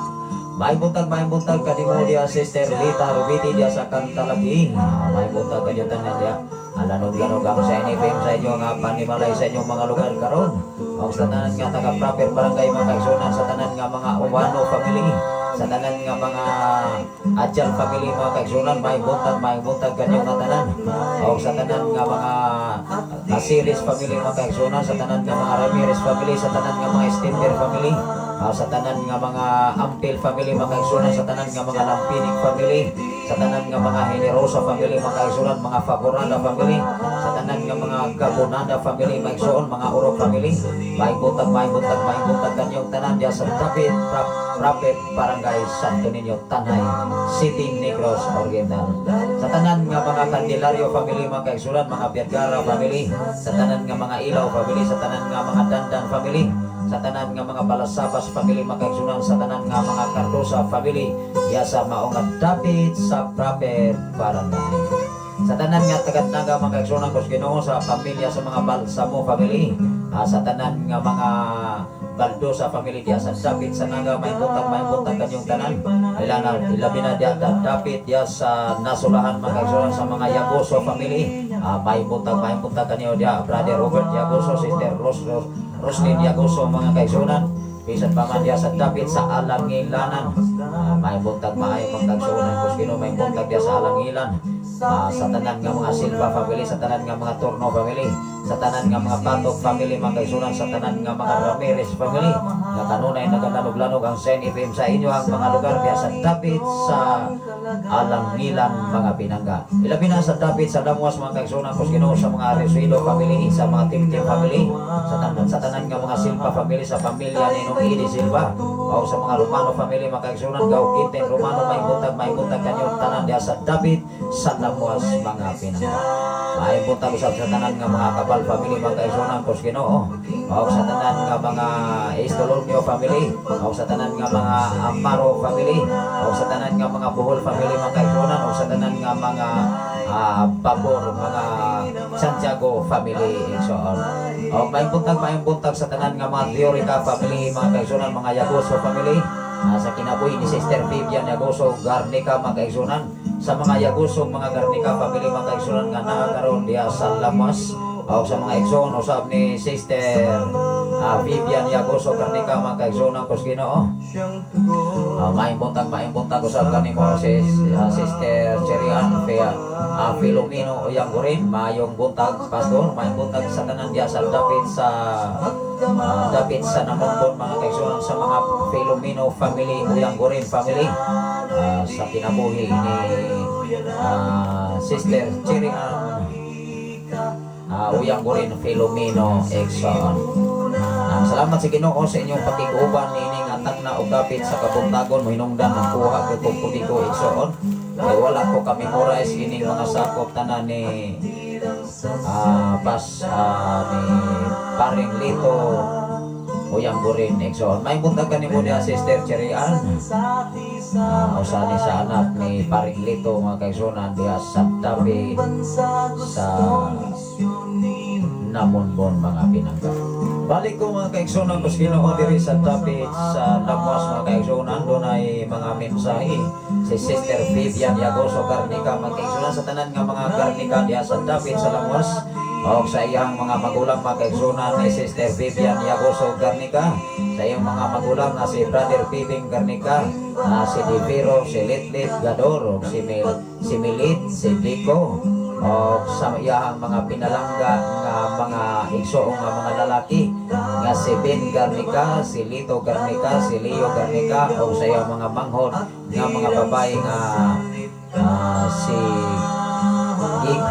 Speaker 3: Maayong buntag kanimo diya, Sister Lita Rubiti, diya sa Kantalagi. Maayong buntag kanyo tanan diya. Alanog-lanog ang sa NFM sa inyo nga panimalay sa inyong mga lugar karon. Og sa tanan nga taga proper barangay, mga kaigsuonan, sa tanan nga mga Uwano family, sa tanan nga mga Adjal family, mga kaigsuonan, maayong buntag kanyo nga tanan. Og sa tanan nga mga Asiris family, mga kaigsuonan, sa tanan nga mga Ramirez family, sa tanan nga mga Stender family, sa tanan nga mga Ampil family, mga kaigsuonan, sa tanan nga mga Lampinig family, sa tanan nga mga Generosa family, mga kaigsuonan, mga Favorada family, sa tanan nga mga Gabonada family, mga igsoon, mga Uro family, maayong buntag, maayong buntag, maayong buntag kanyong tanan diya sa Dapit, Proper Barangay Santo Niño, Tanay City, Negros Oriental. Sa tanan nga mga Candelario family, mga kaigsuonan, mga Vergara family, sa tanan nga mga Ilaw family, sa tanan nga mga Dandan family, sa tanan nga mga Balasabas family, mga kaigsuonan, sa tanan nga mga Cardosa family, ya sa mao nga dapit sa proper barangay. Sa tanan nga taga-Naga, mga kaigsuonan ko sa Ginoo, sa pamilya sa mga Balsamo family, sa tanan nga mga Baldosa family diya sa dapit sa Naga, maayong buntag kanyong tanan. Ilana, ilabi na diya dapit diya sa Nasulahan, mga kaigsuonan, sa mga Yagoso family. Maayong buntag kanyo diya, Brother Robert Yagoso, Sister Roslyn Yagoso, mga kaigsuonan. Bisan pa man diya sa dapit sa Alangilanan. Maayong buntag, maayong mga kaigsuonan ko sa Ginoo, maayong buntag diya sa Alangilan. Sa tanan nga mga Silva family, sa tanan nga mga Torno family, sa tanan nga mga Patok family, mga kaigsuonan, sa tanan nga mga Ramirez family, nga kanunay nagalanog-lanog ang Sen FM sa inyo ang mga lugar diya sa dapit sa Alangilan, mga pinangga. Ilabi na sa dapit sa Damwas, mga kaigsuonan ko sa Ginoo, sa mga Resuelo family, sa mga Timtim family, sa tanan nga mga Silva family, sa pamilya ni Nong Edi Silva, o sa mga Romano family, mga kaigsuonan, Gaw Quintin Romano, maayong buntag kanyong tanan diya sa dapit sa Damwas, mga pinangga. Maayong buntag usab sa tanan nga mga Kabal family, mga kaigsuonan ko sa Ginoo. O sa tanan nga mga Estolonio family, o sa tanan nga mga Amaro family, o sa tanan nga mga Bohol family, mga kaigsuonan, o sa tanan nga mga Babor, mga Santiago family, and so on. O maayong buntag sa tanan nga mga Teorica family, mga kaigsuonan, mga Yagoso family, sa kinabuhi ni Sister Vivian Yagoso Garnica, mga kaigsuonan, sa mga Yagoso, mga Garnica family, mga kaigsuonan nga naa karon diha sa Lamas, o sa mga igsoon usab ni Sister Vivian Yagoso Garnica, mga kaigsuonan ko sa Ginoo. Maayong buntag usab kanimo si Sister Cherian Fea Filomeno Oyanggurin. Maayong buntag, Pastor. Maayong buntag sa tanan diya sa dapit sa Namonbon, mga kaigsuonan, sa mga Filomeno family, Oyanggurin family, sa kinabuhi ni Sister Cherian Oyanggurin Filomeno igsoon. Salamat sa Ginoo sa inyong pakig-uban niining atang na og dapit sa kabuntagon. Mohinungdan ang kuha ko kog kodigo, igsoon. Kay wala ko ka-memorize ining mga sakop tanan ni Pas ni Paring Lito Uyang Burin, igsoon. May buntag kanimo diha, Sister Cherry Ann. Usa ni sa anak ni Paring Lito, mga kaigsunan, diha sa tabi sa Namonbon, mga pinangga. Balik ko, mga kaigsunan ko sa Ginoo, diri sa dapit sa Lamwas, mga kaigsunan, doon ay mga mensahe si Sister Vivian Yagoso Garnica, mga kaigsunan, sa tanan nga mga Garnica diha sa dapit sa Lamwas o sa iyang mga magulang, mga kaigsunan, ni Sister Vivian Yagoso Garnica, sa iyang mga magulang na si Brother Pibing Garnica, na si Divero, si Litlit Gador, o si Milit, si Dico, o sa iyang mga pinalangga nga mga igsoong nga mga lalaki nga si Ben Garnica, si Lito Garnica, si Leo Garnica, o sa iyang mga manghod nga mga babae nga si Geek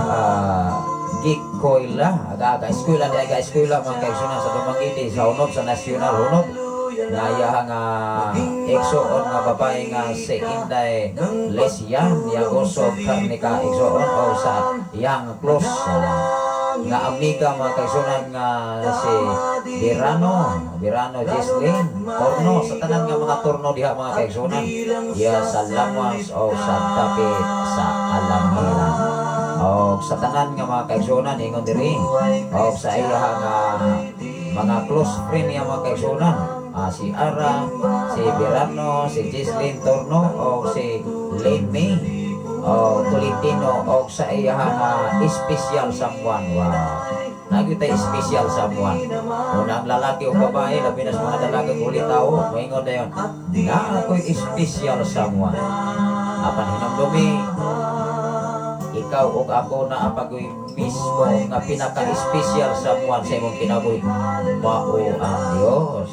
Speaker 3: Geek Koila, aga aga eskwela di aga eskwela, mga kaigsunan, sa Dumaguete sa Hunob, sa National Hunob, nga iyang nga igsoon nga babae nga si Inday Lesian Yagoso Garnica, igsoon, o sa iyang close nga amiga, mga kaigsunan, nga si Birano Birano Jesslyn Torno, sa tanan nga mga torno diha, mga kaigsunan, diha sa Lamwas o sa dapit sa Alangilan, o sa tanan nga mga kaigsunan ingon diri, o sa iya nga mga close friend niya, mga kaigsunan, si Ara, si Birano, si Jesslyn Torno o si Lane May o Tolentino, o sa iya nga special someone. Wow. Nagyud special someone. Una ang lalaki o babae, labi na sa mga dalaga uli tao, moingon dayon, "Na ako'y special someone." Apan hinumdumi, ikaw ug ako na apagoy mismo nga pinaka-special someone sa imong kinabuhi. Mao ang Dios.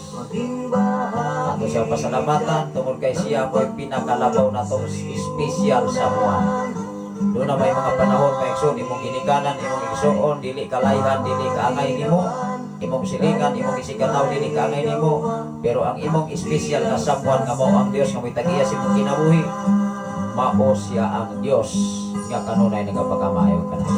Speaker 3: Ato siya pasalamatan tungod kay siya mo'y pinakalabaw na tong special someone. Doon na may mga panahon, mga igsoon, imong ginikanan, imong igsoon, dili kalayhan, dili kaangay nimo, imong silingan, imong isiganaw, dili kaangay nimo. Pero ang imong special na someone nga mao ang Dios nga mo'y tagiya sa imong kinabuhi, mao siya ang Dios nga kanunay nagapakamayo kanato.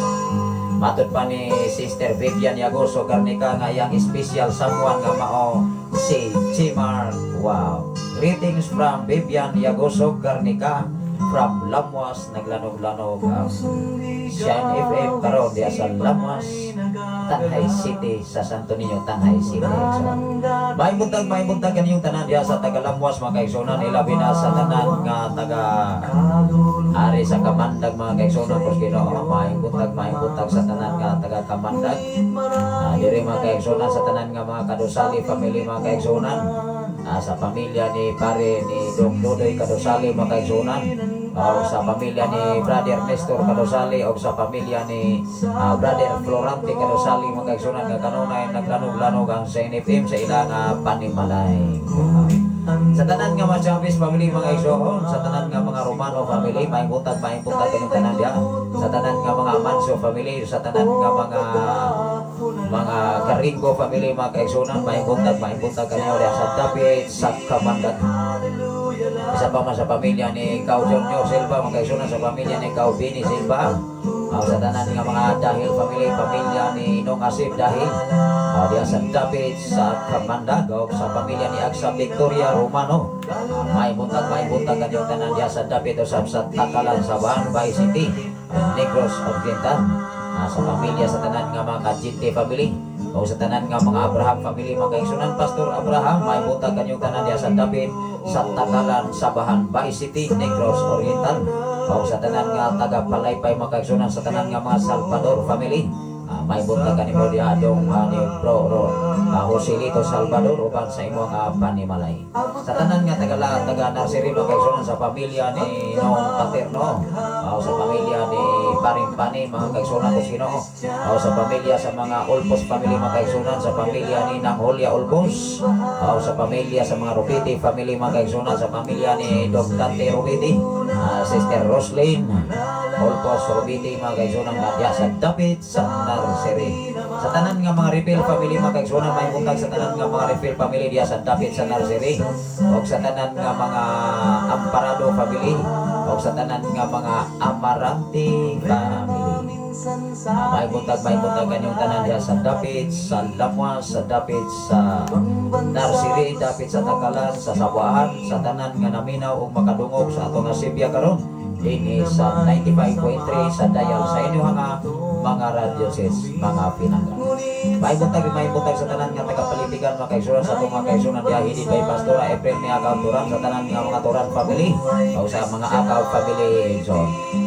Speaker 3: Matod pa ni Sister Vivian Yagoso Garnica nga iyang special someone nga mao si Chimar. Wow. Greetings from Vivian Yagoso Garnica from Lamwas, naglanog-lanog ang Shine FM karon diya sa Lamwas, Tanjay City, sa Santo Niño, Tanjay City. So, may buntag kaniyong tanan diya sa taga Lamwas, mga kaigsunan, ilabi na sa tanan nga taga ari sa Kamandag, mga kaigsunan ko Ginoo. May buntag sa tanan nga taga Kamandag. Diri, mga kaigsunan, sa tanan nga mga Kadosali family, mga kaigsunan. Sa pamilya ni pare ni Dong Dodoy Kadosali, mga kaigsunan. O sa pamilya ni Brother Nestor Kadosali o sa pamilya ni Brother Florante Kadosali, mga kaigsunan, nga kanunay naglanog-lanog ang sa NFM sa ilang panimalay. Sa tanan nga mga Chavez family, mga igsoon, sa tanan nga mga Romano family, may buntag kanyong tanan diha. Sa tanan nga mga Manso family, sa tanan nga mga Karingo family, mga kaigsunan, may buntag kanyo diha sa dapit sa Kamandag. Isa pa man sa pamilya ni Kao Junior Silva, mga kaigsunan, sa pamilya ni Kao Bini Silva. Sa tanan nga mga Dahil family, pamilya ni Nong Asip Dahil, diha sa dapit sa Kamandag, o sa pamilya ni Agsa Victoria Romano. May buntag kanyong tanan diha sa dapit usab sa Takalan sa Bay City, Negros Oriental. Sa pamilya sa tanan nga mga Kajinte family, o sa tanan nga mga Abraham family, mga kaigsunan, Pastor Abraham, may buntag kanyong tanan diha sa dapit sa Takalan, Sabahan, Bay City, Negros Oriental. O sa tanan nga taga Palaypay, mga kaigsunan, sa tanan nga mga Salvador family, may buntag kanimo diha dong ni Bro Ro, Joselito Salvador uban sa imong panimalay. Sa tanan nga taga taga nursery, mga kaigsunan, sa pamilya ni Nong Paterno, sa pamilya ni Paring Pani, mga kaigsunan ko sino, sa pamilya sa mga Ulpos family, mga kaigsunan, sa pamilya ni Nang Julia Ulpos, sa pamilya sa mga Rubiti family, mga kaigsunan, sa pamilya ni Dr. Dante Rubiti, Sister Roslyn Ulpos Rubiti, mga kaigsunan, nga diya sa dapit sa nursery. Sa tanan nga mga Refill family, mga kaigsunan, may buntag sa tanan nga mga Refill family diya sa dapit sa nursery. O sa tanan nga mga Amparado family, o sa tanan nga mga Amarante family. May buntag kanyong tanan diha sa dapit sa Lamwa, sa dapit sa Narsiri, dapit sa Takalan, sa Sabwaan, sa tanan nga naminaw ug makadungog sa ato nga Sibya karon dinhi sa 95.3 sa dial sa inyo nga mga radio sets, mga pinangga. May buntag sa tanan nga taga-Palimbigan, mga kaigsuonan, sa atong mga kaigsuonan diha headed by Pastora Efrem ni Akaw Turan, sa tanan nga mga Turan family o sa mga Akaw family. So,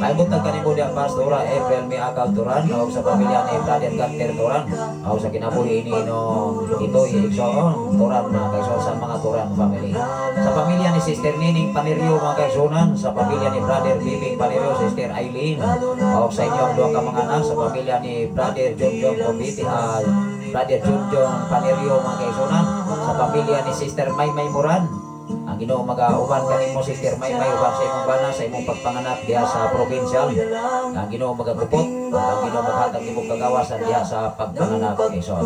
Speaker 3: may buntag kanimo diha, Pastora Efrem ni Akaw Turan, o sa pamilya ni Brother Ganter Turan o sa kinabuhi ni no ito igsoon Turan, mga kaigsuonan, sa mga Turan family. Sa pamilya ni Sister Nining Panerio, mga kaigsuonan, sa pamilya ni Brother Bibing Panerio, Sister Eileen o sa inyong duha ka mga anak, sa pamilya ni Brother John John Cavite, Brother John John Panerio, mga kaigsuonan, sa pamilya ni Sister Maymay Moran. Ang Ginoo magauban kanimo, Sister Maymay, uban sa imong bana sa imong pagpanganak diha sa provincial. Ang Ginoo magagupot, ang Ginoo maghatag imong kagawasan diha sa pagpanganak, igsoon.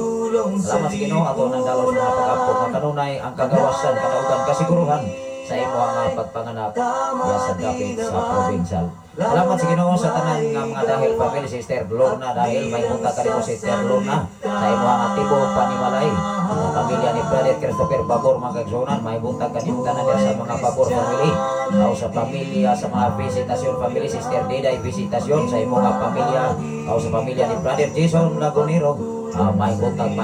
Speaker 3: Salamat sa Ginoo, ato nang dalaw sa mga pag-ampo nga kanunay ang kagawasan, kadaugan, kasiguruhan sa imo ang pagpanganak diha sa dapit sa provincial. Salamat sa Ginoo sa tanan nga mga Dahil family, Sister Lorna Dahil, may buntag kanimo, Sister Lorna, sa imo ang tibo panimalay. Sa pamilya ni Brother Christopher Babor, mga kaigsuonan, may buntag kaniyong tanan diha sa mga Babor family. O sa pamilya sa mga Visitasyon family, Sister Diday Visitasyon, sa imo nga pamilya, o sa pamilya ni Brother Jason Lagunero, may buntag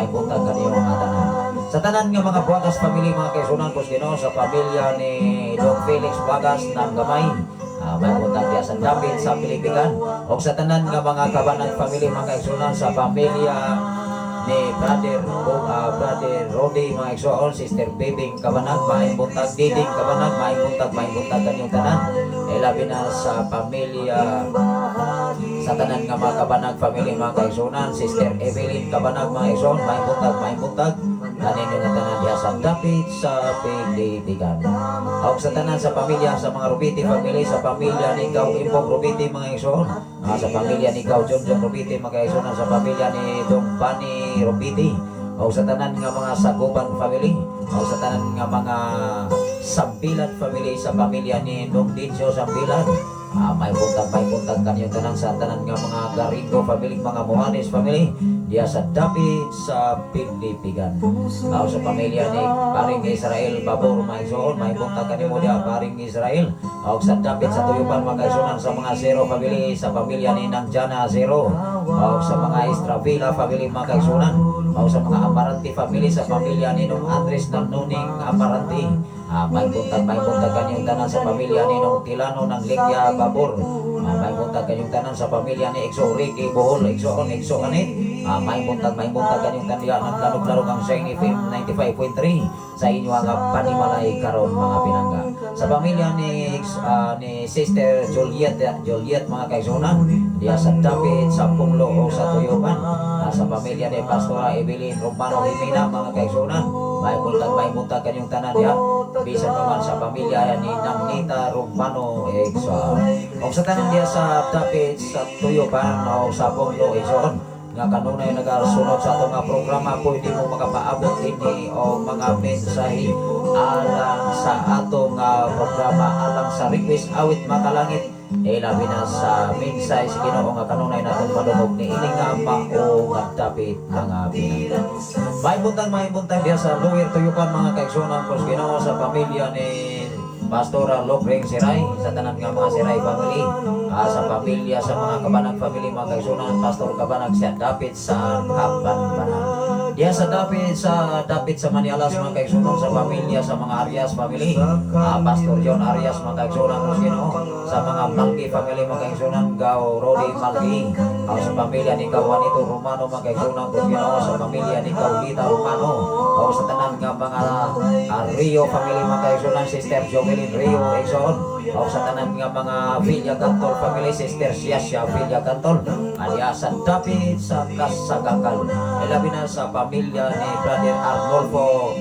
Speaker 3: kaniyong mga tanan. Sa tanan nga mga Buagas family, mga kaigsuonan ko Ginoo, sa pamilya ni Don Felix Buagas ng Gamay, may buntag diha sa dapit sa Pilipigan. O sa tanan nga mga Kabanag family, mga kaigsuonan, sa pamilya ni Brother Rodi, mga igsoon, Sister Bebing Kabanag, may buntag, Diding Kabanag, may buntag kanyong tanan. Eh, labi na sa pamilya sa tanan nga mga Kabanag family, mga kaigsuonan, Sister Evelyn Kabanag, mga igsoon, may buntag kaninyo nga tanan diha sa dapit sa Pilipigan. O sa tanan sa pamilya sa mga Rubiti family, sa pamilya ni Gaw Impong Rubiti, mga igsoon, sa pamilya ni Gaw John John Rubiti, mga igsoon, sa pamilya ni Dong Bani Rubiti, o sa tanan nga mga Saguban family, o sa tanan nga mga Sambilan family, sa pamilya ni Dong Dinso Sambilan, may buntag kanyang tanan. Sa tanan nga mga Garingo family, mga Mohanes family diya sa dapit sa Pilipigan. O sa pamilya ni Paring Israel Babor, may igsoon, may buntag kanimo diya, Paring Israel. O sa dapit sa Tuyupan, mga kaigsuonan, sa mga Zero family, sa pamilya ni Nang Jana Zero. O sa mga Estravila family, mga kaigsuonan. O sa mga Amaranti family, sa pamilya ni Nung Andres Nanuning Amaranti. May buntag kanyang tanan sa pamilya ni Nung Tilano ng Ligya Babor. May buntag kanyang tanan sa pamilya ni Exo Ricky Bohol, Exo On, Exo Anit. May buntag kanyang tanan naglalog-lalog ang Shiny FM 95.3 sa inyo ang panimalay karon, mga pinangga. Sa pamilya ni Sister Juliet, Juliet, mga kaigsuonan, diya sa dapit sa Punglo o sa Tuyupan. Sa pamilya ni Pastora Evelyn Romano Jimena, mga kaigsuonan, may buntag kanyang tanan diha. Bisan pa man sa pamilya ni Nangnita Romano, igsoon. O sa tanan diya sa dapit sa Tuyupan o sa Punglo, igsoon, nga kanunay nagasunod sa atong nga programa, pwede mo makapaabot ini o mga mensahe alang sa atong programa, alang sa request awit makalangit, eh labi na sa mensahe sa Ginoo nga kanunay natong madungog ni ini nga mao nga dapit, mga pinangga. May buntag diha sa Lower Tuyukan, mga kaigsuonan ko sa Ginoo, sa pamilya ni Pastora Locring Siray, sa tanan nga mga Siray family, sa pamilya sa mga Kabanag family, mga kaigsuonan, Pastor Kabanag siya dapit sa Kabanbanan. Diya sa dapit sa Manialas, mga kaigsuonan, sa pamilya sa mga Arias family, Pastor John Arias, mga kaigsuonan ko sa Ginoo, sa mga Malki family, mga kaigsuonan, Gaw Rodi Malki, sa pamilya ni Gaw Juanito Romano, mga kaigsuonan ko sa Ginoo, sa pamilya ni Gaw Lita Romano, o sa tanan nga mga Rio family, mga kaigsuonan, Sister Jovelyn Rio, igsoon, o sa tanan nga mga Villa Cantol family, Sister Siasya Villa Cantol, alias sa dapit sa Kasagakal. Ilabi na sa pamilya ni Brother Arnolfo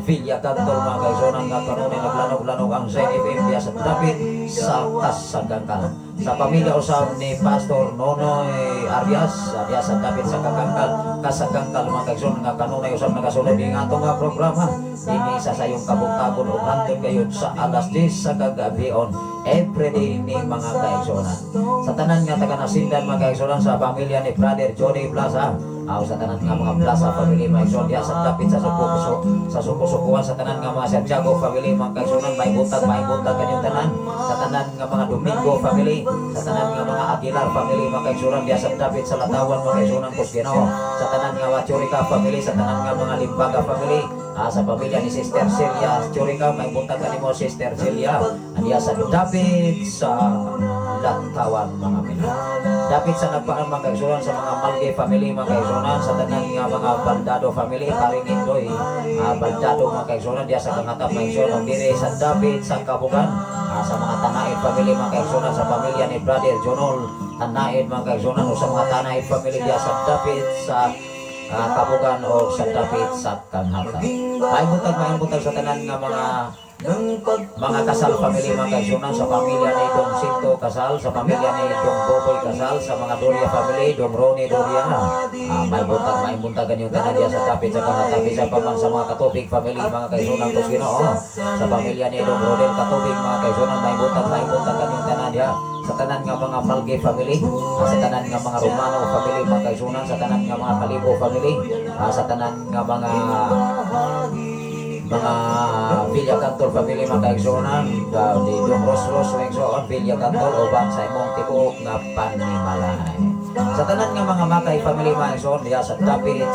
Speaker 3: Villa Cantol, mga kaigsuonan, nga kanunay naglanog-lanog ang Zen FM diya sa dapit sa Kasagangkal. Sa pamilya usab ni Pastor Nonoy Arias diya sa dapit sa Kagangkal, Kasagangkal, mga kaigsuonan, nga kanunay usab nagasulod ning atong nga programa dinhi sa sayong kabuntagon ug hantod gayud sa alas 10 sa kagabion everyday ni, mga kaigsuonan. Sa tanan nga taga Nasindan, mga kaigsuonan, sa pamilya ni Brother Johnny Plaza, aw sa tanan nga mga Plaza family, mga kaigsuonan, diya sa dapit sa suko sa suko-sukuan, sa tanan nga mga Santiago family, mga kaigsuonan, may buntag kanyang tanan, sa tanan nga mga Domingo family, sa tanan nga mga Aguilar family, mga kaigsuonan, diya sa dapit sa Latawan, mga kaigsuonan kos Ginoo, sa tanan nga mga Churica family, sa tanan nga mga Limbaga family, sa pamilya ni Sister Celia Churica, may buntag kanimo, Sister Celia, andiya sa dapit sa Latawan, mga minahal. Dapit sa Nagpaan, mga kaigsuonan, sa mga Malge family, mga kaigsuonan, sa tanan nga mga Baldado family, Paring Indoy, Baldado, mga kaigsuonan, diya sa Kangatap, mga kaigsuonan, dire sa dapit sa Kabugan, sa mga Tanaid family, mga kaigsuonan, sa pamilya ni Brother Jonol Tanaid, mga kaigsuonan, o sa mga Tanaid family diya sa dapit sa Kabugan o sa dapit sa Kanghata. May buntag sa tanan nga mga Kasal family, mga kaigsuonan, sa pamilya ni Dong Sinto Kasal, sa pamilya ni Dong Boboy Kasal, sa mga Doria family, Dong Ronnie Doria. May buntag kanyong tanan diya sa dapit sa Kanghata, sa paman sa mga Katubig family, mga kaigsuonan kos Ginoo. Sa pamilya ni Dong Rodel Katubig, mga kaigsuonan, may buntag kanyong tanan diya sa tanan nga mga Malge family, sa tanan nga mga Romano family, mga kaigsuonan, sa tanan nga mga Kalibo family, sa tanan nga mga Villa Cantor family, mga kaigsuonan, di Dong Ros Ros Wengsoon Villa Cantor uban sa imong tibuok nga panimalay. Sa tanan nga mga Makay family, mga kaigsuon, diha sa dapit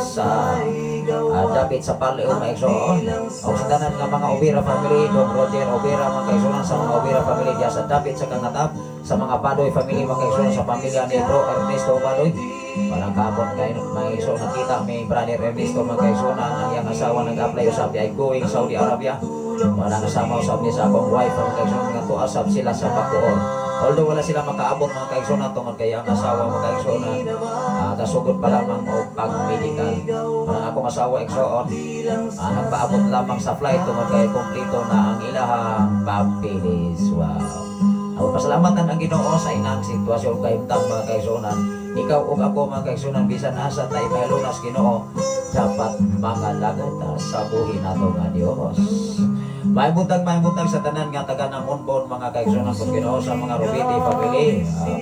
Speaker 3: sa Paleo, mga kaigsuon. O sa tanan nga mga Obira family, Dong Roger Obira, mga kaigsuonan, sa mga Obira family diha sa dapit sa Kangatap, sa mga Badoy family, mga kaigsuonan, sa pamilya ni Bro Ernesto Badoy. Parang kahapon kay mga igsoon, nakita may Brother Ernesto, mga kaigsuonan, ang iyang asawa nag-apply usab ay going Saudi Arabia. Wala kasama usab ni sa akong wife, mga kaigsuonan, nga tuasab sila sa Bacoor. Although wala sila makaabot, mga kaigsuonan, tungod kay ang asawa, mga kaigsuonan, kasugod pa lamang og pag-medical. Ang akong asawa, igsoon, nagpaabot lamang sa flight tungod kay kompleto na ang ilahang papeles. Wow. Ako pasalamatan ang Ginoo sa inang sitwasyon kahimtang, mga kaigsuonan. Ikaw ug ako, mga kaigsuonan, bisan asa tayo mahilunas Ginoo, dapat mangalagad ta sa buhi nato nga Dios. May buntag sa tanan nga taga Namonbon, mga kaigsuonan kong Ginoo, sa mga Robiti family,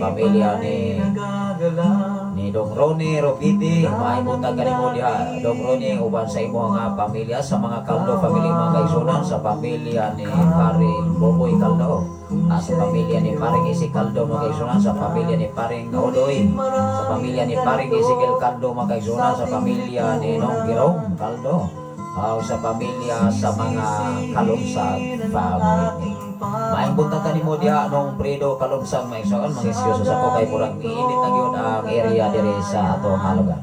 Speaker 3: pamilya ni Dong Ronnie Robiti, may buntag kanimo diha, Dong Ronnie, uban sa imo nga pamilya, sa mga Caldo family, mga kaigsuonan, sa pamilya ni Paring Boboy Caldo, sa pamilya ni Paring Isi Caldo, mga kaigsuonan, sa pamilya ni Paring Odoy, sa pamilya ni Paring Ezekiel Caldo, mga kaigsuonan, sa pamilya ni Nong Girong Caldo, sa pamilya sa mga Kalumsag family. Maayong buntag kanimo diha, nung Bredo Kalumsag, mga igsoon, mga excuse sa ko kay murag niinit na gyud ang area diri sa ato nga lugar.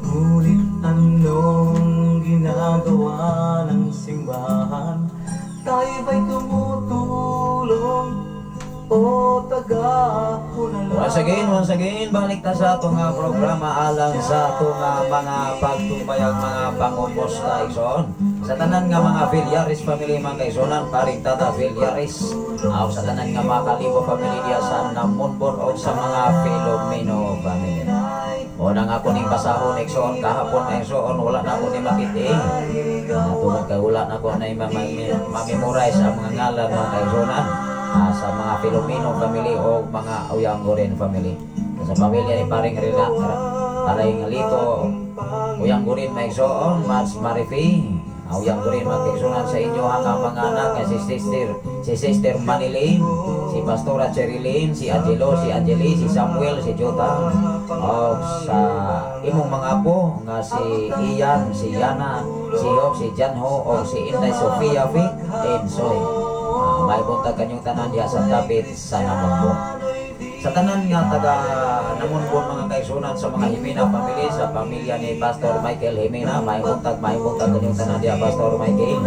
Speaker 6: Ngunit anong ginagawa ng simbahan? Tayo ba'y tumutulong o taga-punala?
Speaker 3: Once again, balik ta sa atong nga programa alang sa atong nga mga pagtumbayag, mga pangumusta, igsoon. Sa tanan nga mga Villares family, mga kaigsuonan, Paring Tata Villares, aw sa tanan nga mga Kalibo family diya sa Namonbon o sa mga Filomeno family. Una nga ako ning basahon, igsoon, kahapon na, igsoon, wala na ako ni makita. Tungod kay wala na ako na ma-memorize ang mga ngalan, mga kaigsuonan, sa mga Filomeno family o mga Uyanggoren family. Sa pamilya ni Paring Rina, Paring Lito, Uyanggoren, mga igsoon, Mars Marifi, Uyanggoren, mga kaigsuonan, sa inyo ang mga anak nga si Sister Manilyn, si Pastora Cherilyn, si Angelo, si Angeli, si Samuel, si Jota, o sa imong mga apo nga si Ian, si Yana, si Hope, si Janho, o si Inday Sofia Vic, Ensoy. May buntag kanyong tanan diha sa dapit sa Namonbon. Sa tanan nga taga Namonbon, mga kaigsuonan, sa mga Jimena family, sa pamilya ni Pastor Michael Jimena, may buntag kanyong tanan diha, Pastor Michael.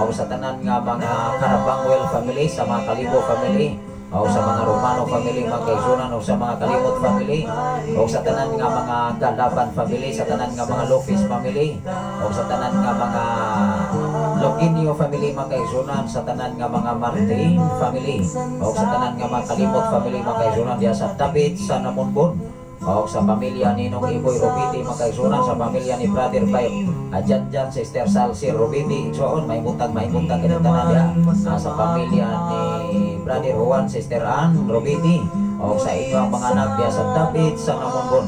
Speaker 3: O sa tanan nga mga Karabangwell family, sa mga Kalibo family, O sa mga Romano family, mga kaigsunan, o sa mga Kalimot family, o sa tanan nga mga Galaban family, sa tanan nga mga Lopez family, o sa tanan nga mga Loquinio family, mga kaigsunan, sa tanan nga mga Martin family, o sa tanan nga mga Kalimot family, mga kaigsunan, diya sa David sa Namunbon, o sa pamilya ni Nong Iboy Robiti, mga kaigsunan, sa pamilya ni Brother Bay Ajan Jan, Sister Salsi Robiti, igsoon, may buntag kanyang tanan diya. Sa pamilya ni Brother Juan, Sister Ann Robiti, o sa inyo ang mga anak diya sa David sa Namunbon.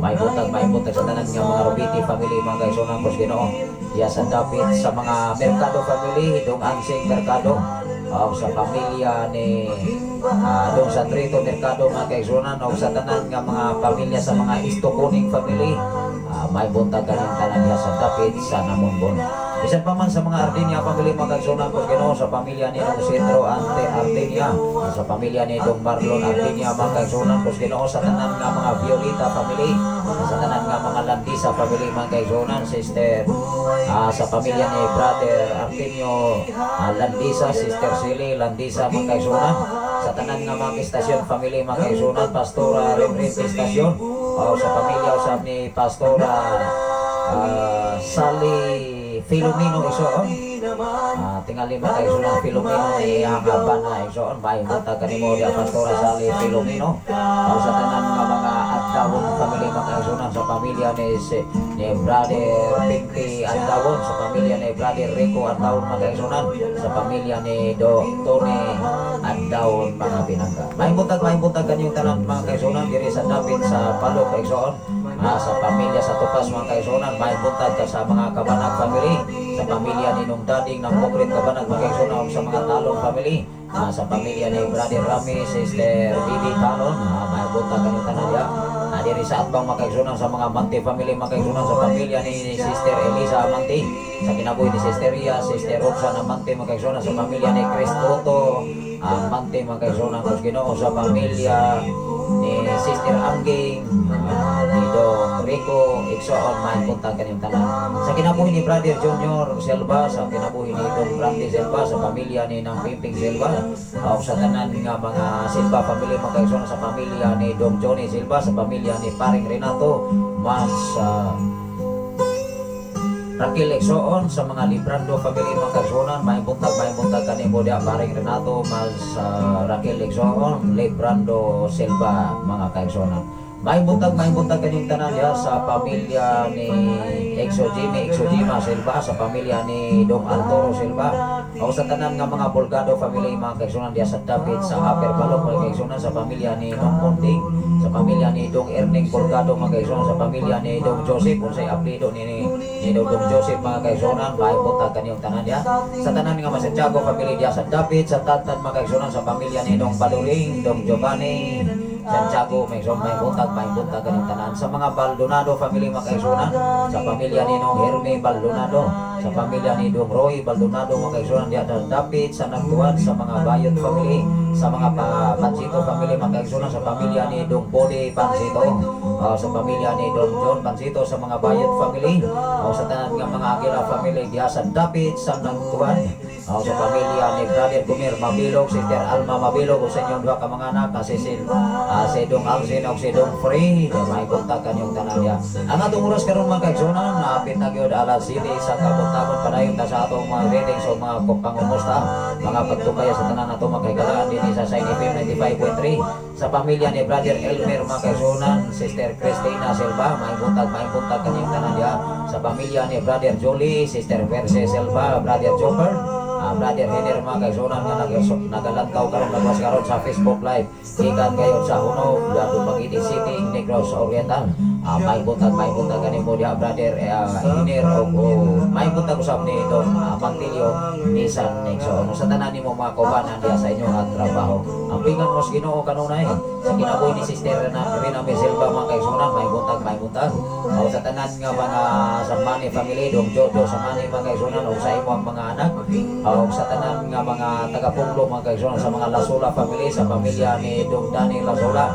Speaker 3: May buntag sa tanan nga mga Robiti family, mga kaigsunan ko sa Ginoo. Diya sa David sa mga Mercado family, Dong Ansing Mercado, o sa pamilya ni Dong Sandrito Mercado, mga kaigsunan, o sa tanan nga mga pamilya sa mga Istokuning family, may buntag kanyang tanan diya sa David sa Namunbon. Bisan pa man sa mga Ardinia family, mga kaigsunan ko sa Ginoo, sa pamilya ni Dong Cedro Ante Ardinia, sa pamilya ni Dong Marlon Ardinia, mga kaigsunan ko sa Ginoo, sa tanan nga mga Violeta family, sa tanan nga mga Landisa family, mga kaigsunan, Sister sa pamilya ni Brother Artinio Landisa, Sister Silly Landisa, mga kaigsunan, sa tanan nga mga istasyon family, mga kaigsunan, Pastora Rimrim Istasyon, o sa pamilya usab ni Pastora Sally Filomeno, igsoon. Tingali, mga kaigsunan, Filomeno ni iyang bana, igsoon, may buntag kanimo diya, Pastora Sally Filomeno. O sa tanan nga mga Andawon family, mga kaigsunan, sa pamilya ni Brother Pinky Andawon, sa pamilya ni Brother Rico Andawon, mga kaigsunan, sa pamilya ni Do Tony Andawon, mga pinangga. May buntag kanyong tanan, mga kaigsunan, diri sa dapit sa Palok, igsoon. Sa pamilya sa Tupas, mga kaigsunan, may buntag ka sa mga Kabanag family, sa pamilya ni Nung Dading ng Bukrit Kabanag, mga kaigsunan, ug sa mga Talon family, sa pamilya ni Brother Rami, Sister Didi Talon, may buntag kanyong tanan diya. Diri sa Atbang, mga kaigsunan, sa mga Mante family, mga kaigsunan, sa pamilya ni Sister Elisa Amante, sa kinabuhi ni Sister Ria, Sister Roxanne Amante, mga kaigsunan, sa pamilya ni Cristoto Amante, mga kaigsunan ko sa Ginoo, sa pamilya ni Sister Angging, ni Dong Rico, igsoon, may buntag kanyang tanan. Sa kinabuhi ni Brother Junior Silva, sa kinabuhi ni Dong Randy Silva, sa pamilya ni Nang Pimping Silva, o sa tanan nga mga Silva family, mga kaigsunan, sa pamilya ni Dong Johnny Silva, sa pamilya ni Paring Renato, mas Raquel, igsoon, sa mga Librando family, mga kaigsunan, may buntag kanimo diya, Paring Renato, mas Raquel, igsoon, Librando Silva, mga kaigsunan. May buntag kanyang tanan diya sa pamilya ni Exo Jimmy, Exo Jima Silva, sa pamilya ni Dong Arturo Silva, o sa tanan nga mga Bolgado family, mga kaigsunan, diya sa David sa Upper Balok, mga kaigsunan, sa pamilya ni Dong Ponting, sa pamilya ni Dong Erning Bolgado, mga kaigsunan, sa pamilya ni Dong Joseph, unsay apelyido ni Dong Joseph, mga kaigsunan, may buntag kanyang tanan diya. Sa tanan nga mga Santiago family diya sa David, sa Tantan, mga kaigsunan, sa pamilya ni Dong Baluling, Dong Giovanni Santiago, may buntag kanyang tanan. Sa mga Baldonado family, mga kaigsunan, sa pamilya ni Nong Herme Baldonado, sa pamilya ni Dong Roy Baldonado, mga kaigsunan, diya sa David, sa Nagtuan, sa mga Bayot family, sa mga Pancito family, mga kaigsunan, sa pamilya ni Dong Bode Pancito, sa pamilya ni Dong John Pancito, sa mga Bayot family, sa tanan nga mga Aguila family diya sa David, sa Nagtuan, sa pamilya ni Brother Gumir Mabilog, Sister Alma Mabilog, o sa inyong duha ka mga anak, si si Dong Alcin o si Dong Free, may buntag kanyong tanan diya. Ang atong oras karon, mga kaigsunan, napit na gyud alas 7 sa kabuntagon. Padayon ta sa atong mga greetings o mga pangumusta, mga pagtukaya sa tanan nato mga kahigalaan dinhi sa Shiny FM 95.3. Sa pamilya ni Brother Elmer, mga kaigsunan, Sister Christina Silva, may buntag kanyang tanan diya. Sa pamilya ni Brother Jolie, Sister Verse Silva, Brother Joker, Brother Henry, mga kaigsunan, nga nagalantaw karon, nagwas karon sa Facebook Live gikan kayo sa Hunog, Dumaguete City, Negros Oriental. May buntag kanimo diha, Brother Henry, o may buntag usab ni Don Pantilio Nisan Nexo. Sa tanan nimo mga kaubanan diha sa inyong trabaho. Ampingan mo sa Ginoo kanunay sa kinabuhi ni Sister na Rina May Silva, mga kaigsunan, may buntag. O sa tanan nga mga Samani family, Dong Jojo Samani, mga kaigsunan, o sa imong mga anak, o sa tanan nga mga taga-Punglo, mga kaigsunan, sa mga Lasula family, sa pamilya ni Dong Dani Lasula.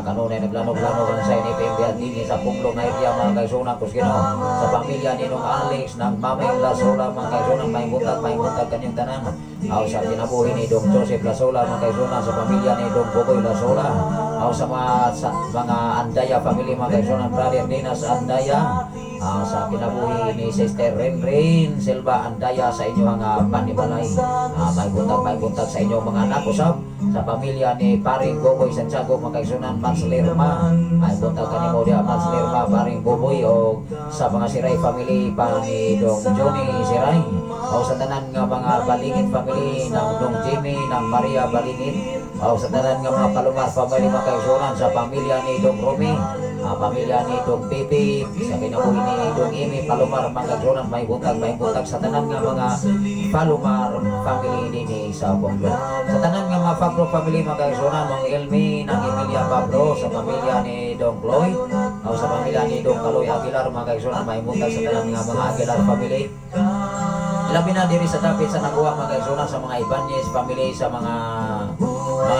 Speaker 3: Kanunay naglanog-lanog ang sa NFM diha dinhi sa Punglo nga area, mga kaigsuonan ko sa Ginoo. Sa pamilya ni Nong Alex ng Mameng Lasola, mga kaigsuonan, maayong buntag kanyang tanan. Aw sa kinabuhi ni Dong Joseph Lasola, mga kaigsuonan, sa pamilya ni Dong Boboy Lasola. Aw sa mga Andaya family, mga kaigsuonan, Brother Dinas Andaya. Sa kinabuhi ni Sister Renren Silva Andaya sa inyong panimalay. May buntag sa inyong mga anak usab, sa pamilya ni Paring Boboy Santiago, mga kaigsuonan, Mans Lerma. May buntag kanimo diha, Mans Lerma, Paring Boboy, o sa mga Siray family pa ni Dong Johnny Siray. O sa tanan nga mga Balingit family ng Dong Jimmy ng Maria Balingit. O sa tanan nga mga Palomar family, mga kaigsuonan, sa pamilya ni Dong Romy, pamilya ni Dong Pipi, sa kinabuhi ni Dong Imi Palomar, mga kaigsuonan, may buntag sa tanan nga mga Palomar family dinhi sa Ponglo. Sa tanan nga mga Pablo family, mga kaigsuonan, Mong Elmi ng Emilia Pablo, sa pamilya ni Dong Cloy, o sa pamilya ni Dong Kaloy Aguilar, mga kaigsuonan, may buntag sa tanan nga mga Aguilar family. Labi na diri sa dapit sa Naguwa, mga kaigsuonan, sa mga Ibanez family, sa mga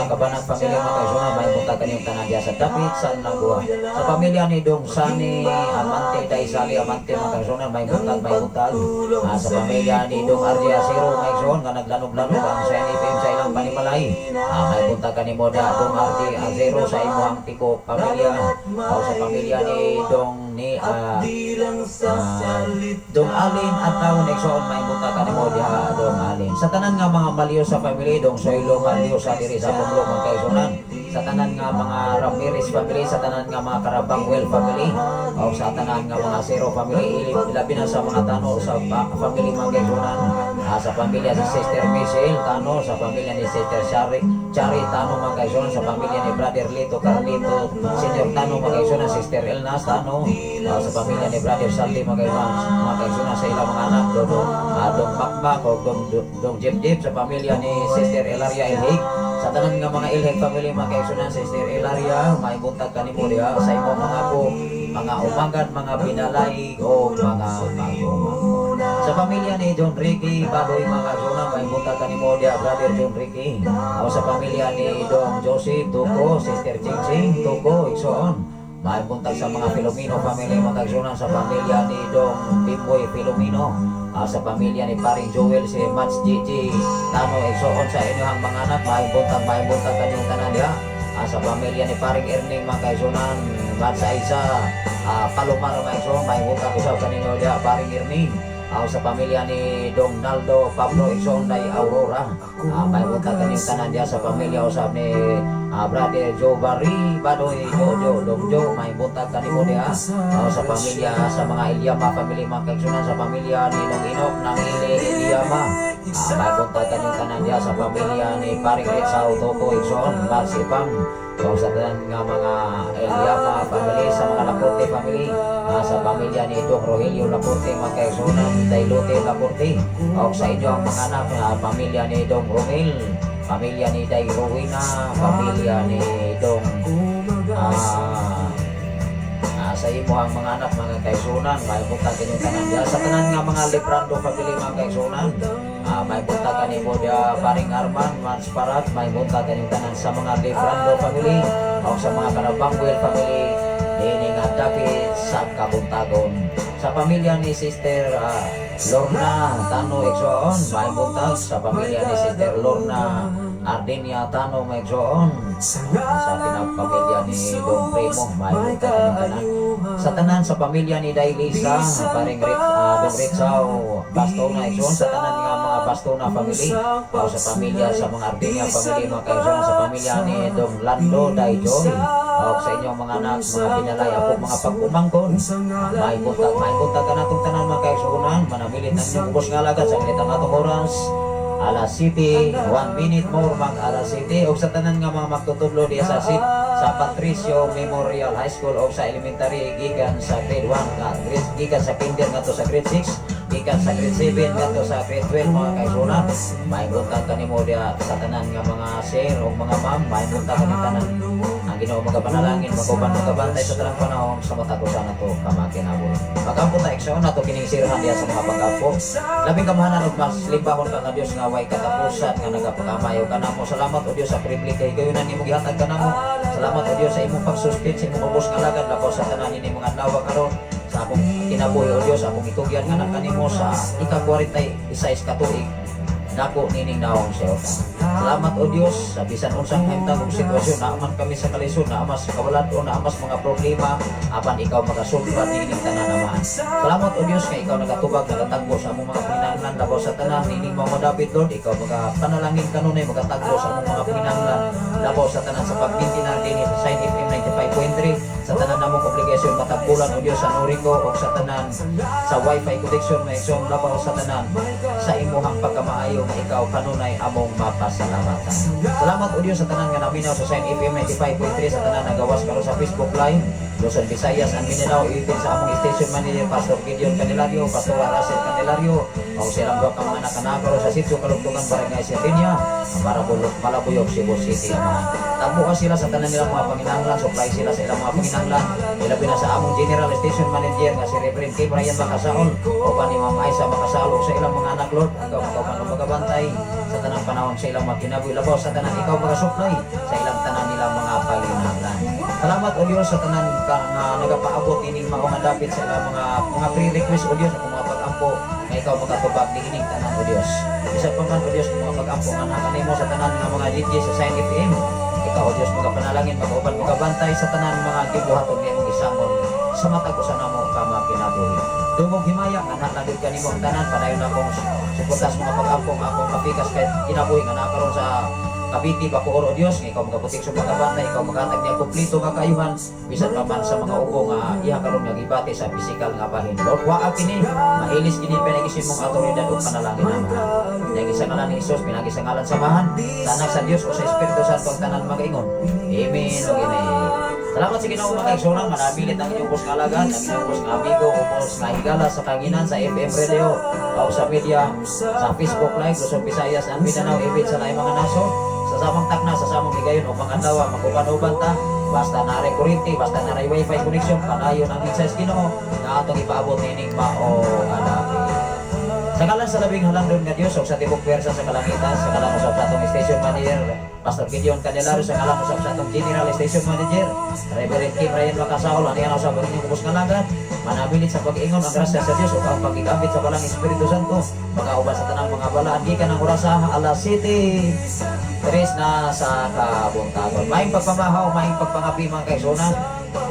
Speaker 3: Kabanag family, mga kaigsuonan, may buntag kanyang tanan diya sa dapit sa Naguwa. Sa pamilya ni Dong Sani Amante, Daisali Amante, mga kaigsuonan, may buntag, may buntag. Sa pamilya ni Dong RJ Acero, mga kaigsuonan, nga naglanog-lanog ang sa NFM sa ilang panimalay. May buntag kanimo da, Dong RJ Acero, sa imong tiko pamilya. O sa pamilya ni Dong ni Dong Alin at taon igsoon, may buntag kanimo diha, Dong Alin. Sa tanan nga mga Malyosa family, Dong Soylo Malyosa diri sa Punglo, mga kaigsuonan. Sa tanan nga mga Ramirez family, sa tanan nga mga Carabangwell family, o sa tanan nga mga Zero family, labi na sa mga Tano sa family, mga kaigsuonan. Sa pamilya si Sister Michelle Tano, sa pamilya ni Sister Shari, Chari Tano, mga kaigsuonan, sa pamilya ni Brother Lito Carlito Senior Tano, mga kaigsuonan, Sister Elnas Tano, sa pamilya ni Brother Saldi, mga kaigsuonan, sa ilang mga anak, Dodo, Dong Makmak o Dong Jip Jip, sa pamilya ni Sister Elaria Ilhig, sa tanan nga mga Ilhig family, mga kaigsuonan, Sister Elaria, may buntag kanimo diha sa imong mga apo, mga umagan, mga binalay o mga pag-umangkon. Sa pamilya ni John Ricky Badoy, mga kaigsuonan, may buntag kanimo diha, Brother John Ricky. O sa pamilya ni Dong Joseph Tuko, Sister Ching Ching Tuko, igsoon. May buntag sa mga Filomeno family, mga kaigsuonan, sa pamilya ni Dong Pimboy Filomeno. Sa pamilya ni Paring Joel, si Mats Gigi Tano, igsoon, sa inyong mga anak, may buntag kanyang tanan diha. Sa pamilya ni Paring Erning, mga kaigsuonan, Mats Aisa, Palomar, mga igsoon, may buntag usab kaninyo diha, Paring Erning. Sa pamilya ni Dong Naldo Pablo, igsoon, Day Aurora. May buntag kanyang tanan diha sa pamilya usab ni Brother Joe Barry Badoy Jojo Dong Joe, may buntag kanimo diha. Sa pamilya sa mga Ilyama family, mga kaigsuonan, sa pamilya ni Nong Inok ng Ili Ilyama. May buntag kanyang tanan diha sa pamilya ni Paring Ritsaw Toko, igsoon, Marsipang. O sa tanan nga mga Ilyama family, sa mga Laporte family, sa pamilya ni Dong Rogelio Laporte, mga kaigsuonan, Dailote Laporte. O sa inyo ang mga anak, pamilya ni Dong Romel, pamilya ni Day Rowena, pamilya ni Dong sa imo ang mga anak, mga kaigsuonan, may buntag kinyong tanan diha. Sa tanan nga mga Librando family, mga kaigsuonan, may buntag kanimo diha, Paring Arman, Mans Parat, may buntag kanyong tanan sa mga Librando family o sa mga Carabangwell family dini nga dapit sa Kabuntagon. Sa pamilya ni Sister Lorna Tano, igsoon, may buntag sa pamilya ni Sister Lorna Ardenia Tano, may igsoon. Sa pinapamilya ni Don Primo, may buntag kanyong tanan. Sa tanan sa pamilya ni Day Lisa, Paring Rit, Don Ritzaw Bastona, igsoon, sa tanan nga mga Bastona family, o sa pamilya sa mga Ardenia family, mga kaigsoon, sa pamilya ni Don Lando Day Joy, o sa inyong mga anak, mga binalay, apo, mga pag-umangkon, may buntag ka natong tanan, mga kaigsuonan, manamilit ang inyong ubos nga alagad sa ang atong oras. Alas 7, 1 minute more mag alas 7. O sa tanan nga mga magtutudlo diya sa Patricio Memorial High School o sa elementary gikan sa grade 1 nga grade gikan sa kinder ngadto sa grade 6, gikan sa grade 7 ngadto sa grade 12, mga kaigsuonan. May buntag kanimo diya sa tanan nga mga sir o mga ma'am, may buntag kani tanan. Ang Ginoo magapanalangin, maguban, magabantay sa tanang panahon sa matag usa nato ka makinabuhi. Magampo ta, igsoon, nato kining sirhan diya sa mga pag-apo. Labing kamahalan ug mas limbahon ka nga Dios nga way katapusan nga nagapakamayo kanamo. Salamat, o Dios, sa pribilehiyo kay gayunan imong gihatag kanamo sa Salamat, O Dios, sa imong pagsustain sa imong ubos nga alagad labaw sa tanan ini mga adlaw karon sa akong kinabuhi, O Dios, akong itugyan nga kanimo sa ika-46 ka tuig nako nining naong sa. Salamat, O Dios, sa bisan unsang kahimtang ug sitwasyon, naa man kami sa kalisod, naa man sa kawalan-on, naa man sa mga problema, apan ikaw magasulbad niining tanan, Amahan. Salamat, O Dios, nga ikaw nagatubag, nagatagbo sa among mga panginahanglan labaw sa tanan niining mga madapit, Lord. Ikaw magapanalangin kanunay, magatagbo sa among mga panginahanglan labaw sa tanan sa pagmintinar dinhi sa Sign FM 95.3, sa tanan namong obligasyon matagbulan, O Dios, sa Norico o sa tanan sa Wi-Fi connection, may labaw sa tanan sa imuhang pagkamaayo nga ikaw kanunay among mapasalamatan. Salamat, O Dios, sa tanan nga naminaw sa Sign FM 95.3, sa tanan nagawas karon sa Facebook Live, Luzon, Visayas and Mindanao, even sa among station manager, Pastor Gideon Candelario, Pastor Russell Candelario, o silang duha ka mga anak na karon sa Sitio Kalugtungan, Barangay Sirvinia, Marabulok, Malabuyok, Cebu City, Amahan. Tagbuka sila sa tanan nilang mga panginahanglan, supply sila sa ilang mga panginahanglan. Ilabi na sa among General Station Manager nga si Reverend K. Brian Macasaol, o ni Ma'am Aisa Macasaol, o sa ilang mga anak, Lord, ikaw makauban o magabantay sa tanang panahon sa ilang mga kinabuhi. Labaw sa tanan, ikaw magasupply sa ilang tanan nilang mga panginahanglan. Salamat, O Dios, sa tanan ka nga nagapaabot ining mao nga dapit sa ilang mga pre-request, O Dios, akong mga pag-ampo nga ikaw makatubag niining tanan, O Dios. Bisan pa man, O Dios, mga pag-ampo nga nakanimo sa tanan nga mga DJ sa Sign FM. Ikaw, O Dios, magapanalangin, magauban, magabantay sa tanan mga gibuhaton nga isangon sa matag usa namo ka mga kinabuhi. Dungog himaya nga nalagod kanimo ang tanan. Padayon akong suporta sa mga pag-ampo nga akong kapikas kay kinabuhi nga naa karon sa Cavite, Bacoor, O Dios, nga ikaw magaputik sa pagkabantay, ikaw magatag niya kompleto nga kaayuhan, bisan pa man sa mga ugo nga iya karon nga gibati sa pisikal nga bahin. Lord, waa kini, mahilis kini pinagisin mong awtoridad ug panalangin, Amahan. Pinagi sa ngalan ni Jesus, pinagi sa ngalan sa Amahan, sa Anak, sa Dios o sa Espiritu Santo ang tanan magaingon. Amen ug amen. Salamat sa Ginoo, mga kaigsuonan, manabilit ang inyong ubos nga alagad, ang inyong ubos nga amigo, ubos nga higala sa kanginan sa FM Radio o sa media, sa Facebook Live, Luzon, Visayas, and Mindanao, ibig sa laing mga nasod, sa samang takna, sa samang higayon o pangadlaw, mag-uban-uban ta, basta naray kuryente, basta naray wifi connection, padayon ang mensahe sa Ginoo na atong ipaabot nining mao nga dapit. Sa ngalan sa labing halangdon nga Dios ug sa tibok pwersa sa kalangitan, sa ngalan usab sa atong station manager, Pastor Gideon Candelario, sa ngalan usab sa atong General Station Manager, Reverend Kim Ryan Macasaol, ani ang usab ang inyong ubos nga alagad, manabilit sa pag-ingon ang grasya sa Dios ug ang pagigambit sa Balaang Espiritu Santo, makauban sa tanang mga balaan gikan ang orasa alas 7:03 na sa kabuntagon. Maayong pagpamahaw, maayong pagpangapi, mga kaigsuonan,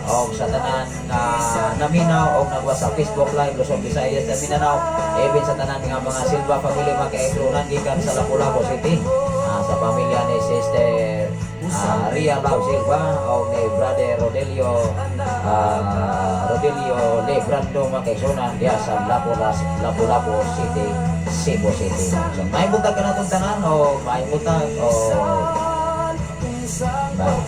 Speaker 3: og sa tanan nga naminaw og nagwa sa Facebook Live, Luzon, Visayas and Mindanao, even sa tanan nga mga Silva family, mga kaigsuonan gikan sa Lapu-Lapu City, sa pamilya ni Sister Ria Lau Silva o ni Brother Rodelio Lebrando, mga kaigsuonan diya sa Lapu-Lapu City, Cebu City. So, may buntag ka natong tanan o may buntag o bye.